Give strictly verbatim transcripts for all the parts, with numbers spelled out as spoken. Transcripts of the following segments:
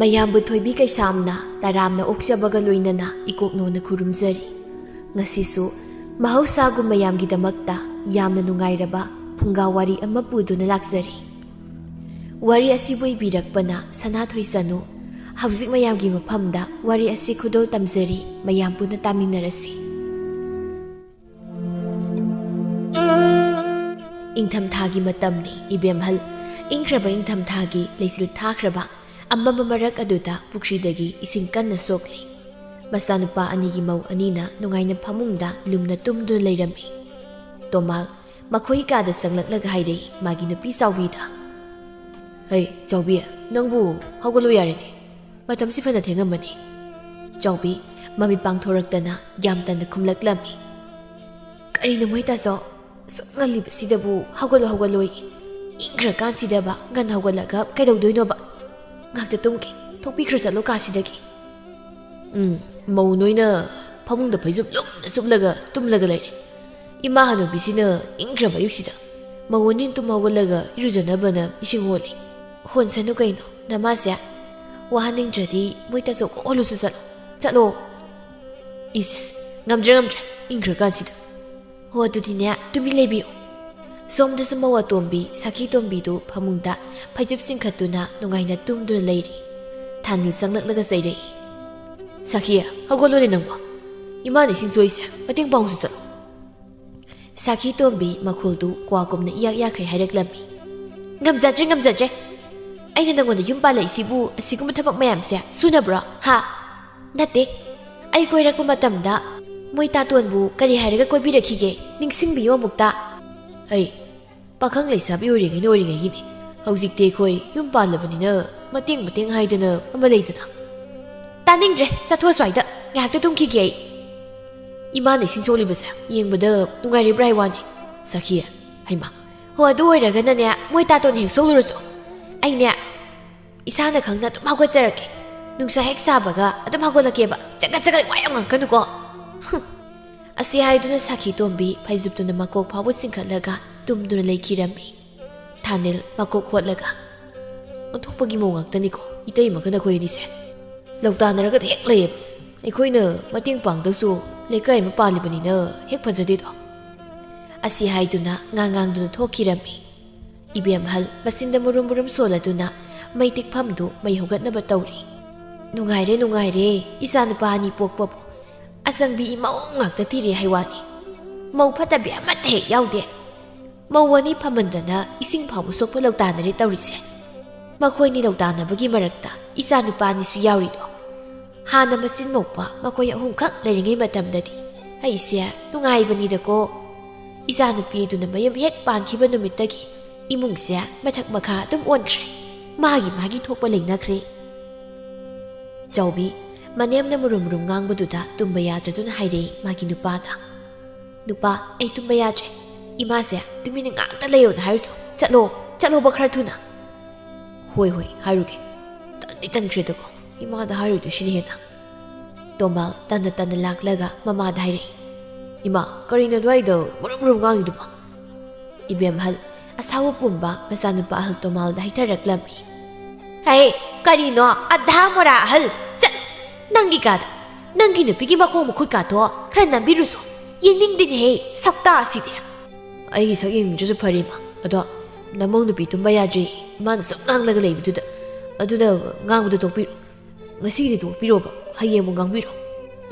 ꯑꯌꯥꯝꯕ ꯊꯣꯏꯕꯤ ꯀꯩꯁꯥꯝꯅ ꯇꯔꯥꯝꯅ ꯑꯣꯛꯆꯕꯒ ꯂꯣꯏꯅꯅ ꯏꯀꯣꯛꯅꯧꯅ ꯈꯨꯔꯨꯝꯖꯔꯤ꯫ ꯉꯁꯤꯁꯨ ꯃꯍꯧꯁꯥꯒꯨꯝ ꯃꯌꯥꯝꯒꯤꯗꯃꯛꯇ ꯌꯥꯝꯅ ꯅꯨꯡꯉꯥꯏꯔꯕ ꯐꯨꯡꯒꯥ ꯋꯥꯔꯤ ꯑꯃ ꯄꯨꯗꯨꯅ ꯂꯥꯛꯆꯔꯤ꯫ ꯋꯥꯔꯤ ꯑꯁꯤꯕꯨ ꯏꯕꯤꯔꯛꯄꯅ ꯁꯅꯥꯊꯣꯏ ꯆꯅꯨ꯫ ꯍꯧꯖꯤꯛ ꯃꯌꯥꯝꯒꯤ ꯃꯐꯝꯗ ꯋꯥꯔꯤ ꯑꯁꯤ ꯈꯨꯗꯣꯜ ꯇꯝꯖꯔꯤ, ꯃꯌꯥꯝ ꯄꯨꯟꯅ ꯇꯥꯃꯤꯟꯅꯔꯁꯤ꯫ ꯏꯪꯊꯝꯊꯥꯒꯤ ꯃꯇꯝꯅꯤ, ꯏꯕꯦꯝꯍꯜ꯫ ꯏꯪꯈ꯭ꯔꯕ ꯏꯪꯊꯝꯊꯥꯒꯤ ꯂꯩꯆꯤꯜ ꯊꯥꯈ꯭ꯔꯕ ꯑꯃꯝꯕ ꯃꯔꯛ ꯑꯗꯨꯗ ꯄꯨꯈ꯭ꯔꯤꯗꯒꯤ ꯏꯁꯤꯡ ꯀꯟꯅ ꯁꯣꯛꯂꯤ꯫ ꯃꯆꯥꯅꯨꯄꯥ ꯑꯅꯤꯒꯤ ꯃꯧ ꯑꯅꯤꯅ ꯅꯨꯡꯉꯥꯏꯅ ꯐꯃꯨꯡꯗ ꯂꯨꯝꯅ ꯇꯨꯝꯗꯨꯅ ꯂꯩꯔꯝꯃꯤ꯫ ꯇꯣꯃꯥꯜ ꯃꯈꯣꯏ ꯀꯥꯗ ꯆꯪꯂꯛꯂꯒ ꯍꯥꯏꯔꯛꯏ ꯃꯥꯒꯤ ꯅꯨꯄꯤ ꯆꯥꯎꯕꯤꯗ꯫ "ꯍꯩ, ꯆꯥꯎꯕꯤ, ꯅꯪꯕꯨ ꯍꯧꯒꯠꯂꯨ ꯌꯥꯔꯦꯅꯦ꯫ ꯃꯇꯝꯁꯤ ꯐꯅ ꯊꯦꯡꯉꯝꯃꯅꯤ꯫" ꯆꯥꯎꯕꯤ ꯃꯃꯤꯠ ꯄꯥꯡꯊꯣꯔꯛꯇꯅ ꯌꯥꯝ ꯇꯟꯅ ꯈꯨꯝꯂꯛꯂꯝꯃꯤ꯫ "ꯀꯔꯤꯅꯣ ꯃꯣꯏ ꯇꯥꯆꯧ? ꯑꯁꯨꯛ ꯉꯜꯂꯤꯕꯁꯤꯗꯕꯨ ꯍꯧꯒꯠꯂꯣ ꯍꯧꯒꯠꯂꯣꯏ꯫ ꯏꯪꯈ꯭ꯔꯀꯥꯟꯁꯤꯗꯕ ꯉꯟꯅ ꯍꯧꯒꯠꯂꯒ ꯀꯩꯗꯧꯗꯣꯏꯅꯣꯕ? ꯉꯥꯛꯇ ꯇꯨꯝꯒꯦ꯫ ꯊꯣꯛꯄꯤꯈ꯭ꯔꯣ ꯆꯠꯂꯣ ꯀꯥꯁꯤꯗꯒꯤ꯫" "ꯎꯝ, ꯃꯧ ꯅꯣꯏꯅ ꯐꯃꯨꯡꯗ ꯐꯩꯖꯨꯞ ꯂꯨꯝꯅ ꯁꯨꯞꯂꯒ ꯇꯨꯝꯂꯒ ꯂꯩꯔꯦ꯫ ꯏꯃꯥ ꯍꯅꯨꯕꯤꯁꯤꯅ ꯏꯪꯈ꯭ꯔꯕ ꯑꯌꯨꯛꯁꯤꯗ ꯃꯧ ꯑꯅꯤ ꯇꯨꯝ ꯍꯧꯒꯠꯂꯒ ꯏꯔꯨꯖꯅꯕꯅ ꯏꯁꯤꯡ ꯍꯣꯜꯂꯤ꯫" "ꯍꯣꯟꯁꯅꯨ ꯀꯩꯅꯣ ꯅꯃꯥꯁꯦ꯫ ꯋꯥꯍꯟꯅꯤꯡꯗ꯭ꯔꯗꯤ ꯃꯣꯏ ꯇꯥꯆꯧ ꯀꯣꯛ ꯍꯣꯜꯂꯨꯁꯨ ꯆꯠꯂꯣ꯫ ꯆꯠꯂꯣ꯫" "ꯏꯁ, ꯉꯝꯗ꯭ꯔꯦ ꯉꯝꯗ꯭ꯔꯦ, ꯏꯪꯈ꯭ꯔꯀꯥꯟꯁꯤꯗ꯫ ꯍꯣ, ꯑꯗꯨꯗꯤꯅꯦ, ꯇꯨꯃꯤꯟ ꯂꯩꯕꯤꯌꯨ꯫" ꯁꯣꯝꯗꯁꯨ ꯃꯧ ꯑꯇꯣꯝꯕꯤ ꯁꯈꯤ ꯇꯣꯝꯕꯤꯗꯨ ꯐꯃꯨꯡꯗ ꯐꯩꯖꯨꯞ ꯆꯤꯡꯈꯠꯇꯨꯅ ꯅꯨꯡꯉꯥꯏꯅ ꯇꯨꯝꯗꯨꯅ ꯂꯩꯔꯤ꯫ ꯊꯥꯅꯤꯜ ꯆꯪꯂꯛꯂꯒ ꯆꯩꯔꯛꯏ꯫ "ꯁꯈꯤ, ꯍꯧꯒꯠꯂꯨꯅꯦ ꯅꯪꯕꯣ꯫ ꯏꯃꯥꯅ ꯏꯁꯤꯡ ꯁꯣꯛꯏꯁꯦ, ꯃꯇꯦꯡ ꯄꯥꯡꯉꯨꯁꯨ ꯆꯠꯂꯣ꯫" ꯁꯈꯤ ꯇꯣꯝꯕꯤ ꯃꯈꯣꯜꯗꯨ ꯀ꯭ꯋꯥꯒꯨꯝꯅ ꯏꯌꯥꯛ ꯌꯥꯛꯈꯩ ꯍꯥꯏꯔꯛꯂꯝꯃꯤ꯫ "ꯉꯝꯖꯗ꯭ꯔꯦ, ꯉꯝꯖꯗ꯭ꯔꯦ꯫ ꯑꯩꯅ ꯅꯪꯉꯣꯟꯗ ꯌꯨꯝ ꯄꯥꯜꯂꯛꯏꯁꯤꯕꯨ ꯑꯁꯤꯒꯨꯝꯕ ꯊꯕꯛ ꯃꯌꯥꯝꯁꯦ ꯁꯨꯅꯕ꯭ꯔꯣ, ꯍꯥ? ꯅꯠꯇꯦ, ꯑꯩ ꯀꯣꯏꯔꯛꯄ ꯃꯇꯝꯗ ꯃꯣꯏ ꯇꯥꯇꯣꯟꯕꯨ ꯀꯔꯤ ꯍꯥꯏꯔꯒ ꯀꯣꯏꯕꯤꯔꯛꯈꯤꯒꯦ? ꯅꯤꯡꯁꯤꯡꯕꯤꯌꯨ ꯑꯃꯨꯛꯇ꯫" "ꯑꯩ ꯄꯥꯈꯪ ꯂꯩꯁꯥꯕꯤ ꯑꯣꯏꯔꯤꯉꯩꯅ ꯑꯣꯏꯔꯤꯉꯩꯒꯤꯅꯤ꯫ ꯍꯧꯖꯤꯛꯇꯤ ꯑꯩꯈꯣꯏ ꯌꯨꯝ ꯄꯥꯜꯂꯕꯅꯤꯅ ꯃꯇꯦꯡ ꯃꯇꯦꯡ ꯍꯥꯏꯗꯅ ꯑꯃ ꯂꯩꯗꯅ꯫" "ꯇꯥꯅꯤꯡꯗ꯭ꯔꯦ, ꯆꯠꯊꯣꯛꯑꯣ ꯁ꯭ꯋꯥꯏꯗ꯫ ꯉꯥꯏꯍꯥꯛꯇ ꯇꯨꯝꯈꯤꯒꯦ ꯑꯩ꯫" "ꯏꯃꯥꯅ ꯏꯁꯤꯡ ꯁꯣꯛꯂꯤꯕꯁꯦ ꯌꯦꯡꯕꯗ ꯅꯨꯡꯉꯥꯏꯔꯤꯕ꯭ꯔꯥ ꯍꯥꯏ ꯋꯥꯅꯤ, ꯁꯈꯤ꯫" "ꯍꯩꯃꯥ, ꯍꯣ, ꯑꯗꯨ ꯑꯣꯏꯔꯒꯅꯅꯦ, ꯃꯣꯏ ꯇꯥꯇꯣꯟ ꯍꯦꯛ ꯁꯣꯛꯂꯨꯔꯁꯨ, ꯑꯩꯅꯦ ꯏꯁꯥꯅ ꯈꯪꯅ ꯑꯗꯨꯝ ꯍꯧꯒꯠꯆꯔꯛꯀꯦ꯫ ꯅꯨꯡꯁꯥ ꯍꯦꯛ ꯁꯥꯕꯒ ꯑꯗꯨꯝ ꯍꯧꯒꯠꯂꯛꯀꯦꯕ꯫ ꯆꯒꯠ ꯆꯒꯠ ꯋꯥ ꯌꯥꯝ ꯉꯥꯡꯉꯛꯀꯅꯨꯀꯣ꯫" ꯍꯨꯝ꯫ ꯑꯁꯤ ꯍꯥꯏꯗꯨꯅ ꯁꯈꯤ ꯇꯣꯝꯕꯤ ꯐꯩꯖꯨꯞꯇꯨꯅ ꯃꯀꯣꯛ ꯐꯥꯎꯕ ꯆꯤꯡꯈꯠꯂꯒ ꯇꯨꯝꯗꯨꯅ ꯂꯩꯈꯤꯔꯝꯃꯤ꯫ ꯊꯥꯅꯤꯜ ꯃꯀꯣꯛ ꯍꯣꯠꯂꯒ, ꯑꯣꯟꯊꯣꯛꯄꯒꯤ ꯃꯧ ꯉꯥꯛꯇꯅꯤꯀꯣ ꯏꯇꯩꯃꯒ ꯅꯈꯣꯏ ꯑꯅꯤꯁꯦ꯫ ꯂꯧꯇꯥꯟꯅꯔꯒꯗ ꯍꯦꯛ ꯂꯩꯌꯦꯕ꯫ ꯑꯩꯈꯣꯏꯅ ꯃꯇꯦꯡ ꯄꯥꯡꯗꯧꯁꯨ ꯂꯩꯀꯥꯏ ꯑꯃ ꯄꯥꯜꯂꯤꯕꯅꯤꯅ ꯍꯦꯛ ꯐꯖꯗꯦꯗꯣ꯫ ꯑꯁꯤ ꯍꯥꯏꯗꯨꯅ ꯉꯥꯡꯉꯥꯡꯗꯨꯅ ꯊꯣꯛꯈꯤꯔꯝꯃꯤ꯫ ꯏꯕꯦꯝꯍꯜ ꯃꯆꯤꯟꯗ ꯃꯨꯔꯨꯝ ꯃꯨꯔꯨꯝ ꯁꯣꯜꯂꯗꯨꯅ ꯃꯩ ꯇꯤꯛꯐꯝꯗꯨ ꯃꯩ ꯍꯧꯒꯠꯅꯕ ꯇꯧꯔꯤ꯫ "ꯅꯨꯡꯉꯥꯏꯔꯦ, ꯅꯨꯡꯉꯥꯏꯔꯦ, ꯏꯆꯥꯅꯨꯄꯥ ꯑꯅꯤ ꯄꯣꯛꯄꯕꯨ꯫ ꯑꯆꯪꯕꯤ ꯏꯃꯧ ꯉꯥꯛꯇ ꯊꯤꯔꯦ ꯍꯥꯏ ꯋꯥꯅꯤ꯫ ꯃꯧ ꯐꯠꯇꯕꯤ ꯑꯃꯠꯇ ꯍꯦꯛ ꯌꯥꯎꯗꯦ꯫ ꯃꯧ ꯑꯅꯤ ꯐꯝꯃꯟꯗꯅ ꯏꯁꯤꯡ ꯐꯥꯎꯕ ꯁꯣꯛꯄ ꯂꯧꯇꯥꯟꯅꯔꯦ ꯇꯧꯔꯤꯁꯦ꯫ ꯃꯈꯣꯏꯅꯤ ꯂꯧꯇꯥꯟꯅꯕꯒꯤ ꯃꯔꯛꯇ ꯏꯆꯥꯅꯨꯄꯥ ꯑꯅꯤꯁꯨ ꯌꯥꯎꯔꯤꯗꯣ꯫ ꯍꯥꯟꯅ ꯃꯆꯤꯟ ꯃꯧꯄꯥ ꯃꯈꯣꯏ ꯑꯍꯨꯝꯈꯛ ꯂꯩꯔꯤꯉꯩ ꯃꯇꯝꯗꯗꯤ ꯑꯩꯁꯦ ꯅꯨꯡꯉꯥꯏꯕꯅꯤꯗꯀꯣ꯫ ꯏꯆꯥꯅꯨꯄꯤꯗꯨꯅ ꯃꯌꯨꯝ ꯍꯦꯛ ꯄꯥꯟꯈꯤꯕ ꯅꯨꯃꯤꯠꯇꯒꯤ ꯏꯃꯨꯡꯁꯦ ꯃꯊꯛ ꯃꯈꯥ ꯑꯗꯨꯝ ꯑꯣꯟꯈ꯭ꯔꯦ꯫ ꯃꯥꯒꯤ ꯃꯥꯒꯤ ꯊꯣꯛꯄ ꯂꯩꯅꯈ꯭ꯔꯦ꯫" ꯆꯥꯎꯕꯤ ꯃꯅꯦꯝꯅ ꯃꯨꯔꯨꯝ ꯃꯨꯔꯨꯝ ꯉꯥꯡꯕꯗꯨꯗ ꯇꯨꯝꯕ ꯌꯥꯗ꯭ꯔꯗꯨꯅ ꯍꯥꯏꯔꯛꯏ ꯃꯥꯒꯤ ꯅꯨꯄꯥꯗ, "ꯅꯨꯄꯥ, ꯑꯩ ꯇꯨꯝꯕ ꯌꯥꯗ꯭ꯔꯦ꯫ ꯏꯃꯥꯁꯦ ꯇꯨꯃꯤꯟꯅ ꯉꯥꯛꯇ ꯂꯩꯌꯣꯅ ꯍꯥꯏꯔꯨꯁꯨ꯫ ꯆꯠꯂꯣ, ꯆꯠꯂꯣꯕ ꯈꯔ ꯊꯨꯅ꯫" "ꯍꯣꯏ, ꯍꯣꯏ, ꯍꯥꯏꯔꯨꯒꯦ꯫ ꯇꯟꯗꯤ ꯇꯟꯈ꯭ꯔꯦꯗꯀꯣ, ꯏꯃꯥꯗ ꯍꯥꯏꯔꯨꯗꯣꯏ ꯁꯤꯅ ꯍꯦꯟꯅ꯫" ꯇꯣꯝꯕꯥꯜ ꯇꯟꯅ ꯇꯟꯅ ꯂꯥꯛꯂꯒ ꯃꯃꯥꯗ ꯍꯥꯏꯔꯛꯏ, "ꯏꯃꯥ, ꯀꯔꯤꯅꯣ ꯑꯗꯨꯋꯥꯏꯗ ꯃꯨꯔꯨꯝ ꯃꯨꯔꯨꯝ ꯉꯥꯡꯉꯤꯗꯨꯕꯣ?" ꯏꯕꯦꯝꯍꯜ ꯑꯁꯥꯎꯕ ꯄꯨꯝꯕ ꯃꯆꯥꯅꯨꯄꯥ ꯑꯍꯜ ꯇꯣꯝꯕꯥꯜꯗ ꯍꯩꯊꯔꯛꯂꯝꯃꯤ꯫ "ꯍꯦ, ꯀꯔꯤꯅꯣ ꯑꯙꯥ ꯃꯣꯔꯥ ꯑꯍꯜ? ꯆꯠ! ꯅꯪꯒꯤ ꯀꯥꯗ, ꯅꯪꯒꯤ ꯅꯨꯄꯤꯒꯤ ꯃꯈꯣꯡ ꯃꯈꯨꯠ ꯀꯥꯗꯣ ꯈꯔ ꯅꯝꯕꯤꯔꯨꯁꯣ꯫ ꯌꯦꯡꯅꯤꯡꯗꯦꯅꯦꯍꯦ, ꯁꯛꯇꯥ ꯑꯁꯤꯗꯤ꯫" "ꯑꯩꯒꯤ ꯁꯛ ꯌꯦꯡꯅꯤꯡꯗ꯭ꯔꯁꯨ ꯐꯔꯦ, ꯏꯃꯥ꯫ ꯑꯗꯣ ꯅꯃꯧ ꯅꯨꯄꯤ ꯇꯨꯝꯕ ꯌꯥꯗ꯭ꯔꯤ, ꯏꯃꯥꯅ ꯁꯨꯝ ꯉꯥꯡꯂꯒ ꯂꯩꯕꯗꯨꯗ꯫ ꯑꯗꯨꯅ ꯉꯥꯡꯕꯗꯣ ꯇꯣꯛꯄꯤꯔꯣ꯫ ꯉꯁꯤꯒꯤꯗꯤ ꯇꯣꯛꯄꯤꯔꯣꯕ, ꯍꯌꯦꯡ ꯑꯃꯨꯛ ꯉꯥꯡꯕꯤꯔꯣ꯫"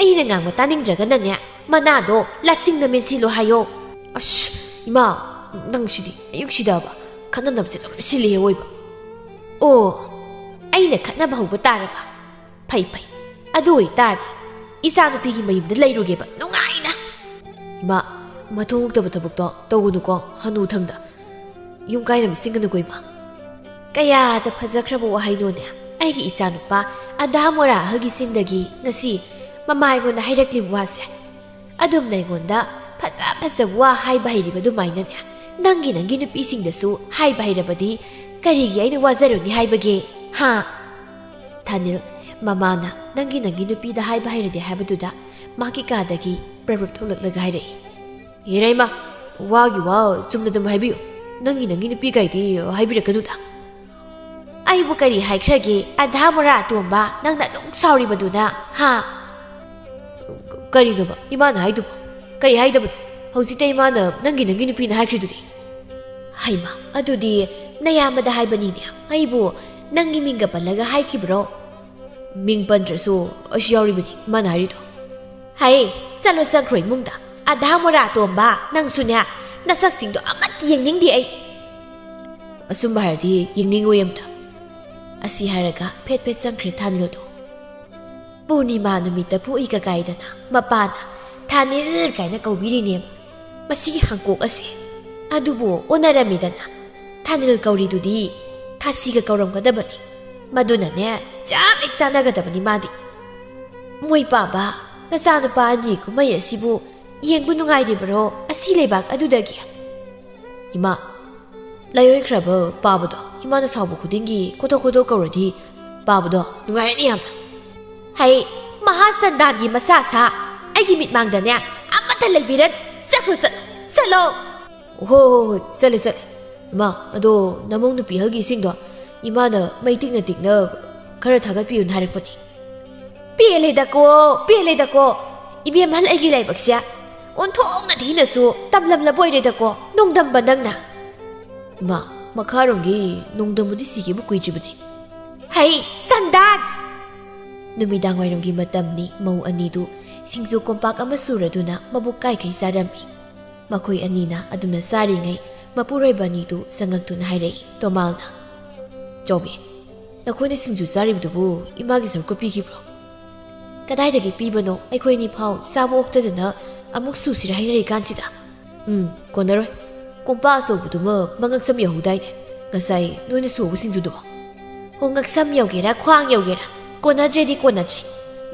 "ꯑꯩꯅ ꯉꯥꯡꯕ ꯇꯥꯅꯤꯡꯗ꯭ꯔꯒꯅꯅꯦ, ꯃꯅꯥꯗꯣ ꯂꯁꯤꯡꯅ ꯃꯦꯟꯁꯤꯜꯂꯣ ꯍꯥꯏꯌꯣ꯫" "ꯑꯁ, ꯏꯃꯥ, ꯅꯪꯁꯤꯗꯤ ꯑꯌꯨꯛꯁꯤꯗꯕ ꯈꯠꯅꯅꯕꯁꯦ ꯑꯗꯨꯝ ꯁꯤꯜꯂꯤ ꯑꯣꯏꯕ꯫" "ꯑꯣ, ꯑꯩꯅ ꯈꯠꯅꯕ ꯍꯧꯕ ꯇꯥꯔꯕ? ꯐꯩ, ꯐꯩ꯫ ꯑꯗꯨ ꯑꯣꯏꯇꯥꯔꯗꯤ ꯏꯆꯥꯅꯨꯄꯤꯒꯤ ꯃꯌꯨꯝꯗ ꯂꯩꯔꯨꯒꯦꯕ ꯅꯨꯡꯉꯥꯏꯅ꯫" "ꯏꯃꯥ, ꯃꯊꯣꯡ ꯍꯨꯛꯇꯕ ꯊꯕꯛꯇꯣ ꯇꯧꯒꯅꯨꯀꯣ, ꯍꯅꯨ ꯊꯪꯗ꯫ ꯌꯨꯝ ꯀꯥꯏꯅꯕ ꯁꯤꯡꯒꯅꯨꯀꯣ, ꯏꯃꯥ꯫" "ꯀꯌꯥꯗ ꯐꯖꯈ꯭ꯔꯕ ꯋꯥꯍꯩꯅꯣꯅꯦ, ꯑꯩꯒꯤ ꯏꯆꯥꯅꯨꯄꯥ ꯑꯗꯥ ꯃꯣꯔꯥ ꯑꯍꯜꯒꯤ ꯆꯤꯟꯗꯒꯤ ꯉꯁꯤ ꯃꯃꯥ ꯑꯩꯉꯣꯟꯗ ꯍꯥꯏꯔꯛꯂꯤꯕ ꯋꯥꯁꯦ꯫ ꯑꯗꯨꯝꯅ ꯑꯩꯉꯣꯟꯗ ꯐꯖ ꯐꯖꯕ ꯋꯥ ꯍꯥꯏꯕ ꯍꯩꯔꯤꯕ ꯑꯗꯨꯃꯥꯏꯅꯅꯦ, ꯅꯪꯒꯤ ꯅꯪꯒꯤ ꯅꯨꯄꯤꯁꯤꯡꯗꯁꯨ ꯍꯥꯏꯕ ꯍꯩꯔꯕꯗꯤ ꯀꯔꯤꯒꯤ ꯑꯩꯅ ꯋꯥꯖꯔꯨꯅꯤ ꯍꯥꯏꯕꯒꯦ, ꯍꯥ?" ꯊꯥꯅꯤꯜ ꯃꯃꯥꯅ ꯅꯪꯒꯤ ꯅꯪꯒꯤ ꯅꯨꯄꯤꯗ ꯍꯥꯏꯕ ꯍꯩꯔꯗꯤ ꯍꯥꯏꯕꯗꯨꯗ ꯃꯥꯒꯤ ꯀꯥꯗꯒꯤ ꯄ꯭ꯔꯞ ꯄ꯭ꯔꯞ ꯊꯣꯛꯂꯛꯂꯒ ꯍꯥꯏꯔꯛꯏ꯫ "ꯍꯦꯔꯥ ꯏꯃꯥ, ꯋꯥꯒꯤ ꯋꯥ ꯆꯨꯝꯅ ꯑꯗꯨꯝ ꯍꯥꯏꯕꯤꯌꯨ꯫ ꯅꯪꯒꯤ ꯅꯪꯒꯤ ꯅꯨꯄꯤ ꯀꯥꯏꯗꯤ ꯍꯥꯏꯕꯤꯔꯛꯀꯅꯨꯗ꯫" ꯑꯩꯕꯨ ꯀꯔꯤ ꯍꯥꯏꯈ꯭ꯔꯒꯦ, ꯑꯙꯥ ꯃꯣꯔꯥ ꯑꯇꯣꯝꯕ? ꯅꯪꯅ ꯑꯗꯨꯝ ꯁꯥꯎꯔꯤꯕꯗꯨꯅ, ꯍꯥ? ꯀꯔꯤꯅꯣꯕ ꯏꯃꯥꯅ ꯍꯥꯏꯗꯨꯕꯨ? ꯀꯔꯤ ꯍꯥꯏꯗꯕꯅꯣ? ꯍꯧꯖꯤꯛꯇ ꯏꯃꯥꯅ "ꯅꯪꯒꯤ, ꯅꯪꯒꯤ ꯅꯨꯄꯤꯅ" ꯍꯥꯏꯈ꯭ꯔꯤꯗꯨꯗꯤ꯫ ꯍꯩꯃꯥ, ꯑꯗꯨꯗꯤ ꯅꯌꯥꯝꯕꯗ ꯍꯥꯏꯕꯅꯤꯅꯦ꯫ ꯑꯩꯕꯨ ꯅꯪꯒꯤ ꯃꯤꯡꯒ ꯄꯜꯂꯒ ꯍꯥꯏꯈꯤꯕ꯭ꯔꯣ? ꯃꯤꯡ ꯄꯟꯗ꯭ꯔꯁꯨ ꯑꯩꯁꯨ ꯌꯥꯎꯔꯤꯕꯅꯤ ꯏꯃꯥꯅ ꯍꯥꯏꯔꯤꯗꯣ꯫ ꯍꯩ, ꯆꯠꯂꯣ ꯆꯪꯈ꯭ꯔꯣ ꯏꯃꯨꯡꯗ꯫ ꯑꯙꯥ ꯃꯣꯔꯥ ꯇꯣꯝꯕ, ꯅꯪꯁꯨꯅꯦ, ꯅꯁꯛꯁꯤꯡꯗꯣ ꯑꯃꯠꯇ ꯌꯦꯡꯅꯤꯡꯗꯦ ꯑꯩ꯫ ꯑꯆꯨꯝꯕ ꯍꯥꯏꯔꯗꯤ ꯌꯦꯡꯅꯤꯡꯉꯣꯏ ꯑꯝꯇ꯫ ꯑꯁꯤ ꯍꯥꯏꯔꯒ ꯐꯦꯠ ꯐꯦꯠ ꯆꯪꯈ꯭ꯔꯦ ꯊꯥꯅꯤꯜꯗꯣ꯫ ꯄꯨꯔꯅꯤꯃꯥ ꯅꯨꯃꯤꯠꯇ ꯄꯣꯛꯏꯒ ꯀꯥꯏꯗꯅ ꯃꯄꯥꯅ "ꯊꯥꯅꯤꯜ" ꯀꯥꯏꯅ ꯀꯧꯕꯤꯔꯤꯅꯦꯕ꯫ ꯃꯁꯤꯒꯤ ꯍꯥꯡꯀꯣꯛ ꯑꯁꯦ꯫ ꯑꯗꯨꯕꯨ ꯑꯣꯟꯅꯔꯝꯃꯤꯗꯅ꯫ ꯊꯥꯅꯤꯜ ꯀꯧꯔꯤꯗꯨꯗꯤ ꯊꯥꯁꯤꯒ ꯀꯧꯔꯝꯒꯗꯕꯅꯤ꯫ ꯃꯗꯨꯅꯅꯦ, ꯆꯞ ꯍꯦꯛ ꯆꯥꯟꯅꯒꯗꯕꯅꯤ ꯃꯥꯗꯤ꯫ ꯃꯣꯏ ꯄꯥꯕ, ꯅꯆꯥꯅꯨꯄꯥ ꯑꯅꯤ ꯀꯨꯝꯍꯩ ꯑꯁꯤꯕꯨ ꯌꯦꯡꯕ ꯅꯨꯡꯉꯥꯏꯔꯤꯕꯔꯣ ꯑꯁꯤ ꯂꯩꯕꯥꯛ ꯑꯗꯨꯗꯒꯤ? ꯏꯃꯥ, ꯂꯥꯏꯑꯣꯏꯈ꯭ꯔꯕ ꯄꯥꯕꯗꯣ ꯏꯃꯥꯅ ꯁꯥꯎꯕ ꯈꯨꯗꯤꯡꯒꯤ ꯈꯣꯊꯣꯛ ꯈꯣꯊꯣꯛ ꯀꯧꯔꯗꯤ ꯄꯥꯕꯗꯣ ꯅꯨꯡꯉꯥꯏꯔꯅꯤ ꯌꯥꯝꯅ꯫ ꯍꯩ, ꯃꯍꯥ ꯁꯟꯗꯥꯟꯒꯤ ꯃꯆꯥ ꯁꯥ, ꯑꯩꯒꯤ ꯃꯤꯠꯃꯥꯡꯗꯅꯦ ꯑꯃꯠꯇ ꯂꯩꯕꯤꯔꯅꯨ꯫ ꯆꯠꯈ꯭ꯔꯣ, ꯆꯠꯂꯣ, ꯆꯠꯂꯣ꯫ ꯍꯣꯏ, ꯍꯣꯏ, ꯍꯣꯏ, ꯆꯠꯂꯦ, ꯆꯠꯂꯦ꯫ ꯏꯃꯥ, ꯑꯗꯣ ꯅꯃꯧ ꯅꯨꯄꯤ ꯑꯍꯜꯒꯤ ꯏꯁꯤꯡꯗꯣ ꯏꯃꯥꯅ ꯃꯩ ꯇꯤꯛꯅ ꯇꯤꯛꯅ ꯈꯔ ꯊꯥꯒꯠꯄꯤꯌꯨꯅ ꯍꯥꯏꯔꯛꯄꯅꯤ꯫ ꯄꯦꯜꯂꯦꯗꯀꯣ, ꯄꯦꯜꯂꯦꯗꯀꯣ꯫ ꯏꯕꯦꯝꯍꯜ ꯑꯩꯒꯤ ꯂꯥꯏꯕꯛꯁꯦ ꯑꯣꯟꯊꯣꯛꯅ ꯊꯤꯅꯁꯨ ꯇꯝꯂꯝꯂꯕ ꯑꯣꯏꯔꯦꯗꯀꯣ, ꯅꯣꯡꯗꯝꯕ ꯅꯪꯅ꯫ ꯏꯃꯥ, ꯃꯈꯥꯔꯣꯝꯒꯤ ꯅꯣꯡꯗꯝꯕꯗꯤ ꯁꯤꯈꯤꯕ ꯀꯨꯏꯗ꯭ꯔꯤꯕꯅꯤ꯫ ꯍꯩ, ꯁꯟꯗꯥꯟ! ꯅꯨꯃꯤꯗꯥꯡ ꯋꯥꯏꯔꯝꯒꯤ ꯃꯇꯝꯅꯤ꯫ ꯃꯧ ꯑꯅꯤꯗꯨ ꯁꯤꯡꯖꯨ ꯀꯣꯝꯄꯥꯛ ꯑꯃ ꯁꯨꯔꯗꯨꯅ ꯃꯕꯨꯛ ꯀꯥꯏꯈꯩ ꯆꯥꯔꯝꯃꯤ꯫ ꯃꯈꯣꯏ ꯑꯅꯤꯅ ꯑꯗꯨꯅ ꯆꯥꯔꯤꯉꯩ, ꯃꯄꯨꯔꯣꯏꯕ ꯑꯅꯤꯗꯨ ꯆꯪꯉꯛꯇꯨꯅ ꯍꯥꯏꯔꯛꯏ ꯇꯣꯃꯥꯜꯅ, "ꯆꯥꯎꯕꯤ, ꯅꯈꯣꯏꯅ ꯁꯤꯡꯖꯨ ꯆꯥꯔꯤꯕꯗꯨꯕꯨ ꯏꯃꯥꯒꯤ ꯁꯔꯨꯛꯀ ꯄꯤꯈꯤꯕ꯭ꯔꯣ?" "ꯀꯗꯥꯏꯗꯒꯤ ꯄꯤꯕꯅꯣ? ꯑꯩꯈꯣꯏ ꯑꯅꯤ ꯐꯥꯎ ꯆꯥꯕ ꯑꯣꯛꯇꯗꯅ ꯑꯃꯨꯛ ꯁꯨꯁꯤꯔ ꯍꯥꯏꯅꯔꯤꯀꯥꯟꯁꯤꯗ꯫" "ꯎꯝ, ꯀꯣꯟꯅꯔꯣꯏ꯫ ꯀꯣꯝꯄꯥꯛ ꯑꯆꯧꯕꯗꯨꯃ ꯃꯉꯛꯁꯝ ꯌꯧꯍꯧꯗꯥꯏꯅꯦ, ꯉꯁꯥꯏ ꯅꯣꯏꯅ ꯁꯨꯍꯧꯕ ꯁꯤꯡꯖꯨꯗꯨꯕꯣ?" "ꯍꯣ, ꯉꯛꯁꯝ ꯌꯧꯒꯦꯔꯥ, ꯈ꯭ꯋꯥꯡ ꯌꯧꯒꯦꯔꯥ, ꯀꯣꯟꯅꯗ꯭ꯔꯦꯗꯤ ꯀꯣꯟꯅꯗ꯭ꯔꯦ꯫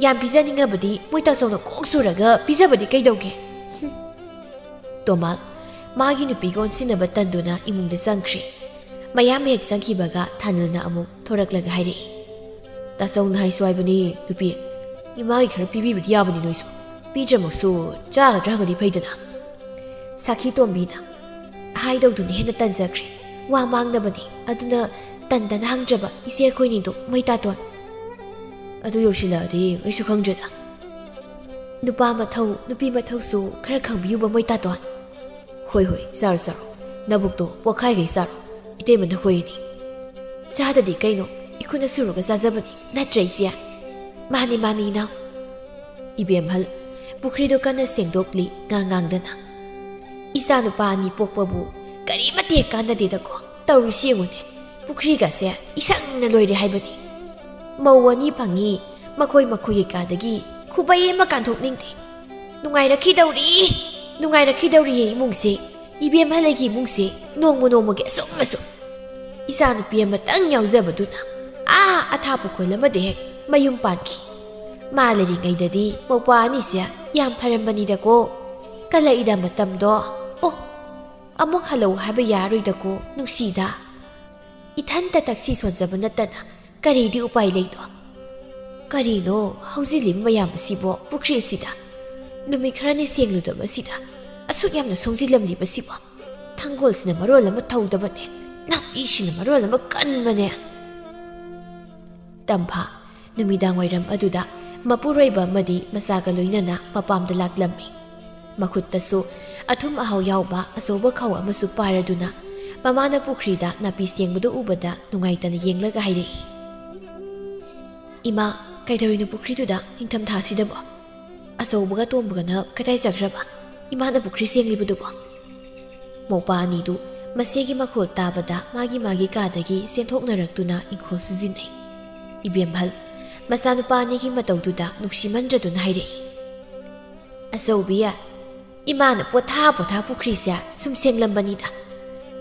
ꯌꯥꯝ ꯄꯤꯖꯅꯤꯡꯉꯕꯗꯤ ꯃꯣꯏ ꯇꯥꯆꯧꯅ ꯀꯣꯛ ꯁꯨꯔꯒ ꯄꯤꯖꯕꯗꯤ ꯀꯩꯗꯧꯒꯦ?" ꯍꯨꯝ꯫ ꯇꯣꯃꯥꯜ, ꯃꯥꯒꯤ ꯅꯨꯄꯤꯒ ꯑꯣꯟꯁꯤꯟꯅꯕ ꯇꯟꯗꯨꯅ ꯏꯃꯨꯡꯗ ꯆꯪꯈ꯭ꯔꯦ꯫ ꯃꯌꯥꯝ ꯍꯦꯛ ꯆꯪꯈꯤꯕꯒ ꯊꯥꯅꯤꯜꯅ ꯑꯃꯨꯛ ꯊꯣꯔꯛꯂꯒ ꯍꯥꯏꯔꯛꯏ, "ꯇꯥꯆꯧꯅ ꯍꯥꯏꯁꯨ ꯍꯥꯏꯕꯅꯤ, ꯅꯨꯄꯤ, ꯏꯃꯥꯒꯤ ꯈꯔ ꯄꯤꯕꯤꯕꯗꯤ ꯌꯥꯕꯅꯤ ꯅꯣꯏꯁꯨ꯫ ꯄꯤꯗ꯭ꯔꯃꯛꯁꯨ ꯆꯥꯒꯗ꯭ꯔꯥ ꯍꯪꯉꯗꯤ ꯐꯩꯗꯅ꯫" ꯁꯥꯈꯤ ꯇꯣꯝꯕꯤꯅ, "ꯍꯥꯏꯗꯧꯗꯨꯅ ꯍꯦꯟꯅ ꯇꯟꯖꯈ꯭ꯔꯦ꯫ ꯋꯥ ꯃꯥꯡꯅꯕꯅꯤ꯫ ꯑꯗꯨꯅ ꯇꯟꯗꯅ ꯍꯪꯗ꯭ꯔꯕ ꯏꯆꯦ ꯑꯩꯈꯣꯏꯅꯤꯗꯣ ꯃꯣꯏ ꯇꯥꯇꯣꯟ꯫ ꯑꯗꯨ ꯌꯧꯁꯤꯜꯂꯛꯑꯗꯤ ꯑꯩꯁꯨ ꯈꯪꯗ꯭ꯔꯦꯗ꯫ ꯅꯨꯄꯥ ꯃꯊꯧ, ꯅꯨꯄꯤ ꯃꯊꯧꯁꯨ ꯈꯔ ꯈꯪꯕꯤꯌꯨꯕ ꯃꯣꯏ ꯇꯥꯇꯣꯟ꯫ ꯍꯣꯏ, ꯍꯣꯏ, ꯆꯥꯔꯣ, ꯆꯥꯔꯣ꯫ ꯅꯕꯨꯛꯇꯣ ꯄꯣꯛꯈꯥꯏꯈꯩ ꯆꯥꯔꯣ꯫ ꯏꯇꯩꯃ ꯅꯈꯣꯏ ꯑꯅꯤ꯫ ꯆꯥꯗꯗꯤ ꯀꯩꯅꯣ? ꯏꯈꯨꯠꯅ ꯁꯨꯔꯒ ꯆꯥꯖꯕꯅꯤ꯫ ꯅꯠꯇ꯭ꯔ ꯏꯆꯦ? ꯃꯥꯅꯤ, ꯃꯥꯅꯤ, ꯏꯅꯥꯎ꯫ ꯏꯕꯦꯝꯍꯜ ꯄꯨꯈ꯭ꯔꯤꯗꯣ ꯀꯟꯅ ꯁꯦꯡꯗꯣꯛꯂꯤ, ꯉꯥꯡ ꯉꯥꯡꯗꯅ꯫ ꯏꯆꯥ ꯅꯨꯄꯥ ꯑꯅꯤ ꯄꯣꯛꯄꯕꯨ ꯀꯔꯤꯃꯠꯇ ꯍꯦꯛ ꯀꯥꯟꯅꯗꯦꯗꯀꯣ꯫ ꯇꯧꯔꯤꯁꯤ ꯌꯦꯡꯉꯨꯅꯦ꯫ ꯄꯨꯈ꯭ꯔꯤꯒꯁꯦ ꯏꯁꯪꯅ ꯂꯣꯏꯔꯦ ꯍꯥꯏꯕꯅꯤ꯫ ꯃꯧ ꯑꯅꯤ ꯐꯪꯉꯤ, ꯃꯈꯣꯏ ꯃꯈꯣꯏꯒꯤ ꯀꯥꯗꯒꯤ ꯈꯨꯕꯩ ꯑꯃ ꯀꯥꯟꯊꯣꯛꯅꯤꯡꯗꯦ꯫ ꯅꯨꯡꯉꯥꯏꯔꯛꯈꯤꯗꯧꯔꯤ, ꯅꯨꯡꯉꯥꯏꯔꯛꯈꯤꯗꯧꯔꯤꯌꯦ ꯏꯃꯨꯡꯁꯦ꯫ ꯏꯕꯦꯝꯍꯜ ꯑꯩꯒꯤ ꯏꯃꯨꯡꯁꯦ ꯅꯣꯡꯃ ꯅꯣꯡꯃꯒꯤ ꯑꯁꯨꯝ ꯑꯁꯨꯝ꯫ ꯏꯆꯥꯅꯨꯄꯤ ꯑꯃꯇꯪ ꯌꯥꯎꯖꯕꯗꯨꯅ ꯑꯥ ꯑꯊꯥꯞꯄ ꯈꯨꯜ ꯑꯃꯗ ꯍꯦꯛ ꯃꯌꯨꯝ ꯄꯥꯟꯈꯤ꯫ ꯃꯥ ꯂꯩꯔꯤꯉꯩꯗꯗꯤ ꯃꯧꯄꯥ ꯑꯅꯤꯁꯦ ꯌꯥꯝ ꯐꯔꯝꯕꯅꯤꯗꯀꯣ꯫ ꯀꯜꯂꯛꯏꯗ ꯃꯇꯝꯗꯣ꯫ ꯑꯣ, ꯑꯃꯨꯛ ꯍꯜꯂꯛꯎ ꯍꯥꯏꯕ ꯌꯥꯔꯣꯏꯗꯀꯣ, ꯅꯨꯡꯁꯤꯗ꯫ ꯏꯊꯟꯇ ꯇꯛꯁꯤ ꯁꯣꯟꯖꯕ ꯅꯠꯇꯅ ꯀꯔꯤꯗꯤ ꯎꯄꯥꯏ ꯂꯩꯗꯣ? ꯀꯔꯤꯅꯣ ꯍꯧꯖꯤꯜꯂꯤꯕ ꯃꯌꯥꯝ ꯑꯁꯤꯕꯣ ꯄꯨꯈ꯭ꯔꯤ ꯑꯁꯤꯗ? ꯅꯨꯃꯤꯠ ꯈꯔꯅꯤ ꯁꯦꯡꯂꯨꯗꯕ ꯑꯁꯤꯗ ꯑꯁꯨꯛ ꯌꯥꯝꯅ ꯁꯣꯡꯖꯤꯜꯂꯝꯂꯤꯕꯁꯤꯕꯣ? ꯊꯥꯡꯒꯣꯜꯁꯤꯅ ꯃꯔꯣꯜ ꯑꯃ ꯊꯧꯗꯕꯅꯦ, ꯅꯥꯄꯤꯁꯤꯅ ꯃꯔꯣꯜ ꯑꯃ ꯀꯟꯕꯅꯦ꯫ ꯇꯝꯐꯥ ꯅꯨꯃꯤꯗꯥꯡ ꯋꯥꯏꯔꯝ ꯑꯗꯨꯗ ꯃꯄꯨꯔꯣꯏꯕ ꯑꯃꯗꯤ ꯃꯆꯥꯒ ꯂꯣꯏꯅꯅ ꯃꯄꯥꯝꯗ ꯂꯥꯛꯂꯝꯃꯤ꯫ ꯃꯈꯨꯠꯇꯁꯨ ꯑꯊꯨꯝ ꯑꯍꯥꯎ ꯌꯥꯎꯕ ꯑꯆꯧꯕ ꯈꯥꯎ ꯑꯃꯁꯨ ꯄꯥꯏꯔꯗꯨꯅ ꯃꯃꯥꯅ ꯄꯨꯈ꯭ꯔꯤꯗ ꯅꯥꯄꯤ ꯁꯦꯡꯕꯗꯨ ꯎꯕꯗ ꯅꯨꯡꯉꯥꯏꯇꯅ ꯌꯦꯡꯂꯒ ꯍꯥꯏꯔꯛꯏ, "ꯏꯃꯥ, ꯀꯩꯗꯧꯔꯤꯅꯣ ꯄꯨꯈ꯭ꯔꯤꯗꯨꯗ ꯅꯤꯡꯊꯝꯊꯥꯁꯤꯗꯕꯣ? ꯑꯆꯧꯕꯒ ꯇꯣꯝꯕꯒꯅ ꯀꯗꯥꯏ ꯆꯠꯈ꯭ꯔꯕ? ꯏꯃꯥꯅ ꯄꯨꯈ꯭ꯔꯤ ꯁꯦꯡꯂꯤꯕꯗꯨꯕꯣ?" ꯃꯧꯄꯥ ꯑꯅꯤꯗꯨ ꯃꯆꯦꯒꯤ ꯃꯈꯣꯜ ꯇꯥꯕꯗ ꯃꯥꯒꯤ ꯃꯥꯒꯤ ꯀꯥꯗꯒꯤ ꯆꯦꯟꯊꯣꯛꯅꯔꯛꯇꯨꯅ ꯏꯪꯈꯣꯜ ꯁꯨꯖꯤꯟꯅꯩ꯫ ꯏꯕꯦꯝꯍꯜ ꯃꯆꯥꯅꯨꯄꯥ ꯑꯅꯤꯒꯤ ꯃꯇꯧꯗꯨꯗ ꯅꯨꯡꯁꯤꯃꯟꯗ꯭ꯔꯗꯨꯅ ꯍꯥꯏꯔꯛꯏ, "ꯑꯆꯧꯕꯤ, ꯏꯃꯥꯅ ꯄꯣꯊꯥ ꯄꯣꯊꯥ ꯄꯨꯈ꯭ꯔꯤꯁꯦ ꯁꯨꯝ ꯁꯦꯡꯂꯝꯕꯅꯤꯗ꯫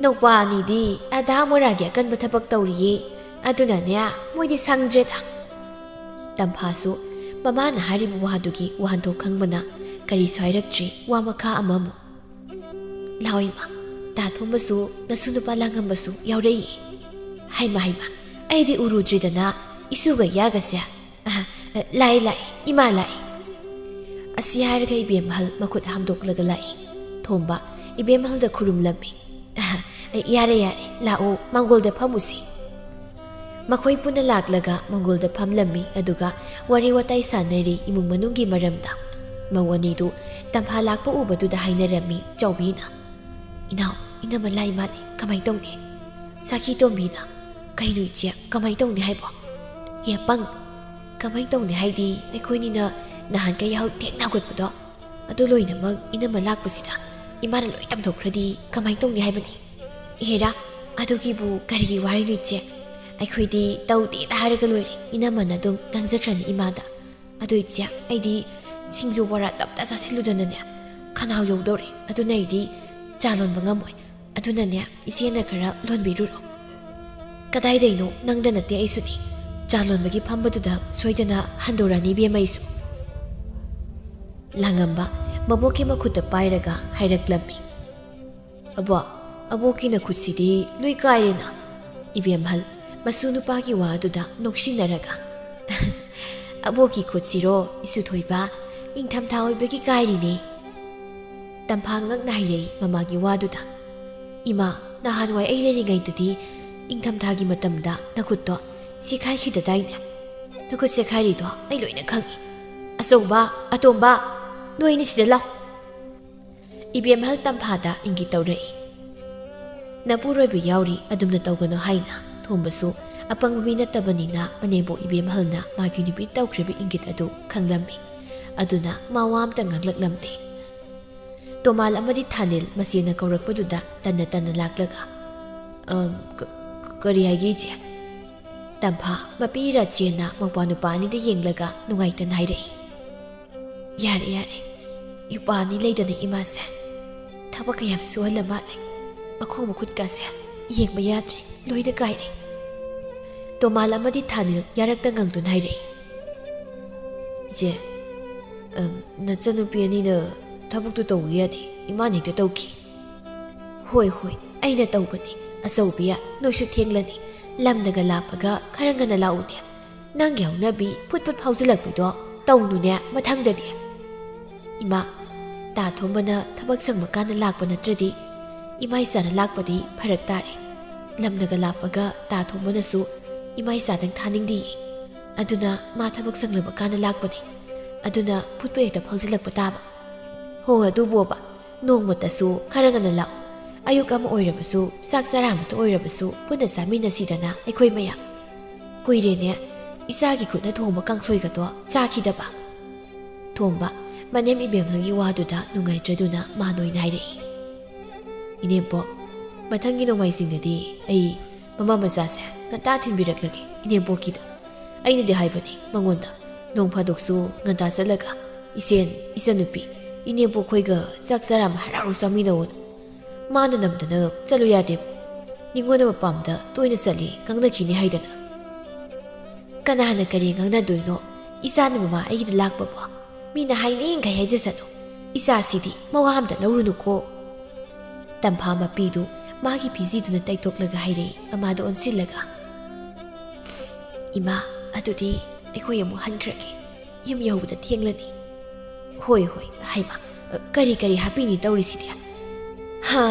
ꯅꯧꯄꯥ ꯑꯅꯤꯗꯤ ꯑꯗꯥ ꯃꯣꯔꯥꯒꯤ ꯑꯀꯟꯕ ꯊꯕꯛ ꯇꯧꯔꯤꯌꯦ, ꯑꯗꯨꯅꯅꯦ ꯃꯣꯏꯗꯤ ꯁꯪꯗ꯭ꯔꯦꯗ꯫" ꯇꯝꯐꯥꯁꯨ ꯃꯃꯥꯅ ꯍꯥꯏꯔꯤꯕ ꯋꯥꯗꯨꯒꯤ ꯋꯥꯍꯟꯊꯣꯛ ꯈꯪꯕꯅ ꯀꯔꯤꯁꯨ ꯍꯥꯏꯔꯛꯇ꯭ꯔꯤ, ꯋꯥ ꯃꯈꯥ ꯑꯃꯃꯨꯛ꯫ "ꯂꯥꯎ ꯏꯃꯥ, ꯇꯥ ꯊꯣꯝꯕꯁꯨ ꯅꯁꯨ ꯅꯨꯄꯥ ꯂꯥꯡꯉꯝꯕꯁꯨ ꯌꯥꯎꯔꯛꯏ꯫ ꯍꯩꯃ, ꯍꯩꯃ, ꯑꯩꯗꯤ ꯎꯔꯨꯗ꯭ꯔꯤꯗꯅ ꯏꯁꯨꯒ ꯏꯌꯥꯒꯁꯦ꯫ ꯑꯍ, ꯂꯥꯛꯑꯦ, ꯂꯥꯛꯑꯦ, ꯏꯃꯥ ꯂꯥꯛꯑꯦ꯫" ꯑꯁꯤ ꯍꯥꯏꯔꯒ ꯏꯕꯦꯝꯍꯜ ꯃꯈꯨꯠ ꯍꯥꯝꯗꯣꯛꯂꯒ ꯂꯥꯛꯏ꯫ ꯊꯣꯝꯕ ꯏꯕꯦꯝꯍꯜꯗ ꯈꯨꯔꯨꯝꯂꯝꯃꯤ꯫ "ꯑꯍ, ꯌꯥꯔꯦ, ꯌꯥꯔꯦ, ꯂꯥꯛꯑꯣ, ꯃꯥꯡꯒꯣꯜꯗ ꯐꯝꯃꯨꯁꯤ꯫" ꯃꯈꯣꯏ ꯄꯨꯟꯅ ꯂꯥꯛꯂꯒ ꯃꯪꯒꯣꯜꯗ ꯐꯝꯂꯝꯃꯤ, ꯑꯗꯨꯒ ꯋꯥꯔꯤ ꯋꯥꯇꯥꯏ ꯁꯥꯟꯅꯔꯤ ꯏꯃꯨꯡ ꯃꯅꯨꯡꯒꯤ ꯃꯔꯝꯗ꯫ ꯃꯧ ꯑꯅꯤꯗꯨ ꯇꯝꯐꯥ ꯂꯥꯛꯄ ꯎꯕꯗꯨꯗ ꯍꯥꯏꯅꯔꯝꯃꯤ ꯆꯥꯎꯕꯤꯅ, "ꯏꯅꯥꯎ, ꯏꯅꯝꯃ ꯂꯥꯛꯏ ꯃꯥꯜꯂꯦ, ꯀꯃꯥꯏ ꯇꯧꯅꯤ?" ꯁꯥꯈꯤ ꯇꯣꯝꯕꯤꯅ, "ꯀꯩꯅꯣ ꯏꯆꯦ, ꯀꯃꯥꯏ ꯇꯧꯅꯤ ꯍꯥꯏꯕꯣ?" "ꯑꯦ ꯄꯪ, ꯀꯃꯥꯏ ꯇꯧꯅꯤ ꯍꯥꯏꯗꯤ ꯑꯩꯈꯣꯏꯅꯤꯅ ꯅꯍꯥꯟꯈꯩ ꯌꯥꯍꯧ ꯊꯦꯡꯅ ꯍꯧꯒꯠꯄꯗꯣ, ꯑꯗꯨ ꯂꯣꯏꯅꯃꯛ ꯏꯅꯝꯃ ꯂꯥꯛꯄꯁꯤꯗ ꯏꯃꯥꯅ ꯂꯣꯏ ꯇꯝꯊꯣꯛꯈ꯭ꯔꯗꯤ ꯀꯃꯥꯏ ꯇꯧꯅꯤ ꯍꯥꯏꯕꯅꯤ?" "ꯏꯍꯦꯔꯥ, ꯑꯗꯨꯒꯤꯕꯨ ꯀꯔꯤꯒꯤ ꯋꯥꯔꯤꯅꯣ ꯏꯆꯦ? ꯑꯩꯈꯣꯏꯗꯤ ꯇꯧꯗꯦꯗ ꯍꯥꯏꯔꯒ ꯂꯣꯏꯔꯦ, ꯏꯅꯝꯃꯅ ꯑꯗꯨꯝ ꯉꯥꯡꯖꯈ꯭ꯔꯅꯤ ꯏꯃꯥꯗ꯫ ꯑꯗꯣ ꯏꯆꯦ, ꯑꯩꯗꯤ ꯁꯤꯡꯖꯨ ꯕꯣꯔꯥ ꯇꯞꯇ ꯆꯥꯁꯤꯜꯂꯨꯗꯅꯅꯦ, ꯈꯅꯥꯎ ꯌꯧꯗꯧꯔꯦ, ꯑꯗꯨꯅ ꯑꯩꯗꯤ ꯆꯥ ꯂꯣꯟꯕ ꯉꯝꯃꯣꯏ, ꯑꯗꯨꯅꯅꯦ ꯏꯆꯦꯅ ꯈꯔ ꯂꯣꯟꯕꯤꯔꯨꯔꯣ꯫" "ꯀꯗꯥꯏꯗꯩꯅꯣ, ꯅꯪꯗ ꯅꯠꯇꯦ ꯑꯩꯁꯨꯅꯤ, ꯆꯥ ꯂꯣꯟꯕꯒꯤ ꯐꯝꯕꯗꯨꯗ ꯁꯣꯏꯗꯅ ꯍꯟꯗꯣꯔꯛꯑꯅꯤ ꯏꯕꯦꯝꯃ ꯑꯩꯁꯨ꯫" ꯂꯥꯡꯉꯝꯕ ꯃꯕꯣꯛꯀꯤ ꯃꯈꯨꯠꯇ ꯄꯥꯏꯔꯒ ꯍꯥꯏꯔꯛꯂꯝꯃꯤ꯫ "ꯑꯕꯣꯛ, ꯑꯕꯣꯛꯀꯤ ꯅꯈꯨꯠꯁꯤꯗꯤ ꯂꯣꯏ ꯀꯥꯏꯔꯦꯅ꯫" ꯏꯕꯦꯝꯍꯜ ꯃꯁꯨ ꯅꯨꯄꯥꯒꯤ ꯋꯥꯗꯨꯗ ꯅꯣꯛꯁꯤꯟꯅꯔꯒ, "ꯑꯕꯣꯛꯀꯤ ꯈꯨꯠꯁꯤꯔꯣ, ꯏꯁꯨ ꯊꯣꯏꯕ, ꯅꯤꯡꯊꯝꯊꯥ ꯑꯣꯏꯕꯒꯤ ꯀꯥꯏꯔꯤꯅꯦ꯫" ꯇꯝꯐꯥ ꯉꯛꯅ ꯍꯥꯏꯔꯛꯏ ꯃꯃꯥꯒꯤ ꯋꯥꯗꯨꯗ꯫ "ꯏꯃꯥ, ꯅꯍꯥꯟꯋꯥꯏ ꯑꯩ ꯂꯩꯔꯤꯉꯩꯗꯗꯤ ꯅꯤꯡꯊꯝꯊꯥꯒꯤ ꯃꯇꯝꯗ ꯅꯈꯨꯠꯇꯣ ꯁꯦꯈꯥꯏꯈꯤꯗꯗꯥꯏꯅꯦ? ꯅꯈꯨꯠ ꯁꯦꯈꯥꯏꯔꯤꯗꯣ ꯑꯩ ꯂꯣꯏꯅ ꯈꯪꯉꯤ꯫ ꯑꯆꯧꯕ, ꯑꯇꯣꯝꯕ, ꯅꯣꯏ ꯑꯅꯤ ꯁꯤꯗ ꯂꯥꯎ꯫" ꯏꯕꯦꯝꯍꯜ ꯇꯝꯐꯥꯗ ꯏꯪꯒꯤꯠ ꯇꯧꯔꯛꯏ꯫ "ꯅꯄꯨꯔꯣꯏꯕ ꯌꯥꯎꯔꯤ, ꯑꯗꯨꯝꯅ ꯇꯧꯒꯅꯨ" ꯍꯥꯏꯅ ꯊꯣꯝꯕꯁꯨ ꯑꯄꯪꯕ ꯃꯤ ꯅꯠꯇꯕꯅꯤꯅ ꯃꯅꯦꯝꯕꯣꯛ ꯏꯕꯦꯝꯍꯜꯅ ꯃꯥꯒꯤ ꯅꯨꯄꯤ ꯇꯧꯈ꯭ꯔꯤꯕ ꯏꯪꯒꯤꯠ ꯑꯗꯨ ꯈꯪꯂꯝꯃꯤ꯫ ꯑꯗꯨꯅ ꯃꯥ ꯋꯥ ꯑꯝꯇ ꯉꯥꯡꯂꯛꯂꯝꯗꯦ꯫ ꯇꯣꯃꯥꯜ ꯑꯃꯗꯤ ꯊꯥꯅꯤꯜ ꯃꯆꯦꯅ ꯀꯧꯔꯛꯄꯗꯨꯗ ꯇꯟꯅ ꯇꯟꯅ ꯂꯥꯛꯂꯒ, "ꯑꯝ, ꯀ-, ꯀꯔꯤ ꯍꯥꯏꯒꯦ ꯏꯆꯦ?" ꯇꯝꯐꯥ ꯃꯄꯤ ꯏꯔꯥ ꯆꯦꯟꯅ ꯃꯧꯄ꯭ꯋꯥ ꯅꯨꯄꯥ ꯑꯅꯤꯗ ꯌꯦꯡꯂꯒ ꯅꯨꯡꯉꯥꯏꯇꯅ ꯍꯥꯏꯔꯛꯏ꯫ "ꯌꯥꯔꯦ, ꯌꯥꯔꯦ꯫ ꯌꯨꯄꯥ ꯑꯅꯤ ꯂꯩꯗꯅ ꯏꯃꯥꯁꯦ ꯊꯕꯛ ꯀꯌꯥꯝ ꯁꯨꯍꯜꯂ ꯃꯥꯜꯂꯦ꯫ ꯃꯈꯣꯡ ꯃꯈꯨꯠꯀꯥꯁꯦ ꯌꯦꯡꯕ ꯌꯥꯗ꯭ꯔꯦ, ꯂꯣꯏꯅ ꯀꯥꯏꯔꯦ꯫" ꯇꯣꯃꯥꯜ ꯑꯃꯗꯤ ꯊꯥꯅꯤꯜ ꯌꯥꯔꯛꯇ ꯉꯪꯗꯨꯅ ꯍꯥꯏꯔꯛꯏ꯫ "ꯏꯆꯦ, ꯑꯝ, ꯅꯆꯟꯅꯨꯄꯤ ꯑꯅꯤꯅ ꯊꯕꯛꯇꯨ ꯇꯧꯕ ꯌꯥꯗꯦ, ꯏꯃꯥꯅ ꯍꯦꯛꯇ ꯇꯧꯈꯤ꯫" "ꯍꯣꯏ, ꯍꯣꯏ, ꯑꯩꯅ ꯇꯧꯕꯅꯤ꯫ ꯑꯆꯧꯕꯤ, ꯅꯣꯏꯁꯨ ꯊꯦꯡꯂꯅꯤ꯫ ꯂꯝꯅꯒ ꯂꯥꯞꯄꯒ ꯈꯔ ꯉꯟꯅ ꯂꯥꯛꯎꯅꯦ꯫ ꯅꯪꯒꯤ ꯍꯧꯅꯕꯤ ꯐꯨꯠ ꯐꯨꯠ ꯐꯥꯎꯖꯤꯜꯂꯛꯄꯤꯗꯣ ꯇꯧꯅꯨꯅꯦ ꯃꯊꯪꯗꯗꯤ꯫" ꯏꯃꯥ, ꯇꯥ ꯊꯣꯝꯕꯅ ꯊꯕꯛ ꯁꯪꯕ ꯀꯥꯟꯗ ꯂꯥꯛꯄ ꯅꯠꯇ꯭ꯔꯗꯤ ꯏꯃꯥ ꯏꯆꯥꯅ ꯂꯥꯛꯄꯗꯤ ꯐꯔꯛ ꯇꯥꯔꯦ꯫ ꯂꯝꯅꯒ ꯂꯥꯞꯄꯒ ꯇꯥ ꯊꯣꯝꯕꯅꯁꯨ "ꯏꯃꯥ ꯏꯆꯥꯗꯪ ꯊꯥꯅꯤꯡꯗꯤꯌꯦ꯫ ꯑꯗꯨꯅ ꯃꯥ ꯊꯕꯛ ꯁꯪꯂꯕ ꯀꯥꯟꯗ ꯂꯥꯛꯄꯅꯦ꯫ ꯑꯗꯨꯅ ꯐꯨꯠꯄ ꯍꯦꯛꯇ ꯐꯥꯎꯖꯤꯜꯂꯛꯄ ꯇꯥꯕ꯫ ꯍꯣ, ꯑꯗꯨꯕꯣꯕ, ꯅꯣꯡꯃꯇꯁꯨ ꯈꯔ ꯉꯟꯅ ꯂꯥꯛꯑꯣ꯫ ꯑꯌꯨꯛ ꯑꯃ ꯑꯣꯏꯔꯕꯁꯨ, ꯆꯥꯛ ꯆꯔꯥ ꯑꯃꯇ ꯑꯣꯏꯔꯕꯁꯨ ꯄꯨꯟꯅ ꯆꯥꯃꯤꯟꯅꯁꯤꯗꯅ ꯑꯩꯈꯣꯏ ꯃꯌꯥꯝ꯫ ꯀꯨꯏꯔꯦꯅꯦ ꯏꯆꯥꯒꯤ ꯈꯨꯠꯅ ꯊꯣꯡꯕ ꯀꯥꯡꯁꯣꯏꯒꯗꯣ ꯆꯥꯈꯤꯗꯕ"꯫ ꯊꯣꯝꯕ ꯃꯅꯦꯝ ꯏꯕꯦꯝꯍꯜꯒꯤ ꯋꯥꯗꯨꯗ ꯅꯨꯡꯉꯥꯏꯇ꯭ꯔꯗꯨꯅ ꯃꯥ ꯅꯣꯏꯅ ꯍꯥꯏꯔꯛꯏ, "ꯏꯅꯦꯝꯄꯣꯛ, ꯃꯊꯪꯒꯤ ꯅꯣꯡꯃꯥꯏꯖꯤꯡꯗꯗꯤ ꯑꯩ ꯃꯃꯥ ꯃꯆꯥꯁꯦ ꯉꯟꯇꯥ ꯊꯤꯟꯕꯤꯔꯛꯂꯒꯦ ꯏꯅꯦꯝꯄꯣꯛꯀꯤꯗ꯫ ꯑꯩꯅꯗꯤ ꯍꯥꯏꯕꯅꯤ ꯃꯉꯣꯟꯗ, ꯅꯣꯡ ꯐꯥꯗꯣꯛꯁꯨ ꯉꯟꯇꯥ ꯆꯠꯂꯒ ꯏꯆꯦꯟ, ꯏꯆꯟꯅꯨꯄꯤ, ꯏꯅꯦꯝꯄꯣꯛ ꯈꯣꯏꯒ ꯆꯥꯛ ꯆꯔꯥ ꯑꯃ ꯍꯔꯥꯎ ꯍꯔꯥꯎ ꯆꯥꯃꯤꯟꯅꯧꯅ꯫ ꯃꯥꯅ ꯅꯝꯗꯅ ꯆꯠꯂꯨ ꯌꯥꯗꯦꯕ꯫ ꯅꯤꯉꯣꯜ ꯑꯃ ꯄꯥꯝꯗ ꯇꯣꯏꯅ ꯆꯠꯂꯤ ꯉꯥꯡꯅꯈꯤꯅꯤ ꯍꯥꯏꯗꯅ"꯫ "ꯀꯅꯥꯅ ꯀꯔꯤ ꯉꯥꯡꯅꯗꯣꯏꯅꯣ? ꯏꯆꯥꯅ ꯃꯃꯥ ꯑꯩꯒꯤꯗ ꯂꯥꯛꯄꯕꯣ? ꯃꯤꯅ ꯍꯥꯏꯅꯤꯡꯈꯩ ꯍꯥꯏꯖꯁꯅꯨ꯫ ꯏꯆꯥꯁꯤꯗꯤ ꯃꯋꯥ ꯑꯝꯇ ꯂꯧꯔꯨꯅꯨꯀꯣ"꯫ ꯇꯝꯐꯥ ꯃꯄꯤꯗꯨ ꯃꯥꯒꯤ ꯐꯤꯖꯤꯗꯨꯅ ꯇꯩꯊꯣꯛꯂꯒ ꯍꯥꯏꯔꯛꯏ ꯃꯃꯥꯗ ꯑꯣꯟꯁꯤꯜꯂꯒ꯫ "ꯏꯃꯥ, ꯑꯗꯨꯗꯤ ꯑꯩꯈꯣꯏ ꯑꯃꯨꯛ ꯍꯟꯈ꯭ꯔꯒꯦ꯫ ꯌꯨꯝ ꯌꯧꯕꯗ ꯊꯦꯡꯂꯅꯤ"꯫ "ꯍꯣꯏ, ꯍꯣꯏ, ꯍꯩꯃꯥ, ꯀꯔꯤ ꯀꯔꯤ ꯍꯥꯞꯄꯤꯅꯤ ꯇꯧꯔꯤꯁꯤꯗꯤ? ꯍꯥ,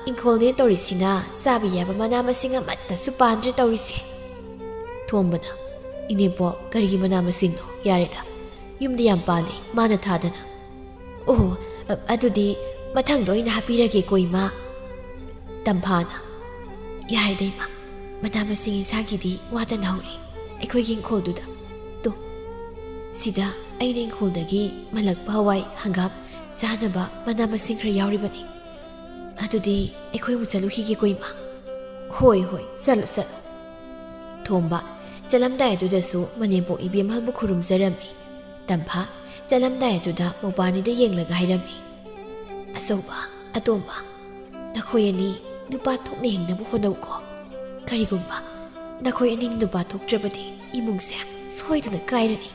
ꯏꯪꯈꯣꯜꯅꯦ ꯇꯧꯔꯤꯁꯤꯅ ꯆꯥꯕ ꯌꯥꯕ ꯃꯅꯥ ꯃꯁꯤꯡ ꯑꯃꯠꯇꯁꯨ ꯄꯥꯟꯗ꯭ꯔꯦ ꯇꯧꯔꯤꯁꯦ"꯫ ꯊꯣꯝꯕꯅ, "ꯏꯅꯦꯝꯄꯣꯛ, ꯀꯔꯤꯒꯤ ꯃꯅꯥ ꯃꯁꯤꯡꯅꯣ? ꯌꯥꯔꯦꯗ, ꯌꯨꯝꯗ ꯌꯥꯝ ꯄꯥꯜꯂꯦ, ꯃꯥꯅ ꯊꯥꯗꯅ"꯫ "ꯑꯣ, ꯑ-, ꯑꯗꯨꯗꯤ ꯃꯊꯪꯗ ꯑꯣꯏꯅ ꯍꯥꯞꯄꯤꯔꯒꯦꯀꯣ, ꯏꯃꯥ"꯫ ꯇꯝꯐꯥꯅ, "ꯌꯥꯔꯦꯗ, ꯏꯃꯥ, ꯃꯅꯥ ꯃꯁꯤꯡ ꯏꯟꯁꯥꯡꯒꯤꯗꯤ ꯋꯥꯇꯅꯍꯧꯔꯤ ꯑꯩꯈꯣꯏꯒꯤ ꯏꯪꯈꯣꯜꯗꯨꯗ꯫ ꯇꯨ, ꯁꯤꯗ ꯑꯩꯅ ꯏꯪꯈꯣꯜꯗꯒꯤ ꯃꯜꯂꯛꯄ ꯍꯋꯥꯏ, ꯍꯪꯒꯥꯝ ꯆꯥꯅꯕ ꯃꯅꯥ ꯃꯁꯤꯡ ꯈꯔ ꯌꯥꯎꯔꯤꯕꯅꯤ꯫ ꯑꯗꯨꯗꯤ ꯑꯩꯈꯣꯏ ꯑꯃꯨꯛ ꯆꯠꯂꯨꯈꯤꯒꯦꯀꯣ, ꯏꯃꯥ"꯫ "ꯍꯣꯏ, ꯍꯣꯏ, ꯆꯠꯂꯣ, ꯆꯠꯂꯣ"꯫ ꯊꯣꯝꯕ ꯆꯠꯂꯝꯗꯥꯏ ꯑꯗꯨꯗꯁꯨ ꯃꯅꯦꯝꯄꯣꯛ ꯏꯕꯦꯝꯍꯜꯕꯨ ꯈꯨꯔꯨꯝꯖꯔꯝꯃꯤ꯫ ꯇꯝꯐꯥ ꯆꯠꯂꯝꯗꯥꯏ ꯑꯗꯨꯗ ꯃꯧꯄꯥꯅꯤꯗ ꯌꯦꯡꯂꯒ ꯍꯥꯏꯔꯝꯃꯤ, "ꯑꯆꯧꯕ, ꯑꯇꯣꯝꯕ, ꯅꯈꯣꯏ ꯑꯅꯤ ꯅꯨꯄꯥ ꯊꯣꯛꯅ ꯍꯤꯡꯅꯕ ꯍꯣꯠꯅꯧꯀꯣ꯫ ꯀꯔꯤꯒꯨꯝꯕ ꯅꯈꯣꯏ ꯑꯅꯤ ꯅꯨꯄꯥ ꯊꯣꯛꯇ꯭ꯔꯕꯗꯤ ꯏꯃꯨꯡꯁꯦ ꯁꯣꯏꯗꯅ ꯀꯥꯏꯔꯅꯤ"꯫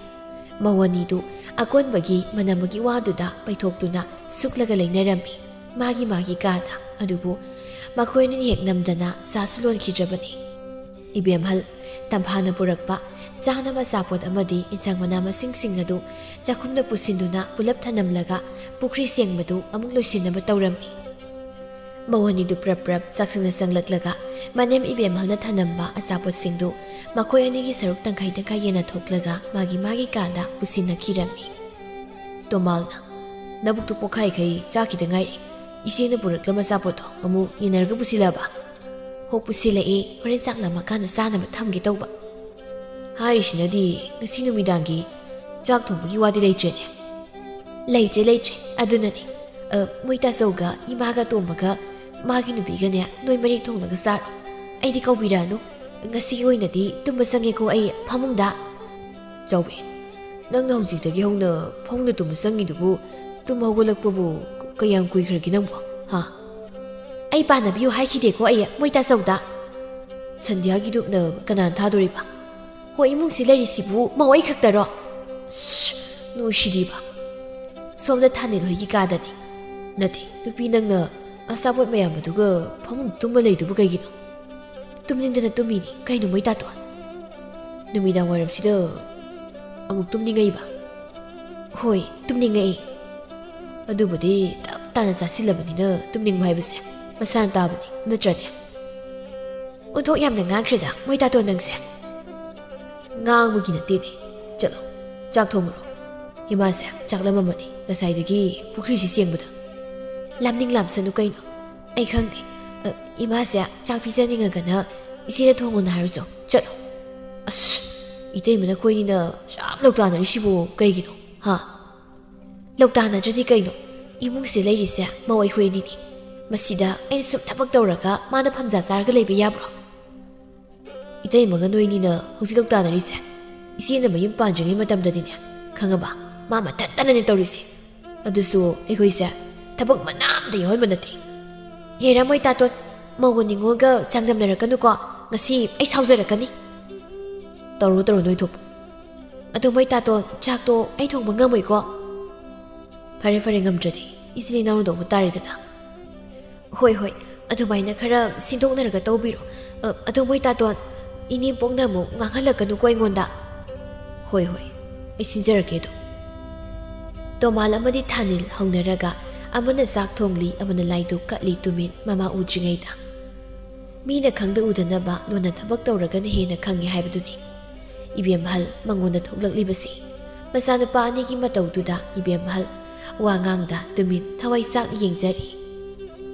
ꯃꯧ ꯑꯅꯤꯗꯨ ꯑꯀꯣꯟꯕꯒꯤ ꯃꯅꯝ ꯑꯃꯒꯤ ꯋꯥꯗꯨꯗ ꯄꯩꯊꯣꯛꯇꯨꯅ ꯁꯨꯛꯂꯒ ꯂꯩꯅꯔꯝꯃꯤ ꯃꯥꯒꯤ ꯃꯥꯒꯤ ꯀꯥꯗ꯫ ꯑꯗꯨꯕꯨ ꯃꯈꯣꯏ ꯑꯅꯤꯅ ꯍꯦꯛ ꯅꯝꯗꯅ ꯆꯥꯁꯨ ꯂꯣꯟꯈꯤꯗ꯭ꯔꯕꯅꯤ꯫ ꯏꯕꯦꯝꯍꯜ ꯇꯝꯐꯥꯅ ꯄꯨꯔꯛꯄ ꯆꯥꯅꯕ ꯑꯆꯥꯄꯣꯠ ꯑꯃꯗꯤ ꯏꯟꯁꯥꯡ ꯃꯅꯥ ꯃꯁꯤꯡꯁꯤꯡ ꯑꯗꯨ ꯆꯥꯛꯈꯨꯝꯗ ꯄꯨꯁꯤꯟꯗꯨꯅ ꯄꯨꯂꯞ ꯊꯅꯝꯂꯒ ꯄꯨꯈ꯭ꯔꯤ ꯁꯦꯡꯕꯗꯨ ꯑꯃꯨꯛ ꯂꯣꯏꯁꯤꯟꯅꯕ ꯇꯧꯔꯝꯃꯤ꯫ ꯃꯧ ꯑꯅꯤꯗꯨ ꯄ꯭ꯔꯞ ꯄ꯭ꯔꯞ ꯆꯥꯛꯁꯪꯗ ꯆꯪꯂꯛꯂꯒ ꯃꯅꯦꯝ ꯏꯕꯦꯝꯍꯜꯅ ꯊꯅꯝꯕ ꯑꯆꯥꯄꯣꯠꯁꯤꯡꯗꯨ ꯃꯈꯣꯏ ꯑꯅꯤꯒꯤ ꯁꯔꯨꯛ ꯇꯪꯈꯥꯏ ꯇꯪꯈꯥꯏ ꯌꯦꯟꯅꯊꯣꯛꯂꯒ ꯃꯥꯒꯤ ꯃꯥꯒꯤ ꯀꯥꯗ ꯄꯨꯁꯤꯟꯅꯈꯤꯔꯝꯃꯤ꯫ ꯇꯣꯃꯥꯜꯅ, "ꯅꯕꯨꯛꯇꯨ ꯄꯣꯛꯈꯥꯏꯈꯩ ꯆꯥꯈꯤꯗ ꯉꯥꯏꯔꯤ꯫ ꯏꯆꯦꯅ ꯄꯨꯔꯛꯂꯝꯕ ꯑꯆꯥꯄꯣꯠꯇꯣ ꯑꯃꯨꯛ ꯌꯦꯟꯅꯔꯒ ꯄꯨꯁꯤꯜꯂꯛꯑꯕ?" "ꯍꯣ, ꯄꯨꯁꯤꯜꯂꯛꯑꯦ꯫ ꯍꯣꯔꯦꯟ ꯆꯥꯛ ꯂꯥꯝꯃꯀꯥꯟꯗ ꯆꯥꯅꯕ ꯊꯝꯒꯦ ꯇꯧꯕ꯫ ꯍꯥꯏꯔꯤꯁꯤꯅꯗꯤ ꯉꯁꯤ ꯅꯨꯃꯤꯗꯥꯡꯒꯤ ꯆꯥꯛ ꯊꯣꯡꯕꯒꯤ ꯋꯥꯗꯤ ꯂꯩꯇ꯭ꯔꯦꯅꯦ?" "ꯂꯩꯇ꯭ꯔꯦ, ꯂꯩꯇ꯭ꯔꯦ꯫ ꯑꯗꯨꯅꯅꯦ, ꯑ, ꯃꯣꯏ ꯇꯥꯆꯧꯒ ꯏꯃꯥꯒ ꯇꯣꯝꯕꯒ ꯃꯥꯒꯤ ꯅꯨꯄꯤꯒꯅꯦ ꯅꯣꯏ ꯃꯔꯤ ꯊꯣꯡꯂꯒ ꯆꯥꯔꯣ꯫ ꯑꯩꯗꯤ ꯀꯧꯕꯤꯔꯛꯑꯅꯨ꯫ ꯉꯁꯤꯒꯤ ꯑꯣꯏꯅꯗꯤ ꯇꯨꯝꯕ ꯆꯪꯉꯦꯀꯣ ꯑꯩ ꯐꯃꯨꯡꯗ꯫" "ꯆꯥꯎꯕꯤ, ꯅꯪꯅ ꯍꯧꯖꯤꯛꯇꯒꯤ ꯍꯧꯅ ꯐꯃꯨꯡꯗ ꯇꯨꯝꯕ ꯆꯪꯉꯤꯗꯨꯕꯨ ꯇꯨꯝ ꯍꯧꯒꯠꯂꯛꯄꯕꯨ ꯀꯌꯥꯝ ꯀꯨꯏꯈ꯭ꯔꯒꯦ ꯅꯪꯕꯣ? ꯍꯥ?" "ꯑꯩ ꯄꯥꯟꯅꯕꯤꯌꯨ ꯍꯥꯏꯈꯤꯗꯦꯀꯣ ꯑꯩ ꯃꯣꯏ ꯇꯥꯆꯧꯗ꯫" "ꯁꯟꯙ꯭ꯌꯥꯒꯤꯗꯨꯞꯅ ꯀꯅꯥꯅ ꯊꯥꯗꯣꯔꯤꯕ? ꯍꯣꯏ, ꯏꯃꯨꯡꯁꯤ ꯂꯩꯔꯤꯁꯤꯕꯨ ꯃꯧ ꯑꯩ ꯈꯛꯇꯔꯣ? ꯁꯁ, ꯅꯨꯡꯁꯤꯗꯤꯕ꯫ ꯁꯣꯝꯗ ꯊꯥꯅꯤꯜ ꯍꯣꯏꯒꯤ ꯀꯥꯗꯅꯤ꯫ ꯅꯠꯇꯦ, ꯅꯨꯄꯤ ꯅꯪꯅ ꯑꯆꯥꯄꯣꯠ ꯃꯌꯥꯝ ꯑꯗꯨꯒ ꯐꯃꯨꯡ ꯇꯨꯝꯃ ꯂꯩꯗꯨꯕꯨ ꯀꯩꯒꯤꯅꯣ?" "ꯇꯨꯝꯅꯤꯡꯗꯅ ꯇꯨꯝꯃꯤꯅꯤ ꯀꯩꯅꯣ ꯃꯣꯏ ꯇꯥꯇꯣꯟ꯫ ꯅꯨꯃꯤꯗꯥꯡ ꯋꯥꯏꯔꯝꯁꯤꯗ ꯑꯃꯨꯛ ꯇꯨꯝꯅꯤꯡꯉꯛꯏꯕ?" "ꯍꯣꯏ, ꯇꯨꯝꯅꯤꯡꯉꯛꯏ꯫" "ꯑꯗꯨꯕꯨꯗꯤ ꯇꯞ ꯇꯥꯅ ꯆꯥꯁꯤꯜꯂꯕꯅꯤꯅ ꯇꯨꯝꯅꯤꯡꯕ ꯍꯥꯏꯕꯁꯦ ꯃꯁꯥꯅ ꯇꯥꯕꯅꯤ, ꯅꯠꯇ꯭ꯔꯅꯦ?" "ꯑꯣꯟꯊꯣꯛ ꯌꯥꯝꯅ ꯉꯥꯡꯈ꯭ꯔꯦꯗ ꯃꯣꯏ ꯇꯥꯇꯣꯟ ꯅꯪꯁꯦ꯫" "ꯉꯥꯡꯕꯒꯤ ꯅꯠꯇꯦꯅꯦ꯫ ꯆꯠꯂꯣ, ꯆꯥꯛ ꯊꯣꯡꯉꯨꯔꯣ꯫ ꯏꯃꯥꯁꯦ ꯆꯥꯛ ꯂꯥꯝꯃꯝꯃꯅꯤ, ꯉꯁꯥꯏꯗꯒꯤ ꯄꯨꯈ꯭ꯔꯤꯁꯤ ꯆꯦꯟꯕꯗ꯫" "ꯂꯥꯝꯅꯤꯡ ꯂꯥꯝꯁꯅꯨ ꯀꯩꯅꯣ꯫ ꯑꯩ ꯈꯪꯗꯦ꯫ ꯑ, ꯏꯃꯥꯁꯦ ꯆꯥꯛ ꯄꯤꯖꯅꯤꯡꯉꯒꯅ ꯏꯆꯦꯅ ꯊꯣꯡꯉꯣꯅ ꯍꯥꯏꯔꯨꯆꯣ꯫ ꯆꯠꯂꯣ꯫" "ꯑꯁ, ꯏꯇꯩꯃ ꯅꯈꯣꯏꯅꯤꯅ ꯌꯥꯝ ꯂꯧꯇꯥꯟꯅꯔꯤꯁꯤꯕꯨ ꯀꯩꯒꯤꯅꯣ? ꯍꯥ?" "ꯂꯧꯇꯥꯟꯅꯗ꯭ꯔꯗꯤ ꯀꯩꯅꯣ? ꯏꯃꯨꯡꯁꯦ ꯂꯩꯔꯤꯁꯦ ꯃꯧ ꯑꯩꯈꯣꯏ ꯑꯅꯤꯅꯤ꯫ ꯃꯁꯤꯗ ꯑꯩꯅ ꯁꯨꯝ ꯊꯕꯛ ꯇꯧꯔꯒ ꯃꯥꯅ ꯐꯝꯖꯥ ꯆꯥꯔꯒ ꯂꯩꯕ ꯌꯥꯕ꯭ꯔꯣ?" "ꯏꯇꯩꯃꯒ ꯅꯣꯏꯅꯤꯅ ꯍꯧꯖꯤꯛ ꯂꯧꯇꯥꯟꯅꯔꯤꯁꯦ ꯏꯆꯦꯅ ꯃꯌꯨꯝ ꯄꯥꯟꯗ꯭ꯔꯤꯉꯩ ꯃꯇꯝꯗꯗꯤꯅꯦ, ꯈꯪꯉꯕ? ꯃꯥ ꯃꯊꯟꯇꯅꯅꯦ ꯇꯧꯔꯤꯁꯦ꯫ ꯑꯗꯨꯁꯨ ꯑꯩꯈꯣꯏꯁꯦ ꯊꯕꯛ ꯃꯅꯥ ꯑꯝꯇ ꯌꯥꯎꯍꯟꯕ ꯅꯠꯇꯦ꯫" "ꯍꯦꯔꯥ ꯃꯣꯏ ꯇꯥꯇꯣꯟ, ꯃꯧꯒ ꯅꯤꯉꯣꯜꯒ ꯆꯥꯡꯗꯝꯅꯔꯛꯀꯅꯨꯀꯣ꯫ ꯉꯁꯤ ꯑꯩ ꯁꯥꯎꯖꯔꯛꯀꯅꯤ꯫" "ꯇꯧꯔꯣ, ꯇꯧꯔꯣ ꯅꯣꯏ ꯊꯣꯛꯄ꯫ ꯑꯗꯣ ꯃꯣꯏ ꯇꯥꯇꯣꯟ, ꯆꯥꯛꯇꯣ ꯑꯩ ꯊꯣꯡꯕ ꯉꯝꯃꯣꯏꯀꯣ꯫" "ꯐꯔꯦ, ꯐꯔꯦ, ꯉꯝꯗ꯭ꯔꯗꯤ ꯏꯆꯤꯜ ꯏꯅꯥꯎꯅ ꯇꯧꯕ ꯇꯥꯔꯦꯗꯅ꯫" "ꯍꯣꯏ, ꯍꯣꯏ, ꯑꯗꯨꯃꯥꯏꯅ ꯈꯔ ꯁꯤꯟꯗꯣꯛꯅꯔꯒ ꯇꯧꯕꯤꯔꯣ꯫ ꯑ, ꯑꯗꯣ ꯃꯣꯏ ꯇꯥꯇꯣꯟ, ꯏꯅꯦꯝꯄꯣꯛꯅ ꯑꯃꯨꯛ ꯉꯥꯡꯍꯜꯂꯛꯀꯅꯨꯀꯣ ꯑꯩꯉꯣꯟꯗ꯫" "ꯍꯣꯏ, ꯍꯣꯏ, ꯑꯩ ꯁꯤꯟꯖꯔꯛꯀꯦ ꯑꯗꯣ꯫" ꯇꯣꯃꯥꯜ ꯑꯃꯗꯤ ꯊꯥꯅꯤꯜ ꯍꯧꯅꯔꯒ ꯑꯃꯅ ꯆꯥꯛ ꯊꯣꯡꯂꯤ, ꯑꯃꯅ ꯂꯥꯏꯗꯨꯛ ꯀꯠꯂꯤ ꯇꯨꯃꯤꯟ ꯃꯃꯥ ꯎꯗ꯭ꯔꯤꯉꯩꯗ꯫ ꯃꯤꯅ ꯈꯪꯗ ꯎꯗꯅꯕ ꯂꯣꯟꯅ ꯊꯕꯛ ꯇꯧꯔꯒꯅ ꯍꯦꯟꯅ ꯈꯪꯉꯤ ꯍꯥꯏꯕꯗꯨꯅꯤ꯫ ꯏꯕꯦꯝꯍꯜ ꯃꯉꯣꯟꯗ ꯊꯣꯛꯂꯛꯂꯤꯕꯁꯤ꯫ ꯃꯆꯥꯅꯨꯄꯥ ꯑꯅꯤꯒꯤ ꯃꯇꯧꯗꯨꯗ ꯏꯕꯦꯝꯍꯜ ꯋꯥ ꯉꯥꯡꯗ ꯇꯨꯃꯤꯟ ꯊꯋꯥꯏ ꯆꯥꯛꯅ ꯌꯦꯡꯖꯔꯤ꯫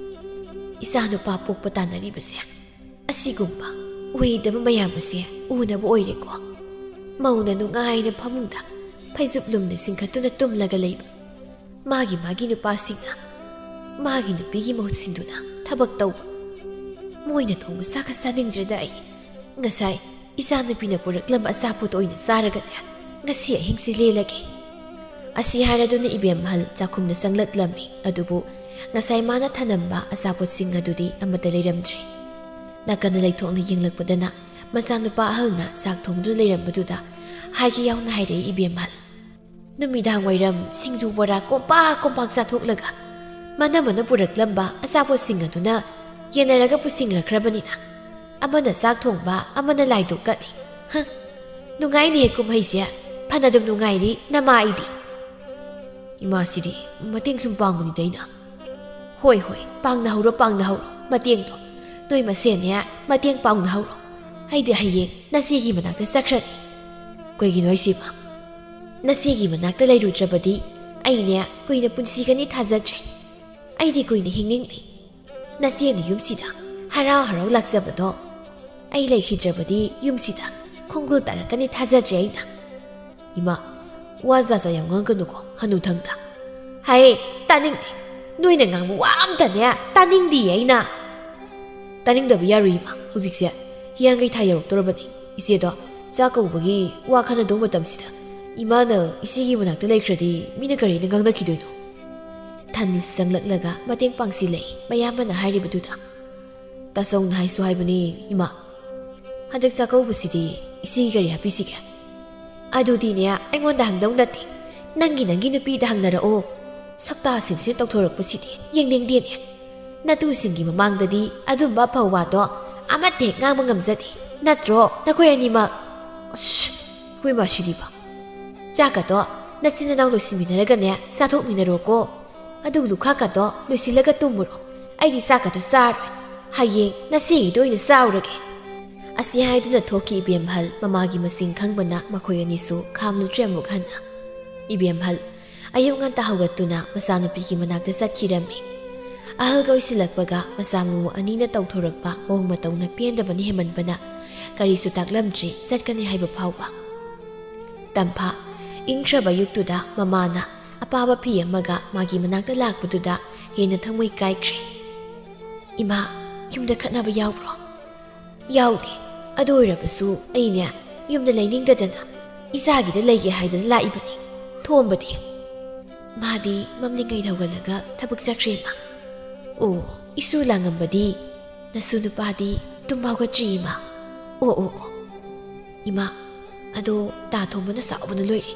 ꯏꯆꯥꯅꯨꯄꯥ ꯄꯣꯛꯄ ꯇꯥꯟꯅꯔꯤꯕꯁꯦ, ꯑꯁꯤꯒꯨꯝꯕ ꯑꯣꯏꯗꯕ ꯃꯌꯥꯝ ꯑꯁꯦ ꯎꯅꯕ ꯑꯣꯏꯔꯦꯀꯣ꯫ ꯃꯧꯅ ꯅꯨꯡꯉꯥꯏꯅ ꯐꯃꯨꯡꯗ ꯐꯩꯖꯨꯞ ꯂꯨꯝꯅ ꯆꯤꯡꯈꯠꯇꯨꯅ ꯇꯨꯝꯂꯒ ꯂꯩꯕ꯫ ꯃꯥꯒꯤ ꯃꯥꯒꯤ ꯅꯨꯄꯥꯁꯤꯡꯅ ꯃꯥꯒꯤ ꯅꯨꯄꯤꯒꯤ ꯃꯍꯨꯠ ꯁꯤꯟꯗꯨꯅ ꯊꯕꯛ ꯇꯧꯕ꯫ ꯃꯣꯏꯅ ꯊꯣꯡꯕ ꯆꯥꯛꯀ ꯆꯥꯅꯤꯡꯗ꯭ꯔꯦꯗ ꯑꯩ꯫ ꯉꯁꯥꯏ ꯏꯆꯥꯅꯨꯄꯤꯅ ꯄꯨꯔꯛꯂꯝꯕ ꯑꯆꯥꯄꯣꯠ ꯑꯣꯏꯅ ꯆꯥꯔꯒꯅꯦ ꯉꯁꯤ ꯑꯍꯤꯡꯁꯤ ꯂꯦꯜꯂꯒꯦ꯫ ꯑꯁꯤ ꯍꯥꯏꯔꯗꯨꯅ ꯏꯕꯦꯝꯍꯜ ꯆꯥꯛꯈꯨꯝꯗ ꯆꯪꯂꯛꯂꯝꯃꯤ꯫ ꯑꯗꯨꯕꯨ ꯉꯁꯥꯏ ꯃꯥꯅ ꯊꯅꯝꯕ ꯑꯆꯥꯄꯣꯠꯁꯤꯡ ꯑꯗꯨꯗꯤ ꯑꯃꯠꯇ ꯂꯩꯔꯝꯗ꯭ꯔꯦ꯫ ꯅꯥꯀꯟꯗ ꯂꯩꯊꯣꯛꯅ ꯌꯦꯡꯂꯛꯄꯗꯅ ꯃꯆꯥꯅꯨꯄꯥ ꯑꯍꯜꯅ ꯆꯥꯛ ꯊꯣꯡꯗꯨꯅ ꯂꯩꯔꯝꯕꯗꯨꯗ ꯍꯥꯏꯒꯦ ꯌꯥꯎꯅ ꯍꯥꯏꯔꯛꯏ ꯏꯕꯦꯝꯍꯜ꯫ ꯅꯨꯃꯤꯗꯥꯡ ꯋꯥꯏꯔꯝ ꯁꯤꯡꯖꯨ ꯕꯣꯔꯥ ꯀꯣꯝꯄꯥꯛ ꯀꯣꯝꯄꯥꯛ ꯆꯥꯊꯣꯛꯂꯒ ꯃꯅꯝ ꯃꯅ ꯄꯨꯔꯛꯂꯝꯕ ꯑꯆꯥꯄꯣꯠꯁꯤꯡ ꯑꯗꯨꯅ ꯌꯦꯟꯅꯔꯒ ꯄꯨꯁꯤꯟꯈ꯭ꯔꯈ꯭ꯔꯕꯅꯤꯅ ꯑꯃꯅ ꯆꯥꯛ ꯊꯣꯡꯕ, ꯑꯃꯅ ꯂꯥꯏꯗꯨꯛ ꯀꯠꯂꯤ꯫ ꯍ, ꯅꯨꯡꯉꯥꯏꯅꯦ ꯀꯨꯝꯍꯩꯁꯦ꯫ ꯐꯅꯗꯨꯝ ꯅꯨꯡꯉꯥꯏꯔꯤ ꯅꯃꯥ ꯑꯩꯗꯤ꯫ ꯏꯃꯥꯁꯤꯗꯤ ꯃꯇꯦꯡ ꯁꯨꯝ ꯄꯥꯡꯕꯅꯤꯗ ꯑꯩꯅ꯫ ꯍꯣꯏ, ꯍꯣꯏ, ꯄꯥꯡꯅꯍꯧꯔꯣ, ꯄꯥꯡꯅꯍꯧꯔꯣ ꯃꯇꯦꯡꯗꯣ꯫ ꯅꯣꯏ ꯃꯁꯦꯟꯅꯦ ꯃꯇꯦꯡ ꯄꯥꯡꯅꯍꯧꯔꯣ꯫ ꯑꯩꯗꯤ ꯍꯌꯦꯡ ꯅꯆꯦꯒꯤ ꯃꯅꯥꯛꯇ ꯆꯠꯈ꯭ꯔꯅꯤ꯫ ꯀꯩꯒꯤꯅꯣ ꯍꯥꯏꯁꯤꯕ? ꯅꯆꯦꯒꯤ ꯃꯅꯥꯛꯇ ꯂꯩꯔꯨꯗ꯭ꯔꯕꯗꯤ ꯑꯩꯅꯦ ꯀꯨꯏꯅ ꯄꯨꯟꯁꯤꯒꯅꯤ ꯊꯥꯖꯗ꯭ꯔꯦ꯫ ꯑꯩꯗꯤ ꯀꯨꯏꯅ ꯍꯤꯡꯅꯤꯡꯗꯦ꯫ ꯅꯆꯦꯅ ꯌꯨꯝꯁꯤꯗ ꯍꯔꯥꯎ ꯍꯔꯥꯎ ꯂꯥꯛꯆꯕꯗꯣ ꯑꯩ ꯂꯩꯈꯤꯗ꯭ꯔꯕꯗꯤ ꯌꯨꯝꯁꯤꯗ ꯈꯣꯡꯒꯨꯜ ꯇꯥꯔꯛꯀꯅꯤ ꯊꯥꯖꯗ꯭ꯔꯦ ꯑꯩꯅ꯫ ꯏꯃꯥ, ꯋꯥ ꯖꯥ ꯖꯥ ꯌꯥꯝ ꯉꯥꯡꯒꯅꯨꯀꯣ ꯍꯅꯨꯊꯪꯗ꯫ ꯍꯥꯏ, ꯇꯥꯅꯤꯡꯗꯦ꯫ ꯅꯣꯏꯅ ꯉꯥꯡꯕ ꯋꯥ ꯑꯝꯇꯅꯦ ꯇꯥꯅꯤꯡꯗꯤꯌꯦ ꯑꯩꯅ꯫ ꯇꯥꯅꯤꯡꯗꯕ ꯌꯥꯔꯣꯏ ꯏꯃꯥ, ꯍꯧꯖꯤꯛꯁꯦ ꯍꯤꯌꯥꯡꯒꯩ ꯊꯥ ꯌꯧꯔꯛꯇꯣꯔꯕꯅꯤ꯫ ꯏꯆꯦꯗꯣ ꯆꯥꯛ ꯀꯧꯕꯒꯤ ꯋꯥ ꯈꯟꯅꯗꯧ ꯃꯇꯝꯁꯤꯗ ꯏꯃꯥꯅ ꯏꯆꯦꯒꯤ ꯃꯅꯥꯛꯇ ꯂꯩꯈ꯭ꯔꯗꯤ ꯃꯤꯅ ꯀꯔꯤꯅ ꯉꯥꯡꯅꯈꯤꯗꯣꯏꯅꯣ? ꯊꯟꯁꯨ ꯆꯪꯂꯛꯂꯒ ꯃꯇꯦꯡ ꯄꯥꯡꯁꯤꯜꯂꯛꯏ ꯃꯌꯥꯝꯕꯅ ꯍꯥꯏꯔꯤꯕꯗꯨꯗ꯫ ꯇꯥꯆꯧꯅ ꯍꯥꯏꯁꯨ ꯍꯥꯏꯕꯅꯤ ꯏꯃꯥ꯫ ꯍꯟꯗꯛ ꯆꯥꯛꯀꯧꯕꯁꯤꯗꯤ ꯏꯆꯦꯒꯤ ꯀꯔꯤ ꯍꯥꯞꯄꯤꯁꯤꯒꯦ? ꯑꯗꯨꯗꯤꯅꯦ ꯑꯩꯉꯣꯟꯗ ꯍꯪꯗꯧ ꯅꯠꯇꯦ꯫ ꯅꯪꯒꯤ ꯅꯪꯒꯤ ꯅꯨꯄꯤꯗ ꯍꯪꯅꯔꯛꯑꯣ꯫ ꯁꯛꯇꯥ ꯁꯤꯟꯁꯤꯅ ꯇꯧꯊꯣꯔꯛꯄꯁꯤꯗꯤ ꯌꯦꯡꯅꯤꯡꯗꯦꯅꯦ꯫ ꯅꯇꯨꯁꯤꯡꯒꯤ ꯃꯃꯥꯡꯗꯗꯤ ꯑꯗꯨꯝꯕ ꯑꯐꯕ ꯋꯥꯗꯣ ꯑꯃꯠꯇ ꯍꯦꯛ ꯉꯥꯡꯕ ꯉꯝꯖꯗꯦ꯫ ꯅꯠꯇ꯭ꯔꯣ ꯅꯈꯣꯏ ꯑꯅꯤꯃꯛ? ꯑꯁ, ꯑꯩꯈꯣꯏ ꯃꯥꯁꯤꯗꯤꯕ꯫ ꯆꯥꯛꯀꯗꯣ ꯅꯆꯤꯟ ꯅꯅꯥꯎ ꯂꯣꯏꯁꯤꯟꯃꯤꯟꯅꯔꯒꯅꯦ ꯆꯥꯊꯣꯛꯃꯤꯟꯅꯔꯣꯀꯣ꯫ ꯑꯗꯨ ꯂꯨꯈꯥꯛꯀꯗꯣ ꯂꯣꯏꯁꯤꯜꯂꯒ ꯇꯨꯝꯃꯨꯔꯣ꯫ ꯑꯩꯗꯤ ꯆꯥꯛꯀꯗꯣ ꯆꯥꯔꯣꯏ꯫ "ꯍꯌꯦꯡ ꯅꯆꯦꯒꯤꯗ ꯑꯣꯏꯅ ꯆꯥꯎꯔꯒꯦ"꯫ ꯑꯁꯤ ꯍꯥꯏꯗꯨꯅ ꯊꯣꯛꯈꯤ ꯏꯕꯦꯝꯍꯜ꯫ ꯃꯃꯥꯒꯤ ꯃꯁꯤꯡ ꯈꯪꯕꯅ ꯃꯈꯣꯏ ꯑꯅꯤꯁꯨ ꯈꯥꯝꯂꯨꯗ꯭ꯔꯦ ꯑꯃꯨꯛ ꯍꯟꯅ꯫ ꯏꯕꯦꯝꯍꯜ ꯑꯌꯨꯛ ꯉꯟꯇꯥ ꯍꯧꯒꯠꯇꯨꯅ ꯃꯆꯥꯅꯨꯄꯤꯒꯤ ꯃꯅꯥꯛꯇ ꯆꯠꯈꯤꯔꯝꯃꯤ꯫ ꯑꯍꯜꯒ ꯑꯣꯏꯁꯤꯜꯂꯛꯄꯒ ꯃꯆꯥ ꯃꯎ ꯑꯅꯤꯅ ꯇꯧꯊꯣꯔꯛꯄ ꯃꯑꯣꯡ ꯃꯇꯧꯅ ꯄꯦꯟꯗꯕꯅ ꯍꯦꯟꯃꯟꯕꯅ ꯀꯔꯤꯁꯨ ꯇꯥꯛꯂꯝꯗ꯭ꯔꯤ ꯆꯠꯀꯅꯤ ꯍꯥꯏꯕ ꯐꯥꯎꯕ꯫ ꯇꯝꯐꯥ ꯏꯪꯈ꯭ꯔꯕ ꯑꯌꯨꯛꯇꯨꯗ ꯃꯃꯥꯅ ꯑꯄꯥꯕ ꯐꯤ ꯑꯃꯒ ꯃꯥꯒꯤ ꯃꯅꯥꯛꯇ ꯂꯥꯛꯄꯗꯨꯗ ꯍꯦꯟꯅ ꯊꯃꯣꯏ ꯀꯥꯏꯈ꯭ꯔꯦ꯫ "ꯏꯃꯥ, ꯌꯨꯝꯗ ꯈꯠꯅꯕ ꯌꯥꯎꯕ꯭ꯔꯣ?" "ꯌꯥꯎꯗꯦ꯫ ꯑꯗꯨ ꯑꯣꯏꯔꯕꯁꯨ ꯑꯩꯅꯦ ꯌꯨꯝꯗ ꯂꯩꯅꯤꯡꯗꯗꯅ ꯏꯆꯥꯒꯤꯗ ꯂꯩꯒꯦ ꯍꯥꯏꯗꯅ ꯂꯥꯛꯏꯕꯅꯤ꯫ ꯊꯣꯝꯕꯗꯤ?" "ꯃꯥꯗꯤ ꯃꯝꯂꯤꯉꯩꯗ ꯍꯧꯒꯠꯂꯒ ꯊꯕꯛ ꯆꯠꯈ꯭ꯔꯦ, ꯏꯃꯥ"꯫ "ꯑꯣ, ꯏꯁꯨ ꯂꯥꯡꯉꯝꯕꯗꯤ? ꯅꯁꯨ ꯅꯨꯄꯥꯗꯤ ꯇꯨꯝꯕ ꯍꯧꯒꯠꯇ꯭ꯔꯤ, ꯏꯃꯥ?" "ꯑꯣ, ꯑꯣ, ꯑꯣ꯫ ꯏꯃꯥ, ꯑꯗꯣ ꯇꯥ ꯊꯣꯝꯕꯅ ꯁꯥꯎꯕꯅ ꯂꯣꯏꯔꯦ꯫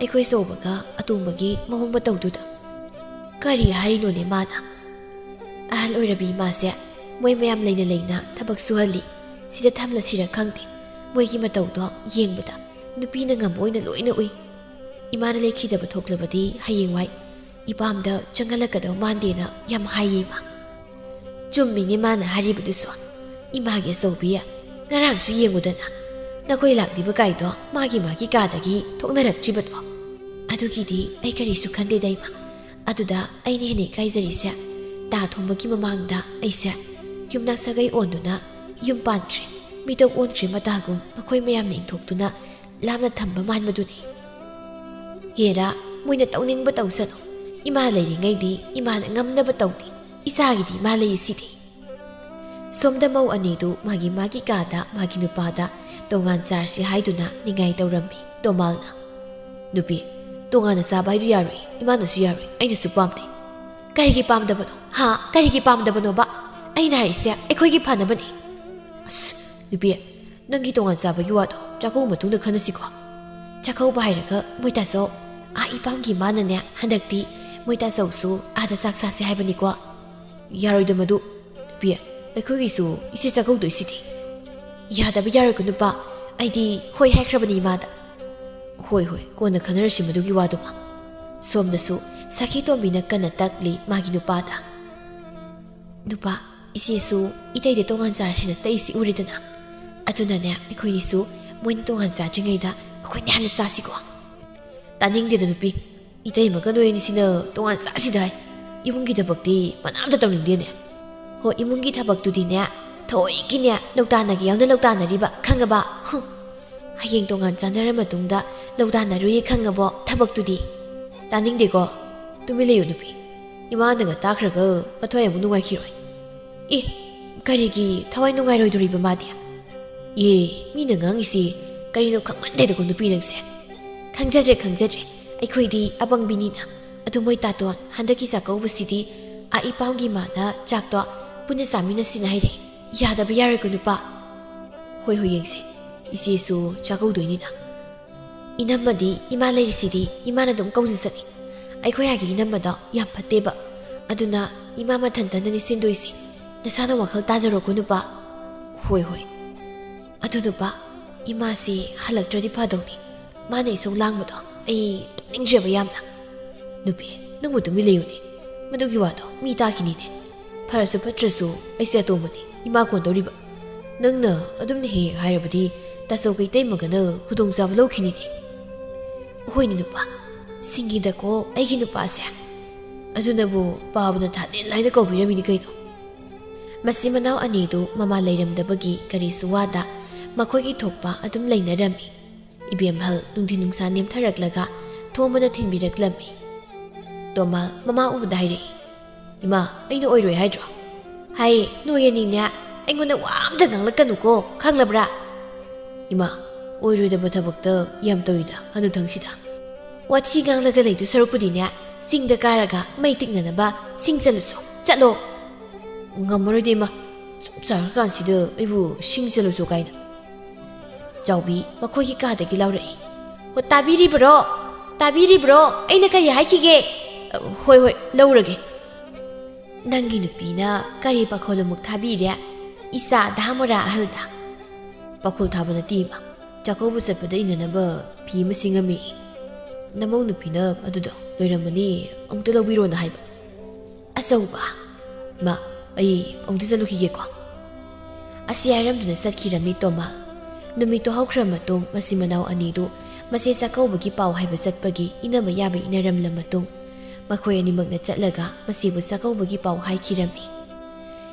ꯑꯩꯈꯣꯏ ꯑꯆꯧꯕꯒ ꯑꯇꯣꯝꯕꯒꯤ ꯃꯑꯣꯡ ꯃꯇꯧꯗꯨꯗ꯫ ꯀꯔꯤ ꯍꯥꯏꯔꯤꯅꯣꯅꯦ ꯃꯥꯅ? ꯑꯍꯜ ꯑꯣꯏꯔꯕꯤ ꯏꯃꯥꯁꯦ ꯃꯣꯏ ꯃꯌꯥꯝ ꯂꯩꯅ ꯂꯩꯅ ꯊꯕꯛ ꯁꯨꯍꯜꯂꯤ꯫ ꯁꯤꯗ ꯊꯝꯂꯁꯤꯔ ꯈꯪꯗꯦ꯫ ꯃꯣꯏꯒꯤ ꯃꯇꯧꯗꯣ ꯌꯦꯡꯕꯗ ꯅꯨꯄꯤꯅ ꯉꯝꯕ ꯑꯣꯏꯅ ꯂꯣꯏꯅ ꯎꯏ꯫ ꯏꯃꯥꯅ ꯂꯩꯈꯤꯗꯕ ꯊꯣꯛꯂꯕꯗꯤ ꯍꯌꯦꯡꯋꯥꯏ ꯏꯄꯥꯝꯗ ꯆꯪꯍꯜꯂꯛꯀꯗꯧ ꯃꯥꯟꯗꯦꯅ ꯌꯥꯝ ꯍꯥꯏꯌꯦ, ꯏꯃꯥ"꯫ "ꯆꯨꯝꯃꯤꯅꯦ ꯃꯥꯅ ꯍꯥꯏꯔꯤꯕꯗꯨꯁꯨ꯫ ꯏꯃꯥꯒꯤ ꯑꯆꯧꯕꯤ, ꯉꯔꯥꯡꯁꯨ ꯌꯦꯡꯉꯨꯗꯅ, ꯅꯈꯣꯏ ꯂꯥꯛꯂꯤꯕ ꯀꯥꯏꯗꯣ ꯃꯥꯒꯤ ꯃꯥꯒꯤ ꯀꯥꯗꯒꯤ ꯊꯣꯛꯅꯔꯛꯇ꯭ꯔꯤꯕꯗꯣ꯫ ꯑꯗꯨꯒꯤꯗꯤ ꯑꯩ ꯀꯔꯤꯁꯨ ꯈꯟꯗꯦꯗ, ꯏꯃꯥ꯫ ꯑꯗꯨꯗ ꯑꯩꯅ ꯍꯦꯟꯅ ꯏꯀꯥꯏꯖꯔꯤꯁꯦ, ꯇꯥ ꯊꯣꯡꯕꯒꯤ ꯃꯃꯥꯡꯗ ꯑꯩꯁꯦ ꯌꯨꯝꯅꯥꯛ ꯁꯥꯒꯩ ꯑꯣꯟꯗꯨꯅ ꯌꯨꯝ ꯄꯥꯟꯈ꯭ꯔꯦ, ꯃꯤꯇꯧ ꯑꯣꯟꯈ꯭ꯔꯦ ꯃꯇꯥꯒꯨꯝ ꯃꯈꯣꯏ ꯃꯌꯥꯝꯅ ꯏꯟꯊꯣꯛꯇꯨꯅ ꯂꯥꯞꯅ ꯊꯝꯕ ꯃꯥꯟꯕꯗꯨꯅꯤ꯫ ꯍꯦꯔꯥ, ꯃꯣꯏꯅ ꯇꯧꯅꯤꯡꯕ ꯇꯧꯁꯅꯨ꯫ ꯏꯃꯥ ꯂꯩꯔꯤꯉꯩꯗꯤ ꯏꯃꯥꯅ ꯉꯝꯅꯕ ꯇꯧꯅꯤ꯫ ꯏꯆꯥꯒꯤꯗꯤ ꯏꯃꯥ ꯂꯩꯔꯤꯁꯤꯗꯤ"꯫ ꯁꯣꯝꯗ ꯃꯧ ꯑꯅꯤꯗꯨ ꯃꯥꯒꯤ ꯃꯥꯒꯤ ꯀꯥꯗ ꯃꯥꯒꯤ ꯅꯨꯄꯥꯗ ꯇꯣꯉꯥꯟ ꯆꯥꯔꯁꯤ ꯍꯥꯏꯗꯨꯅ ꯅꯤꯡꯉꯥꯏ ꯇꯧꯔꯝꯃꯤ꯫ ꯇꯣꯃꯥꯜꯅ, "ꯅꯨꯄꯤ, ꯇꯣꯉꯥꯟꯅ ꯆꯥꯕ ꯍꯥꯏꯗꯨ ꯌꯥꯔꯣꯏ, ꯏꯃꯥꯅꯁꯨ ꯌꯥꯔꯣꯏ, ꯑꯩꯅꯁꯨ ꯄꯥꯝꯗꯦ"꯫ "ꯀꯔꯤꯒꯤ ꯄꯥꯝꯗꯕꯅꯣ? ꯍꯥ? ꯀꯔꯤꯒꯤ ꯄꯥꯝꯗꯕꯅꯣꯕ? ꯑꯩꯅ ꯍꯥꯏꯔꯤꯁꯦ ꯑꯩꯈꯣꯏꯒꯤ ꯐꯅꯕꯅꯤ"꯫ "ꯑꯁ, ꯅꯨꯄꯤ, ꯅꯪꯒꯤ ꯇꯣꯉꯥꯟ ꯆꯥꯕꯒꯤ ꯋꯥꯗꯣ ꯆꯥꯛꯀꯧꯕ ꯃꯇꯨꯡꯗ ꯈꯟꯅꯁꯤꯀꯣ"꯫ "ꯆꯥꯛꯀꯧꯕ ꯍꯥꯏꯔꯒ ꯃꯣꯏ ꯇꯥꯆꯧ, ꯑꯥ, ꯏꯄꯥꯝꯒꯤ ꯏꯃꯥꯅꯅꯦ ꯍꯟꯗꯛꯇꯤ ꯃꯣꯏ ꯇꯥꯆꯧꯁꯨ ꯑꯥꯗ ꯆꯥꯛ ꯆꯥꯁꯦ ꯍꯥꯏꯕꯅꯤꯀꯣ"꯫ "ꯌꯥꯔꯣꯏꯗ ꯃꯗꯨ꯫ ꯅꯨꯄꯤ, ꯑꯩꯈꯣꯏꯒꯤꯁꯨ ꯏꯆꯦ ꯆꯥꯛꯀꯧꯗꯣꯏꯁꯤꯗꯤ"꯫ "ꯌꯥꯗꯕ ꯌꯥꯔꯣꯏꯀꯣ ꯅꯨꯄꯥ, ꯑꯩꯗꯤ ꯍꯣꯏ ꯍꯥꯏꯈ꯭ꯔꯕꯅꯤ ꯏꯃꯥꯗ"꯫ "ꯍꯣꯏ, ꯍꯣꯏ, ꯀꯣꯟꯅ ꯈꯟꯅꯔꯁꯤ ꯃꯗꯨꯒꯤ ꯋꯥꯗꯨꯃ"꯫ ꯁꯣꯝꯗꯁꯨ ꯁꯈꯤ ꯇꯣꯝꯕꯤꯅ ꯀꯟꯅ ꯇꯛꯂꯤ ꯃꯥꯒꯤ ꯅꯨꯄꯥꯗ꯫ "ꯅꯨꯄꯥ, ꯏꯆꯦꯁꯨ ꯏꯇꯩꯗ ꯇꯣꯉꯥꯟ ꯆꯥꯔꯁꯤꯅ ꯇꯛꯏꯁꯤ ꯎꯔꯦꯗꯅ꯫ ꯑꯗꯨꯅꯅꯦ, ꯑꯩꯈꯣꯏꯅꯤꯁꯨ ꯃꯣꯏꯅ ꯇꯣꯉꯥꯟ ꯆꯥꯗ꯭ꯔꯤꯉꯩꯗ ꯑꯩꯈꯣꯏꯅ ꯍꯥꯟꯅ ꯆꯥꯁꯤꯀꯣ꯫ ꯇꯥꯅꯤꯡꯗꯦꯗ ꯅꯨꯄꯤ, ꯏꯇꯩꯃꯒ ꯅꯣꯏ ꯑꯅꯤꯁꯤꯅ ꯇꯣꯉꯥꯟ ꯆꯥꯁꯤꯗ ꯍꯥꯏ꯫ ꯏꯃꯨꯡꯒꯤ ꯊꯕꯛꯇꯤ ꯃꯅꯥꯝꯇ ꯇꯧꯅꯤꯡꯗꯦꯅꯦ꯫ ꯍꯣ, ꯏꯃꯨꯡꯒꯤ ꯊꯕꯛꯇꯨꯗꯤꯅꯦ, ꯊꯑꯣꯏꯀꯤꯅꯦ ꯂꯧꯇꯥꯅꯒꯦ ꯌꯥꯎꯅ ꯂꯧꯇꯥꯅꯔꯤꯕ, ꯈꯪꯉꯕ? ꯍꯨꯝ꯫ ꯍꯌꯦꯡ ꯇꯣꯉꯥꯟ ꯆꯥꯅꯔ ꯃꯇꯨꯡꯗ ꯂꯧꯇꯥꯅꯔꯨꯏ ꯈꯪꯉꯕꯣ ꯊꯕꯛꯇꯨꯗꯤ? ꯇꯥꯅꯤꯡꯗꯦꯀꯣ꯫ ꯇꯨꯃꯤꯟ ꯂꯩꯌꯨ ꯅꯨꯄꯤ꯫ ꯏꯃꯥꯅꯒ ꯇꯥꯈ꯭ꯔꯒ ꯃꯊ꯭ꯋꯥꯏ ꯑꯃꯨꯛ ꯅꯨꯡꯉꯥꯏꯈꯤꯔꯣꯏ꯫ ꯑꯦ, ꯀꯔꯤꯒꯤ ꯊꯋꯥꯏ ꯅꯨꯡꯉꯥꯏꯔꯣꯏꯗꯣꯔꯤꯕ ꯃꯥꯗꯤ? ꯑꯦ, ꯃꯤꯅ ꯉꯥꯡꯉꯤꯁꯤ ꯀꯔꯤꯅꯣ ꯈꯪꯃꯟꯗꯦꯗꯀꯣ ꯅꯨꯄꯤ ꯅꯪꯁꯦ꯫ ꯈꯪꯖꯗ꯭ꯔꯦ, ꯈꯪꯖꯗ꯭ꯔꯦ꯫ ꯑꯩꯈꯣꯏꯗꯤ ꯑꯄꯪꯕꯤꯅꯤꯅ꯫ ꯑꯗꯨ ꯃꯣꯏ ꯇꯥꯇꯣꯟ, ꯍꯟꯗꯛꯀꯤ ꯆꯥꯛꯀꯧꯕꯁꯤꯗꯤ ꯑꯥ ꯏꯄꯥꯝꯒꯤ ꯃꯥꯅ ꯆꯥꯛꯇꯣ ꯄꯨꯟꯅ ꯆꯥꯃꯤꯟꯅꯁꯤꯅ ꯍꯥꯏꯔꯦ꯫ ꯌꯥꯗꯕ ꯌꯥꯔꯣꯏꯀꯣ ꯅꯨꯄꯥ꯫ ꯍꯣꯏ, ꯍꯣꯏ, ꯌꯦꯡꯁꯦ꯫ ꯏꯆꯦꯁꯨ ꯆꯥꯛꯀꯧꯗꯣꯏꯅꯤꯅ꯫ ꯏꯅꯝꯃꯗꯤ ꯏꯃꯥ ꯂꯩꯔꯤꯁꯤꯗꯤ ꯏꯃꯥꯅ ꯑꯗꯨꯝ ꯀꯧꯖꯁꯅꯤ꯫ ꯑꯩꯈꯣꯏ ꯑꯥꯒꯤ ꯏꯅꯝꯃꯗꯣ ꯌꯥꯝ ꯐꯠꯇꯦꯕ꯫ ꯑꯗꯨꯅ ꯏꯃꯥ ꯃꯊꯟꯇꯅꯅꯤ ꯁꯤꯟꯗꯣꯏꯁꯦ꯫ ꯅꯁꯥꯅ ꯋꯥꯈꯜ ꯇꯥꯖꯔꯣꯀꯣ ꯅꯨꯄꯥ꯫ ꯍꯣꯏ, ꯍꯣꯏ꯫ ꯑꯗꯨ ꯅꯨꯄꯥ, ꯏꯃꯥꯁꯤ ꯍꯜꯂꯛꯇ꯭ꯔꯗꯤ ꯐꯗꯧꯅꯤ꯫ ꯃꯥꯅ ꯏꯁꯧ ꯂꯥꯡꯕꯗꯣ ꯑꯩ ꯇꯥꯅꯤꯡꯗ꯭ꯔꯦꯕ ꯌꯥꯝꯅ꯫ ꯅꯨꯄꯤ, ꯅꯪꯕꯨ ꯇꯨꯃꯤꯟ ꯂꯩꯌꯨꯅꯦ꯫ ꯃꯗꯨꯒꯤ ꯋꯥꯗꯣ ꯃꯤ ꯇꯥꯈꯤꯅꯤꯅꯦ꯫ ꯐꯔꯁꯨ ꯐꯠꯇ꯭ꯔꯁꯨ ꯑꯩꯁꯦ ꯑꯇꯣꯝꯕꯅꯤ, ꯏꯃꯥ ꯀꯣꯟꯗꯧꯔꯤꯕ꯫ ꯅꯪꯅ ꯑꯗꯨꯝꯅ ꯍꯦꯛ ꯍꯦꯛ ꯍꯥꯏꯔꯕꯗꯤ ꯇꯥꯆꯧꯒ ꯏꯇꯩꯃꯒꯅ ꯈꯨꯗꯣꯡꯆꯥꯕ ꯂꯧꯈꯤꯅꯤꯅꯦ꯫ ꯍꯣꯏꯅꯦ ꯅꯨꯄꯥ, ꯁꯤꯡꯉꯤꯗꯀꯣ ꯑꯩꯒꯤ ꯅꯨꯄꯥꯁꯦ꯫ ꯑꯗꯨꯅꯕꯨ ꯄꯥꯕꯅ ꯊꯥꯂꯦꯟ ꯍꯥꯏꯅ ꯀꯧꯕꯤꯔꯝꯃꯤꯅꯤ ꯀꯩꯅꯣ꯫ ꯃꯆꯤꯟ ꯃꯅꯥꯎ ꯑꯅꯤꯗꯨ ꯃꯃꯥ ꯂꯩꯔꯝꯗꯕꯒꯤ ꯀꯔꯤꯁꯨ ꯋꯥꯗ ꯃꯈꯣꯏꯒꯤ ꯊꯣꯛꯄ ꯑꯗꯨꯝ ꯂꯩꯅꯔꯝꯃꯤ꯫ ꯏꯕꯦꯝꯍꯜ ꯅꯨꯡꯊꯤꯜ ꯅꯨꯡꯁꯥ ꯅꯦꯝꯊꯔꯛꯂꯒ ꯊꯣꯝꯕꯅ ꯊꯤꯟꯕꯤꯔꯛꯂꯝꯃꯤ꯫ ꯇꯣꯃꯥꯜ ꯃꯃꯥ ꯎꯕꯗ ꯍꯥꯏꯔꯛꯏ, "ꯏꯃꯥ, ꯑꯩꯅ ꯑꯣꯏꯔꯣꯏ ꯍꯥꯏꯗ꯭ꯔꯣ?" ꯍꯥꯏ, "ꯅꯣꯏ ꯑꯅꯤꯅꯦ, ꯑꯩꯉꯣꯟꯗ ꯋꯥ ꯑꯝꯇ ꯉꯥꯡꯂꯛꯀꯅꯨꯀꯣ, ꯈꯪꯂꯕ꯭ꯔꯥ?" "ꯏꯃꯥ, ꯑꯣꯏꯔꯣꯏꯗꯕ ꯊꯕꯛꯇ ꯌꯥꯝ ꯇꯧꯏꯗ ꯍꯅꯨꯊꯪꯁꯤꯗ꯫ ꯋꯥꯊꯤ ꯉꯥꯡꯂꯒ ꯂꯩꯗꯨ ꯁꯔꯨꯛꯄꯨꯗꯤꯅꯦ, ꯆꯤꯡꯗ ꯀꯥꯔꯒ ꯃꯩ ꯇꯤꯛꯅꯅꯕ ꯁꯤꯡ ꯆꯠꯂꯨꯁꯨ, ꯆꯠꯂꯣ!" "ꯉꯝꯃꯔꯣꯏꯗ ꯏꯃꯥ, ꯁꯨꯝ ꯆꯥꯔꯀꯥꯟꯁꯤꯗ ꯑꯩꯕꯨ ꯁꯤꯡ ꯆꯠꯂꯨꯁꯨ ꯀꯥꯏꯅ꯫" ꯆꯥꯎꯕꯤ ꯃꯈꯣꯏꯒꯤ ꯀꯥꯗꯒꯤ ꯂꯥꯎꯔꯛꯏ, "ꯍꯣ, ꯇꯥꯕꯤꯔꯤꯕ꯭ꯔꯣ? ꯇꯥꯕꯤꯔꯤꯕ꯭ꯔꯣ? ꯑꯩꯅ ꯀꯔꯤ ꯍꯥꯏꯈꯤꯒꯦ?" "ꯍꯣꯏ, ꯍꯣꯏ, ꯂꯧꯔꯒꯦ꯫" "ꯅꯪꯒꯤ ꯅꯨꯄꯤꯅ ꯀꯔꯤ ꯄꯥꯈꯣꯜ ꯑꯃꯨꯛ ꯊꯥꯕꯤꯔꯦ? ꯏꯆꯥ ꯗꯥ ꯃꯣꯔꯥ ꯑꯍꯜꯗ?" "ꯄꯥꯈꯣꯜ ꯊꯥꯕ ꯅꯠꯇꯦ ꯏꯃꯥ, ꯆꯥꯛꯀꯧꯕ ꯆꯠꯄꯗ ꯏꯟꯅꯅꯕ ꯐꯤ ꯑꯃ ꯁꯤꯡꯉꯝꯃꯤ꯫ ꯅꯃꯧ ꯅꯨꯄꯤꯅ ꯑꯗꯨꯗꯣ ꯂꯣꯏꯔꯝꯃꯅꯤ, ꯑꯃꯨꯛꯇ ꯂꯧꯕꯤꯔꯣꯅ ꯍꯥꯏꯕ꯫" "ꯑꯆꯧꯕ? ꯃꯥ, ꯑꯩ ꯑꯃꯨꯛꯇ ꯆꯠꯂꯨꯈꯤꯒꯦꯀꯣ꯫ ꯑꯁꯤ ꯍꯥꯏꯔꯝꯗꯨꯅ ꯆꯠꯈꯤꯔꯝꯃꯤ ꯇꯣꯃꯥ꯫ ꯅꯨꯃꯤꯠꯇꯨ ꯍꯧꯈ꯭ꯔ ꯃꯇꯨꯡ ꯃꯆꯤꯟ ꯃꯅꯥꯎ ꯑꯅꯤꯗꯨ ꯃꯆꯦ ꯆꯥꯛꯀꯧꯕꯒꯤ ꯄꯥꯎ ꯍꯥꯏꯕ ꯆꯠꯄꯒꯤ ꯏꯅꯕ ꯌꯥꯕ ꯏꯅꯔꯝꯂ ꯃꯇꯨꯡ ꯃꯈꯣꯏ ꯑꯅꯤꯃꯛꯅ ꯆꯠꯂꯒ ꯃꯆꯦꯕꯨ ꯆꯥꯛꯀꯧꯕꯒꯤ ꯄꯥꯎ ꯍꯥꯏꯈꯤꯔꯝꯃꯤ꯫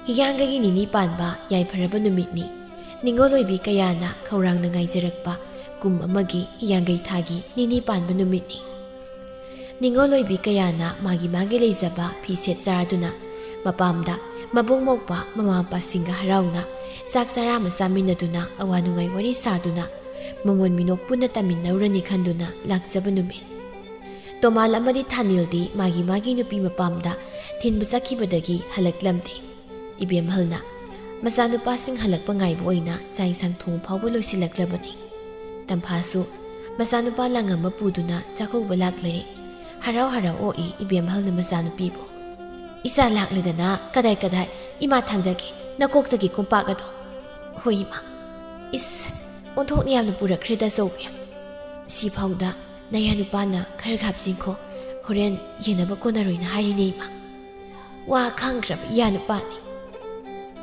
ꯍꯤꯌꯥꯡꯒꯩꯒꯤ ꯅꯤꯅꯤ ꯄꯥꯟꯕ ꯌꯥꯏꯐꯔꯕ ꯅꯨꯃꯤꯠꯅꯤ꯫ ꯅꯤꯉꯣꯜ ꯑꯣꯏꯕꯤ ꯀꯌꯥꯅ ꯈꯧꯔꯥꯡꯅ ꯉꯥꯏꯖꯔꯛꯄ ꯀꯨꯝ ꯑꯃꯒꯤ ꯍꯤꯌꯥꯡꯒꯩ ꯊꯥꯒꯤ ꯅꯤꯅꯤ ꯄꯥꯟꯕ ꯅꯨꯃꯤꯠꯅꯤ꯫ ꯅꯤꯉꯣꯜ ꯑꯣꯏꯕꯤ ꯀꯌꯥꯅ ꯃꯥꯒꯤ ꯃꯥꯒꯤ ꯂꯩꯖꯕ ꯐꯤꯁꯦꯠ ꯆꯥꯔꯗꯨꯅ ꯃꯄꯥꯝꯗ ꯃꯕꯨꯡ ꯃꯧꯄ꯭ꯋꯥ ꯃꯃꯥ ꯃꯄꯥꯁꯤꯡꯒ ꯍꯔꯥꯎꯅ ꯆꯥꯛ ꯆꯔꯥ ꯑꯃ ꯆꯥꯃꯤꯟꯅꯗꯨꯅ ꯑꯋꯥ ꯅꯨꯡꯉꯥꯏ ꯋꯥꯔꯤ ꯁꯥꯗꯨꯅ ꯃꯃꯣꯟ ꯃꯤꯅꯣꯛ ꯄꯨꯟꯅ ꯇꯥꯃꯤꯟꯅꯧꯔꯅꯤ ꯈꯟꯗꯨꯅ ꯂꯥꯛꯆꯕ ꯅꯨꯃꯤꯠ꯫ ꯇꯣꯃꯥꯜ ꯑꯃꯗꯤ ꯊꯥꯅꯤꯜꯗꯤ ꯃꯥꯒꯤ ꯃꯥꯒꯤ ꯅꯨꯄꯤ ꯃꯄꯥꯝꯗ ꯊꯤꯟꯕ ꯆꯠꯈꯤꯕꯗꯒꯤ ꯍꯜꯂꯛꯂꯝꯗꯦ꯫ ꯏꯕꯦꯝꯍꯜꯅ ꯃꯆꯥꯅꯨꯄꯥꯁꯤꯡ ꯍꯜꯂꯛꯄ ꯉꯥꯏꯕ ꯑꯣꯏꯅ ꯆꯥꯛ ꯏꯟꯁꯥꯡ ꯊꯣꯡ ꯐꯥꯎꯕ ꯂꯣꯏꯁꯤꯜꯂꯛꯂꯕꯅꯤ꯫ ꯇꯝꯐꯥꯁꯨ ꯃꯆꯥꯅꯨꯄꯥ ꯂꯥꯡꯉꯝꯕ ꯄꯨꯗꯨꯅ ꯆꯥꯛꯀꯧꯕ ꯂꯥꯛꯂꯔꯦ꯫ ꯍꯔꯥꯎ ꯍꯔꯥꯎ ꯑꯣꯛꯏ ꯏꯕꯦꯝꯍꯜꯅ ꯃꯆꯥꯅꯨꯄꯤꯕꯨ꯫ "ꯏꯆꯥ ꯂꯥꯛꯂꯦꯗꯅ, ꯀꯗꯥꯏ ꯀꯗꯥꯏ ꯏꯃꯥ ꯊꯥꯡꯗꯒꯦ, ꯅꯀꯣꯛꯇꯒꯤ ꯀꯣꯝꯄꯥꯛ ꯑꯗꯣ?" "ꯍꯣꯏ ꯏꯃꯥ꯫ ꯏꯁ, ꯑꯣꯟꯊꯣꯛꯅ ꯌꯥꯝꯅ ꯄꯨꯔꯛꯈ꯭ꯔꯦꯗ ꯑꯆꯧꯕꯤ꯫ ꯁꯤꯐꯥꯎꯗ ꯅꯌꯥ ꯅꯨꯄꯥꯅ ꯈꯔ ꯍꯥꯞꯆꯤꯟꯈꯣ, ꯍꯣꯔꯦꯟ ꯌꯦꯟꯅꯕ ꯀꯣꯟꯅꯔꯣꯏꯅ ꯍꯥꯏꯔꯤꯅꯦ ꯏꯃꯥ꯫ ꯋꯥ ꯈꯪꯈ꯭ꯔꯕ ꯏꯌꯥ ꯅꯨꯄꯥꯅꯤ꯫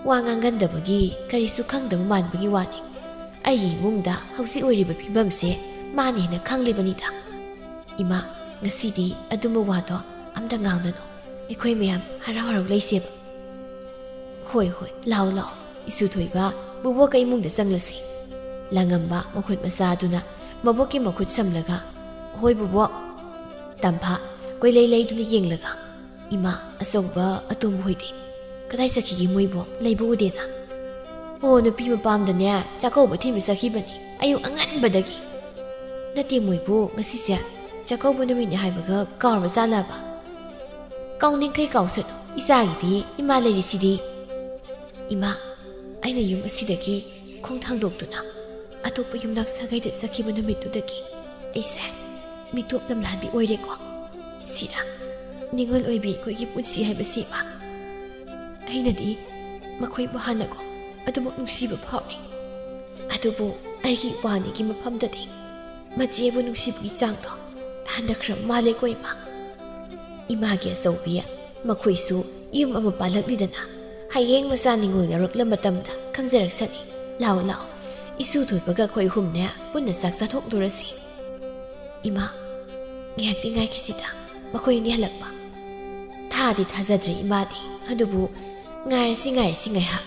ꯋꯥ ꯉꯥꯡꯒꯟꯗꯕꯒꯤ ꯀꯔꯤꯁꯨ ꯈꯪꯗꯕ ꯃꯥꯟꯕꯒꯤ ꯋꯥꯅꯤ꯫ ꯑꯩꯒꯤ ꯏꯃꯨꯡꯗ ꯍꯧꯖꯤꯛ ꯑꯣꯏꯔꯤꯕ ꯐꯤꯕꯝꯁꯦ ꯃꯥꯅ ꯍꯦꯟꯅ ꯈꯪꯂꯤꯕꯅꯤꯗ꯫ ꯏꯃꯥ, ꯉꯁꯤꯗꯤ ꯑꯗꯨꯝꯕ ꯋꯥꯗꯣ ꯑꯝꯇ ꯉꯥꯡꯒꯅꯨ꯫ ꯑꯩꯈꯣꯏ ꯃꯌꯥꯝ ꯍꯔꯥꯎ ꯍꯔꯥꯎ ꯂꯩꯁꯦꯕ꯫" "ꯍꯣꯏ, ꯍꯣꯏ, ꯂꯥꯛꯑꯣ, ꯂꯥꯛꯑꯣ꯫ ꯏꯁꯨ ꯊꯣꯏꯕ, ꯕꯨꯕꯣꯛꯀ ꯏꯃꯨꯡꯗ ꯆꯪꯂꯁꯤ꯫" ꯂꯥꯡꯉꯝꯕ ꯃꯈꯨꯠ ꯃꯆꯥ ꯑꯗꯨꯅ ꯃꯕꯣꯛꯀꯤ ꯃꯈꯨꯠ ꯁꯝꯂꯒ, "ꯍꯣꯏ ꯕꯨꯕꯣꯛ꯫" ꯇꯝꯐꯥ ꯀꯣꯏꯂꯩ ꯂꯩꯗꯨꯅ ꯌꯦꯡꯂꯒ, "ꯏꯃꯥ, ꯑꯆꯧꯕ ꯑꯇꯣꯝꯕ ꯍꯣꯏꯗꯤ? ꯀꯗꯥꯏ ꯆꯠꯈꯤꯒꯦ ꯃꯣꯏꯕꯣ? ꯂꯩꯕ ꯎꯗꯦꯅ?" "ꯑꯣ, ꯅꯨꯄꯤ ꯃꯄꯥꯝꯗꯅꯦ, ꯆꯥꯛꯀꯧꯕ ꯊꯤꯟꯕ ꯆꯠꯈꯤꯕꯅꯤ, ꯑꯌꯨꯛ ꯑꯉꯟꯕꯗꯒꯤ꯫" "ꯅꯠꯇꯦ, ꯃꯣꯏꯕꯨ ꯉꯁꯤꯁꯦ ꯆꯥꯛꯀꯧꯕ ꯅꯨꯃꯤꯠꯅꯤ ꯍꯥꯏꯕꯒ ꯀꯥꯎꯔꯕ ꯖꯥꯠꯂꯕ?" "ꯀꯥꯎꯅꯤꯡꯈꯩ ꯀꯥꯎꯁꯅꯨ, ꯏꯆꯥꯒꯤꯗꯤ ꯏꯃꯥ ꯂꯩꯔꯤꯁꯤꯗꯤ꯫" "ꯏꯃꯥ, ꯑꯩꯅ ꯌꯨꯝ ꯑꯁꯤꯗꯒꯤ ꯈꯣꯡ ꯊꯥꯡꯗꯣꯛꯇꯨꯅ ꯑꯇꯣꯞꯄ ꯌꯨꯝꯅꯥꯛ ꯁꯥꯒꯩꯗ ꯆꯠꯈꯤꯕ ꯅꯨꯃꯤꯠꯇꯨꯗꯒꯤ ꯑꯩꯁꯦ ꯃꯤꯇꯣꯞ ꯂꯝꯂꯥꯟꯕꯤ ꯑꯣꯏꯔꯦꯀꯣ꯫ ꯁꯤꯔꯥ, ꯅꯤꯉꯣꯜ ꯑꯣꯏꯕꯤ ꯑꯩꯈꯣꯏꯒꯤ ꯄꯨꯟꯁꯤ ꯍꯥꯏꯕꯁꯤ ꯏꯃꯥ꯫ ꯑꯩꯅꯗꯤ ꯃꯈꯣꯏꯕꯨ ꯍꯥꯟꯅꯒꯨꯝ ꯑꯗꯨꯃꯛ ꯅꯨꯡꯁꯤꯕ ꯐꯥꯎꯔꯤ꯫ ꯑꯗꯨꯕꯨ ꯑꯩꯒꯤ ꯏꯄ꯭ꯋꯥ ꯑꯅꯤꯒꯤ ꯃꯐꯝꯗꯗꯤ ꯃꯆꯦꯕꯨ ꯅꯨꯡꯁꯤꯕꯒꯤ ꯆꯥꯡꯗꯣ ꯍꯟꯊꯈ꯭ꯔ ꯃꯥꯜꯂꯦꯀꯣ ꯏꯃꯥ꯫" ꯏꯃꯥꯒꯤ ꯑꯆꯧꯕꯤ ꯃꯈꯣꯏꯁꯨ ꯌꯨꯝ ꯑꯃ ꯄꯥꯜꯂꯛꯂꯤꯗꯅ, ꯍꯌꯦꯡ ꯃꯆꯥ ꯅꯤꯡꯉꯣꯜ ꯌꯥꯎꯔꯛꯂ ꯃꯇꯝꯗ ꯈꯪꯖꯔꯛꯁꯅꯤ꯫ ꯂꯥꯛꯑꯣ, ꯂꯥꯛꯑꯣ, ꯏꯁꯨ ꯊꯣꯏꯕꯒ ꯑꯩꯈꯣꯏ ꯑꯍꯨꯝꯅꯦ ꯄꯨꯟꯅ ꯆꯥꯛ ꯆꯥꯊꯣꯛꯂꯨꯔꯁꯤ꯫ ꯏꯃꯥ, ꯉꯥꯏꯍꯥꯛꯇꯤ ꯉꯥꯏꯈꯤꯁꯤꯗ, ꯃꯈꯣꯏ ꯑꯅꯤ ꯍꯜꯂꯛꯄ꯫ ꯊꯥꯗꯤ ꯊꯥꯖꯗ꯭ꯔꯦ ꯏꯃꯥꯗꯤ, ꯑꯗꯨꯕꯨ ꯉꯥꯏꯔꯁꯤ, ꯉꯥꯏꯔꯁꯤ ꯉꯥꯏꯍꯥꯛ꯫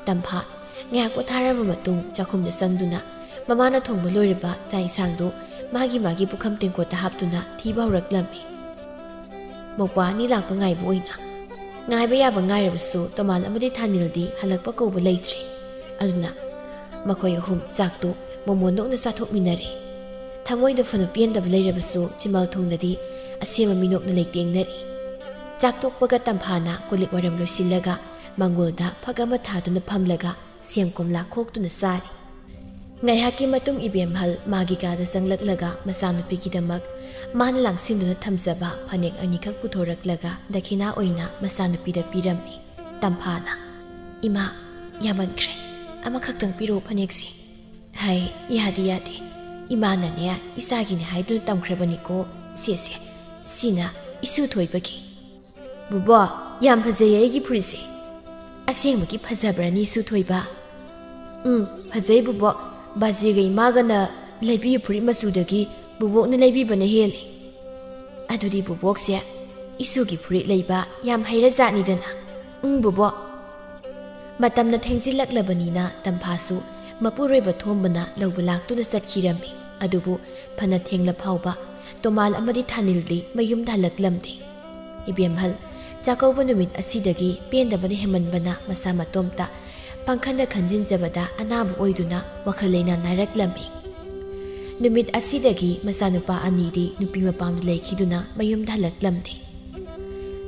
ꯇꯝꯐꯥ ꯉꯥꯏꯍꯥꯛ ꯄꯣꯊꯥꯔꯕ ꯃꯇꯨꯡ ꯆꯥꯛꯈꯨꯝꯗ ꯆꯪꯗꯨꯅ ꯃꯃꯥꯅ ꯊꯣꯡꯕ ꯂꯣꯏꯔꯕ ꯆꯥꯛ ꯏꯟꯁꯥꯡꯗꯨ ꯃꯥꯒꯤ ꯃꯥꯒꯤ ꯄꯨꯈꯝ ꯇꯦꯡꯀꯣꯠꯇ ꯍꯥꯞꯇꯨꯅ ꯊꯤꯕ ꯍꯧꯔꯛꯂꯝꯃꯤ꯫ ꯃꯧꯄ꯭ꯋꯥ ꯑꯅꯤ ꯂꯥꯛꯄ ꯉꯥꯏꯕ ꯑꯣꯏꯅ꯫ ꯉꯥꯏꯕ ꯌꯥꯕ ꯉꯥꯏꯔꯕꯁꯨ ꯇꯣꯃꯥꯜ ꯑꯃꯗꯤ ꯊꯥꯅꯤꯜꯗꯤ ꯍꯜꯂꯛꯄ ꯀꯧꯕ ꯂꯩꯇ꯭ꯔꯦ꯫ ꯑꯗꯨꯅ ꯃꯈꯣꯏ ꯑꯍꯨꯝ ꯆꯥꯛꯇꯨ ꯃꯣꯃꯣꯟ ꯅꯣꯛꯅ ꯆꯥꯊꯣꯛꯃꯤꯟꯅꯔꯦ꯫ ꯊꯃꯣꯏꯗ ꯐꯅ ꯄꯦꯟꯗꯕ ꯂꯩꯔꯕꯁꯨ ꯆꯤꯃꯜ ꯊꯣꯡꯗꯗꯤ ꯑꯁꯦꯝꯕ ꯃꯤꯅꯣꯛꯅ ꯂꯩꯇꯦꯡꯅꯔꯤ꯫ ꯆꯥꯛ ꯇꯣꯛꯄꯒ ꯇꯝꯐꯥꯅ ꯀꯣꯜꯂꯤꯛ ꯋꯥꯏꯔꯝ ꯂꯣꯏꯁꯤꯜꯂꯒ ꯃꯪꯒꯣꯜꯗ ꯐꯛ ꯑꯃ ꯊꯥꯗꯨꯅ ꯐꯝꯂꯒ ꯁꯦꯝ ꯀꯣꯝꯂꯥ ꯈꯣꯛꯇꯨꯅ ꯆꯥꯔꯤ꯫ ꯉꯥꯏꯍꯥꯛꯀꯤ ꯃꯇꯨꯡ ꯏꯕꯦꯝꯍꯜ ꯃꯥꯒꯤ ꯀꯥꯗ ꯆꯪꯂꯛꯂꯒ ꯃꯆꯥꯅꯨꯄꯤꯒꯤꯗꯃꯛ ꯃꯥꯅ ꯂꯥꯡꯁꯤꯟꯗꯨꯅ ꯊꯝꯖꯕ ꯐꯅꯦꯛ ꯑꯅꯤꯈꯛ ꯄꯨꯊꯣꯔꯛꯂꯒ ꯗꯈꯤꯅꯥ ꯑꯣꯏꯅ ꯃꯆꯥꯅꯨꯄꯤꯗ ꯄꯤꯔꯝꯃꯤ꯫ ꯇꯝꯐꯥꯅ, "ꯏꯃꯥ, ꯌꯥꯝꯃꯟꯈ꯭ꯔꯦ, ꯑꯃꯈꯛꯇꯪ ꯄꯤꯔꯛꯑꯣ ꯐꯅꯦꯛꯁꯦ꯫" "ꯍꯥꯏ, ꯌꯥꯗꯦ, ꯌꯥꯗꯦ, ꯏꯃꯥꯅꯅꯦ ꯏꯆꯥꯒꯤꯅꯦ ꯍꯥꯏꯗꯨꯅ ꯇꯝꯈ꯭ꯔꯕꯅꯤꯀꯣ꯫ ꯁꯦ, ꯁꯦ, ꯁꯤꯅ ꯏꯁꯨ ꯊꯣꯏꯕꯒꯤ꯫" "ꯕꯨꯕꯣꯛ, ꯌꯥꯝ ꯐꯖꯩꯌꯦ ꯑꯩꯒꯤ ꯐꯨꯔꯤꯠꯁꯦ꯫" "ꯑꯁꯦꯡꯕꯒꯤ ꯐꯖꯕ꯭ꯔꯅꯤ ꯏꯁꯨ ꯊꯣꯏꯕ?" "ꯎꯝ, ꯐꯖꯩ ꯕꯨꯕꯣꯛ꯫ ꯕꯥꯖꯤꯒ ꯏꯃꯥꯒꯅ ꯂꯩꯕꯤꯕ ꯐꯨꯔꯤꯠ ꯃꯆꯨꯗꯒꯤ ꯕꯨꯕꯣꯛꯅ ꯂꯩꯕꯤꯕꯅ ꯍꯦꯜꯂꯤ꯫" "ꯑꯗꯨꯗꯤ ꯕꯨꯕꯣꯛꯁꯦ ꯏꯁꯨꯒꯤ ꯐꯨꯔꯤꯠ ꯂꯩꯕ ꯌꯥꯝ ꯍꯩꯔꯖꯥꯠꯅꯤꯗꯅ꯫" "ꯎꯝ ꯕꯨꯕꯣꯛ꯫" ꯃꯇꯝꯅ ꯊꯦꯡꯖꯤꯜꯂꯛꯂꯕꯅꯤꯅ ꯇꯝꯐꯥꯁꯨ ꯃꯄꯨꯔꯣꯏꯕ ꯊꯣꯝꯕꯅ ꯂꯧꯕ ꯂꯥꯛꯇꯨꯅ ꯆꯠꯈꯤꯔꯝꯃꯤ꯫ ꯑꯗꯨꯕꯨ ꯐꯅ ꯊꯦꯡꯂ ꯐꯥꯎꯕ ꯇꯣꯃꯥꯜ ꯑꯃꯗꯤ ꯊꯥꯅꯤꯜꯗꯤ ꯃꯌꯨꯝꯗ ꯍꯜꯂꯛꯂꯝꯗꯦ꯫ ꯏꯕꯦꯝꯍꯜ, ꯆꯥꯛꯀꯧꯕ ꯅꯨꯃꯤꯠ ꯑꯁꯤꯗꯒꯤ ꯄꯦꯟꯗꯕꯅ ꯍꯦꯟꯃꯟꯕꯅ ꯃꯁꯥ ꯃꯇꯣꯝꯇ ꯄꯥꯡꯈꯟꯗ ꯈꯟꯖꯤꯟꯖꯕꯗ ꯑꯅꯥꯕ ꯑꯣꯏꯗꯨꯅ ꯋꯥꯈꯜ ꯂꯩꯅꯥ ꯅꯥꯏꯔꯛꯂꯝꯃꯤ꯫ ꯅꯨꯃꯤꯠ ꯑꯁꯤꯗꯒꯤ ꯃꯆꯥꯅꯨꯄꯥ ꯑꯅꯤꯗꯤ ꯅꯨꯄꯤ ꯃꯄꯥꯝꯗ ꯂꯩꯈꯤꯗꯨꯅ ꯃꯌꯨꯝꯗ ꯍꯜꯂꯛꯂꯝꯗꯦ꯫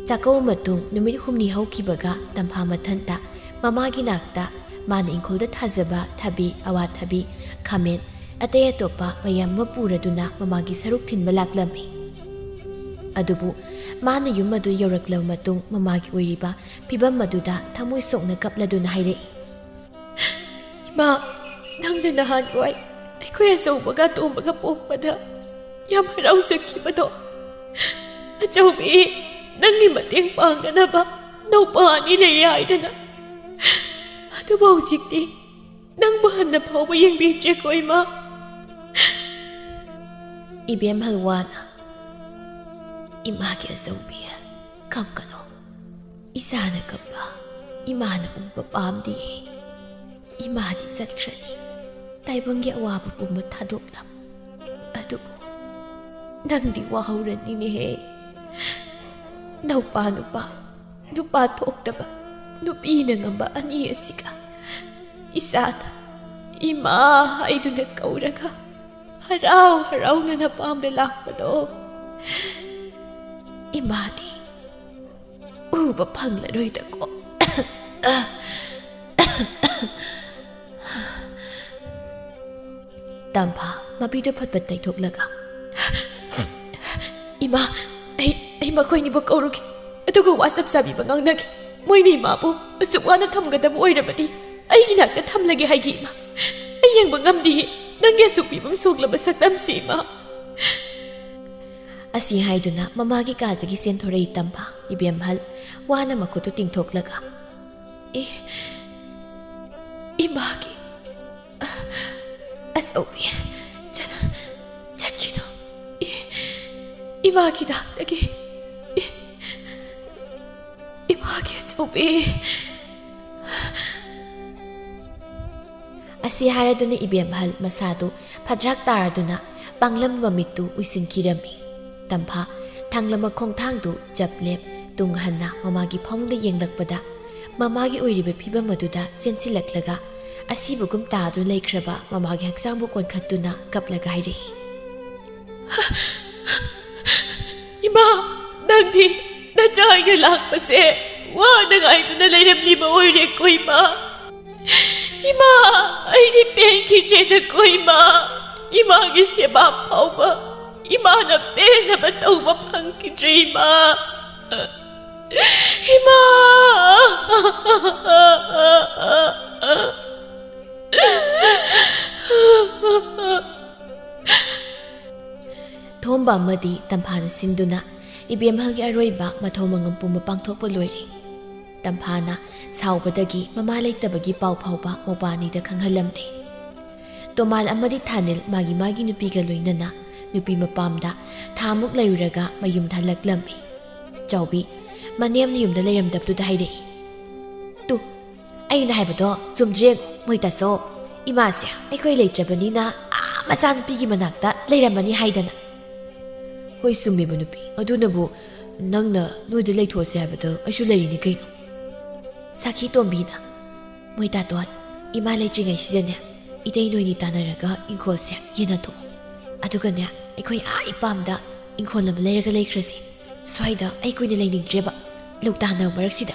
ꯆꯥꯛꯀꯧꯕ ꯃꯇꯨꯡ ꯅꯨꯃꯤꯠ ꯍꯨꯝꯅꯤ ꯍꯧꯈꯤꯕꯒ ꯇꯝꯐꯥ ꯃꯊꯟꯇ ꯃꯃꯥꯒꯤ ꯅꯥꯛꯇ ꯃꯥꯅ ꯏꯪꯈꯣꯜꯗ ꯊꯥꯖꯕ ꯊꯕꯤ, ꯑꯋꯥꯊꯕꯤ, ꯈꯥꯃꯦꯟ, ꯑꯇꯩ ꯑꯇꯣꯞꯄ ꯃꯌꯥꯝ ꯑꯃ ꯄꯨꯔꯗꯨꯅ ꯃꯃꯥꯒꯤ ꯁꯔꯨꯛ ꯊꯤꯟꯕ ꯂꯥꯛꯂꯝꯃꯤ꯫ ꯑꯗꯨꯕꯨ ꯃꯥꯅ ꯌꯨꯝ ꯑꯗꯨ ꯌꯧꯔꯛꯂꯕ ꯃꯇꯨꯡ ꯃꯃꯥꯒꯤ ꯑꯣꯏꯔꯤꯕ ꯐꯤꯕꯝ ꯑꯗꯨꯗ ꯊꯃꯣꯏ ꯁꯣꯛꯅ ꯀꯞꯂꯗꯨꯅ ꯍꯥꯏꯔꯛꯏ, "ꯏꯃꯥ, ꯅꯪꯅ ꯅꯍꯥꯟꯋꯥꯏ ꯑꯩꯈꯣꯏ ꯑꯆꯧꯕꯒ ꯑꯇꯣꯝꯕꯒ ꯄꯣꯛꯄꯗ ꯌꯥꯝ ꯍꯔꯥꯎꯖꯈꯤꯕꯗꯣ, ꯑꯆꯧꯕꯤ, ꯅꯪꯒꯤ ꯃꯇꯦꯡ ꯄꯥꯡꯅꯅꯕ ꯅꯧꯄꯥ ꯑꯅꯤ ꯂꯩꯔꯦ ꯍꯥꯏꯗꯅ꯫ ꯑꯗꯨꯕꯨ ꯍꯧꯖꯤꯛꯇꯤ ꯅꯪꯕꯨ ꯍꯟꯅ ꯐꯥꯎꯕ ꯌꯦꯡꯕꯤꯗ꯭ꯔꯦꯀꯣ, ꯏꯃꯥ꯫ ꯏꯕꯦꯝꯍꯜ ꯋꯥꯅ, "ꯏꯃꯥꯒꯤ ꯑꯆꯧꯕꯤ, ꯀꯞꯀꯅꯣ꯫ ꯏꯆꯥꯅ ꯀꯞꯄ ꯏꯃꯥꯅ ꯎꯕ ꯄꯥꯝꯗꯤꯌꯦ꯫ ꯏꯃꯥꯗꯤ ꯆꯠꯈ꯭ꯔꯅꯤ, ꯇꯥꯏꯕꯪꯒꯤ ꯑꯋꯥꯕ ꯄꯨꯝꯕ ꯊꯥꯗꯣꯛꯂꯝ꯫ ꯑꯗꯨꯕꯨ ꯅꯪꯗꯤ ꯋꯥꯍꯧꯔꯅꯤꯅꯦꯍꯦ꯫ ꯅꯧꯄꯥ ꯅꯨꯄꯥ, ꯅꯨꯄꯥ ꯊꯣꯛꯇꯕ, ꯅꯨꯄꯤꯅ ꯉꯝꯕ ꯑꯅꯤ ꯑꯁꯤꯒ ꯏꯆꯥꯅ ꯏꯃꯥ ꯍꯥꯏꯗꯨꯅ ꯀꯧꯔꯒ ꯍꯔꯥꯎ ꯍꯔꯥꯎꯅ ꯅꯄꯥꯝꯗ ꯂꯥꯛꯄꯗꯣ ꯏꯃꯥꯗꯤ ꯎꯕ ꯐꯪꯂꯔꯣꯏꯗꯀꯣ?" ꯇꯝꯐꯥ ꯃꯄꯤꯗꯨ ꯐꯠ ꯐꯠ ꯇꯩꯊꯣꯛꯂꯒ, "ꯏꯃꯥ, ꯑꯩ, ꯑꯩ ꯃꯈꯣꯏꯅꯤꯕꯨ ꯀꯧꯔꯨꯒꯦ, ꯑꯗꯨꯒ ꯋꯥ ꯆꯞ ꯆꯥꯕꯤꯕ ꯉꯥꯡꯅꯒꯦ꯫ ꯃꯣꯏꯅ ꯏꯃꯥꯕꯨ ꯑꯁꯨꯛ ꯋꯥꯅ ꯊꯝꯒꯗꯕ ꯑꯣꯏꯔꯕꯗꯤ ꯑꯩꯒꯤ ꯅꯥꯛꯇ ꯊꯝꯂꯒꯦ ꯍꯥꯏꯒꯦ, ꯏꯃꯥ꯫ ꯑꯩ ꯌꯦꯡꯕ ꯉꯝꯗꯤꯌꯦ ꯅꯪꯒꯤ ꯑꯁꯨꯛ ꯐꯤꯕꯝ ꯁꯣꯛꯂꯕ ꯁꯛꯇꯝꯁꯤ, ꯏꯃꯥ꯫" ꯑꯁꯤ ꯍꯥꯏꯗꯨꯅ ꯃꯃꯥꯒꯤ ꯀꯥꯗꯒꯤ ꯆꯦꯟꯊꯣꯔꯛꯏ ꯇꯝꯐꯥ꯫ ꯏꯕꯦꯝꯍꯜ ꯋꯥꯅ ꯃꯈꯨꯠꯇꯨ ꯇꯤꯡꯊꯣꯛꯂꯒ, "ꯑꯦ, ꯏꯃꯥꯒꯤ ꯑꯆꯧꯕꯤ, ꯆꯠ-, ꯆꯠꯈꯤꯅꯨ꯫ ꯏ-, ꯏꯃꯥꯒꯤ ꯅꯥꯛꯇꯒꯤ, ꯏ-, ꯏꯃꯥꯒꯤ ꯑꯆꯧꯕꯤ꯫" ꯑꯁꯤ ꯍꯥꯏꯔꯗꯨꯅ ꯏꯕꯦꯝꯍꯜ ꯃꯁꯥꯗꯨ ꯐꯗ꯭ꯔꯥꯛ ꯇꯥꯔꯗꯨꯅ ꯄꯥꯡꯂꯝ ꯃꯃꯤꯠꯇꯨ ꯎꯏꯁꯤꯟꯈꯤꯔꯝꯃꯤ꯫ ꯇꯝꯐꯥ ꯊꯥꯡꯂꯝꯕ ꯈꯣꯡꯊꯥꯡꯗꯨ ꯆꯞ ꯂꯦꯞ ꯇꯨꯡ ꯍꯟꯅ ꯃꯃꯥꯒꯤ ꯐꯃꯨꯡꯗ ꯌꯦꯡꯂꯛꯄꯗ, ꯃꯃꯥꯒꯤ ꯑꯣꯏꯔꯤꯕ ꯐꯤꯕꯝ ꯑꯗꯨꯗ ꯆꯦꯟꯁꯤꯜꯂꯛꯂꯒ ꯑꯁꯤꯕꯒꯨꯝ ꯇꯥꯗꯨꯅ ꯂꯩꯈ꯭ꯔꯕ ꯃꯃꯥꯒꯤ ꯍꯛꯆꯥꯡꯕꯨ ꯀꯣꯟꯈꯠꯇꯨꯅ ꯀꯞꯂꯒ ꯍꯥꯏꯔꯛꯏ, "ꯏꯃꯥ, ꯅꯪꯗꯤ ꯅꯆꯥ ꯑꯩꯅ ꯂꯥꯛꯄꯁꯦ ꯋꯥꯅ ꯉꯥꯏꯗꯨꯅ ꯂꯩꯔꯝꯂꯤꯕ ꯑꯣꯏꯔꯦꯀꯣ, ꯏꯃꯥ꯫ ꯏꯃꯥ, ꯑꯩꯗꯤ ꯄꯦꯟꯈꯤꯗ꯭ꯔꯦꯗꯀꯣ, ꯏꯃꯥ꯫ ꯏꯃꯥꯒꯤ ꯁꯦꯕꯥ ꯐꯥꯎꯕ ꯏꯃꯥꯅ ꯄꯦꯟꯅꯕ ꯇꯧꯕ ꯐꯪꯈꯤꯗ꯭ꯔꯦ, ꯏꯃꯥ꯫ ꯏꯃꯥ!" ꯊꯣꯝꯕ ꯑꯃꯗꯤ ꯇꯝꯐꯥꯅ ꯁꯤꯟꯗꯨꯅ ꯏꯕꯦꯝꯍꯜꯒꯤ ꯑꯔꯣꯏꯕ ꯃꯊꯧ ꯃꯉꯝ ꯄꯨꯝꯕ ꯄꯥꯡꯊꯣꯛꯄ ꯂꯣꯏꯔꯦ꯫ ꯇꯝꯐꯥꯅ ꯁꯥꯎꯕꯗꯒꯤ ꯃꯃꯥ ꯂꯩꯇꯕꯒꯤ ꯄꯥꯎ ꯐꯥꯎꯕ ꯃꯧꯄꯥ ꯑꯅꯤꯗ ꯈꯪꯍꯜꯂꯝꯗꯦ꯫ ꯇꯣꯃꯥꯜ ꯑꯃꯗꯤ ꯊꯥꯅꯤꯜ ꯃꯥꯒꯤ ꯃꯥꯒꯤ ꯅꯨꯄꯤꯒ ꯂꯣꯏꯅꯅ ꯅꯨꯄꯤ ꯃꯄꯥꯝꯗ ꯊꯥꯃꯨꯛ ꯂꯩꯔꯨꯔꯒ ꯃꯌꯨꯝꯗ ꯍꯜꯂꯛꯂꯝꯃꯤ꯫ ꯆꯥꯎꯕꯤ ꯃꯅꯦꯝꯅ ꯌꯨꯝꯗ ꯂꯩꯔꯝꯗꯕꯗꯨꯗ ꯍꯥꯏꯔꯛꯏ, "ꯇꯨ, ꯑꯩꯅ ꯍꯥꯏꯕꯗꯣ ꯆꯨꯝꯗ꯭ꯔꯦ ꯌꯦꯡꯉꯨ, ꯃꯣꯏ ꯇꯥꯆꯧ꯫ ꯏꯃꯥꯁꯦ ꯑꯩꯈꯣꯏ ꯂꯩꯇ꯭ꯔꯕꯅꯤꯅ ꯑꯥ ꯃꯆꯥꯅꯨꯄꯤꯒꯤ ꯃꯅꯥꯛꯇ ꯂꯩꯔꯝꯃꯅꯤ ꯍꯥꯏꯗꯅ꯫" "ꯍꯣꯏ, ꯆꯨꯝꯃꯦꯕ ꯅꯨꯄꯤ, ꯑꯗꯨꯅꯕꯨ ꯅꯪꯅ ꯅꯣꯏꯗ ꯂꯩꯊꯣꯛꯑꯁꯦ ꯍꯥꯏꯕꯗ ꯑꯩꯁꯨ ꯂꯩꯔꯤꯅꯤ ꯀꯩꯅꯣ꯫" ꯁꯥꯈꯤ ꯇꯣꯝꯕꯤꯅ, "ꯃꯣꯏ ꯇꯥꯇꯣꯟ, ꯏꯃꯥ ꯂꯩꯇ꯭ꯔꯤꯉꯩꯁꯤꯗꯅꯦ ꯏꯇꯩ ꯅꯣꯏꯅꯤ ꯇꯥꯟꯅꯔꯒ ꯏꯪꯈꯣꯜꯁꯦ ꯌꯦꯟꯅꯊꯣꯛꯑꯣ꯫ ꯑꯗꯨꯒꯅꯦ ꯑꯩꯈꯣꯏ ꯑꯥ ꯏꯄꯥꯝꯗ ꯏꯪꯈꯣꯜ ꯑꯃ ꯂꯩꯔꯒ ꯂꯩꯈ꯭ꯔꯁꯤ꯫ ꯁ꯭ꯋꯥꯏꯗ ꯑꯩ ꯀꯨꯏꯅ ꯂꯩꯅꯤꯡꯗ꯭ꯔꯦꯕ, ꯂꯧ ꯇꯥꯟꯅꯕ ꯃꯔꯛꯁꯤꯗ꯫"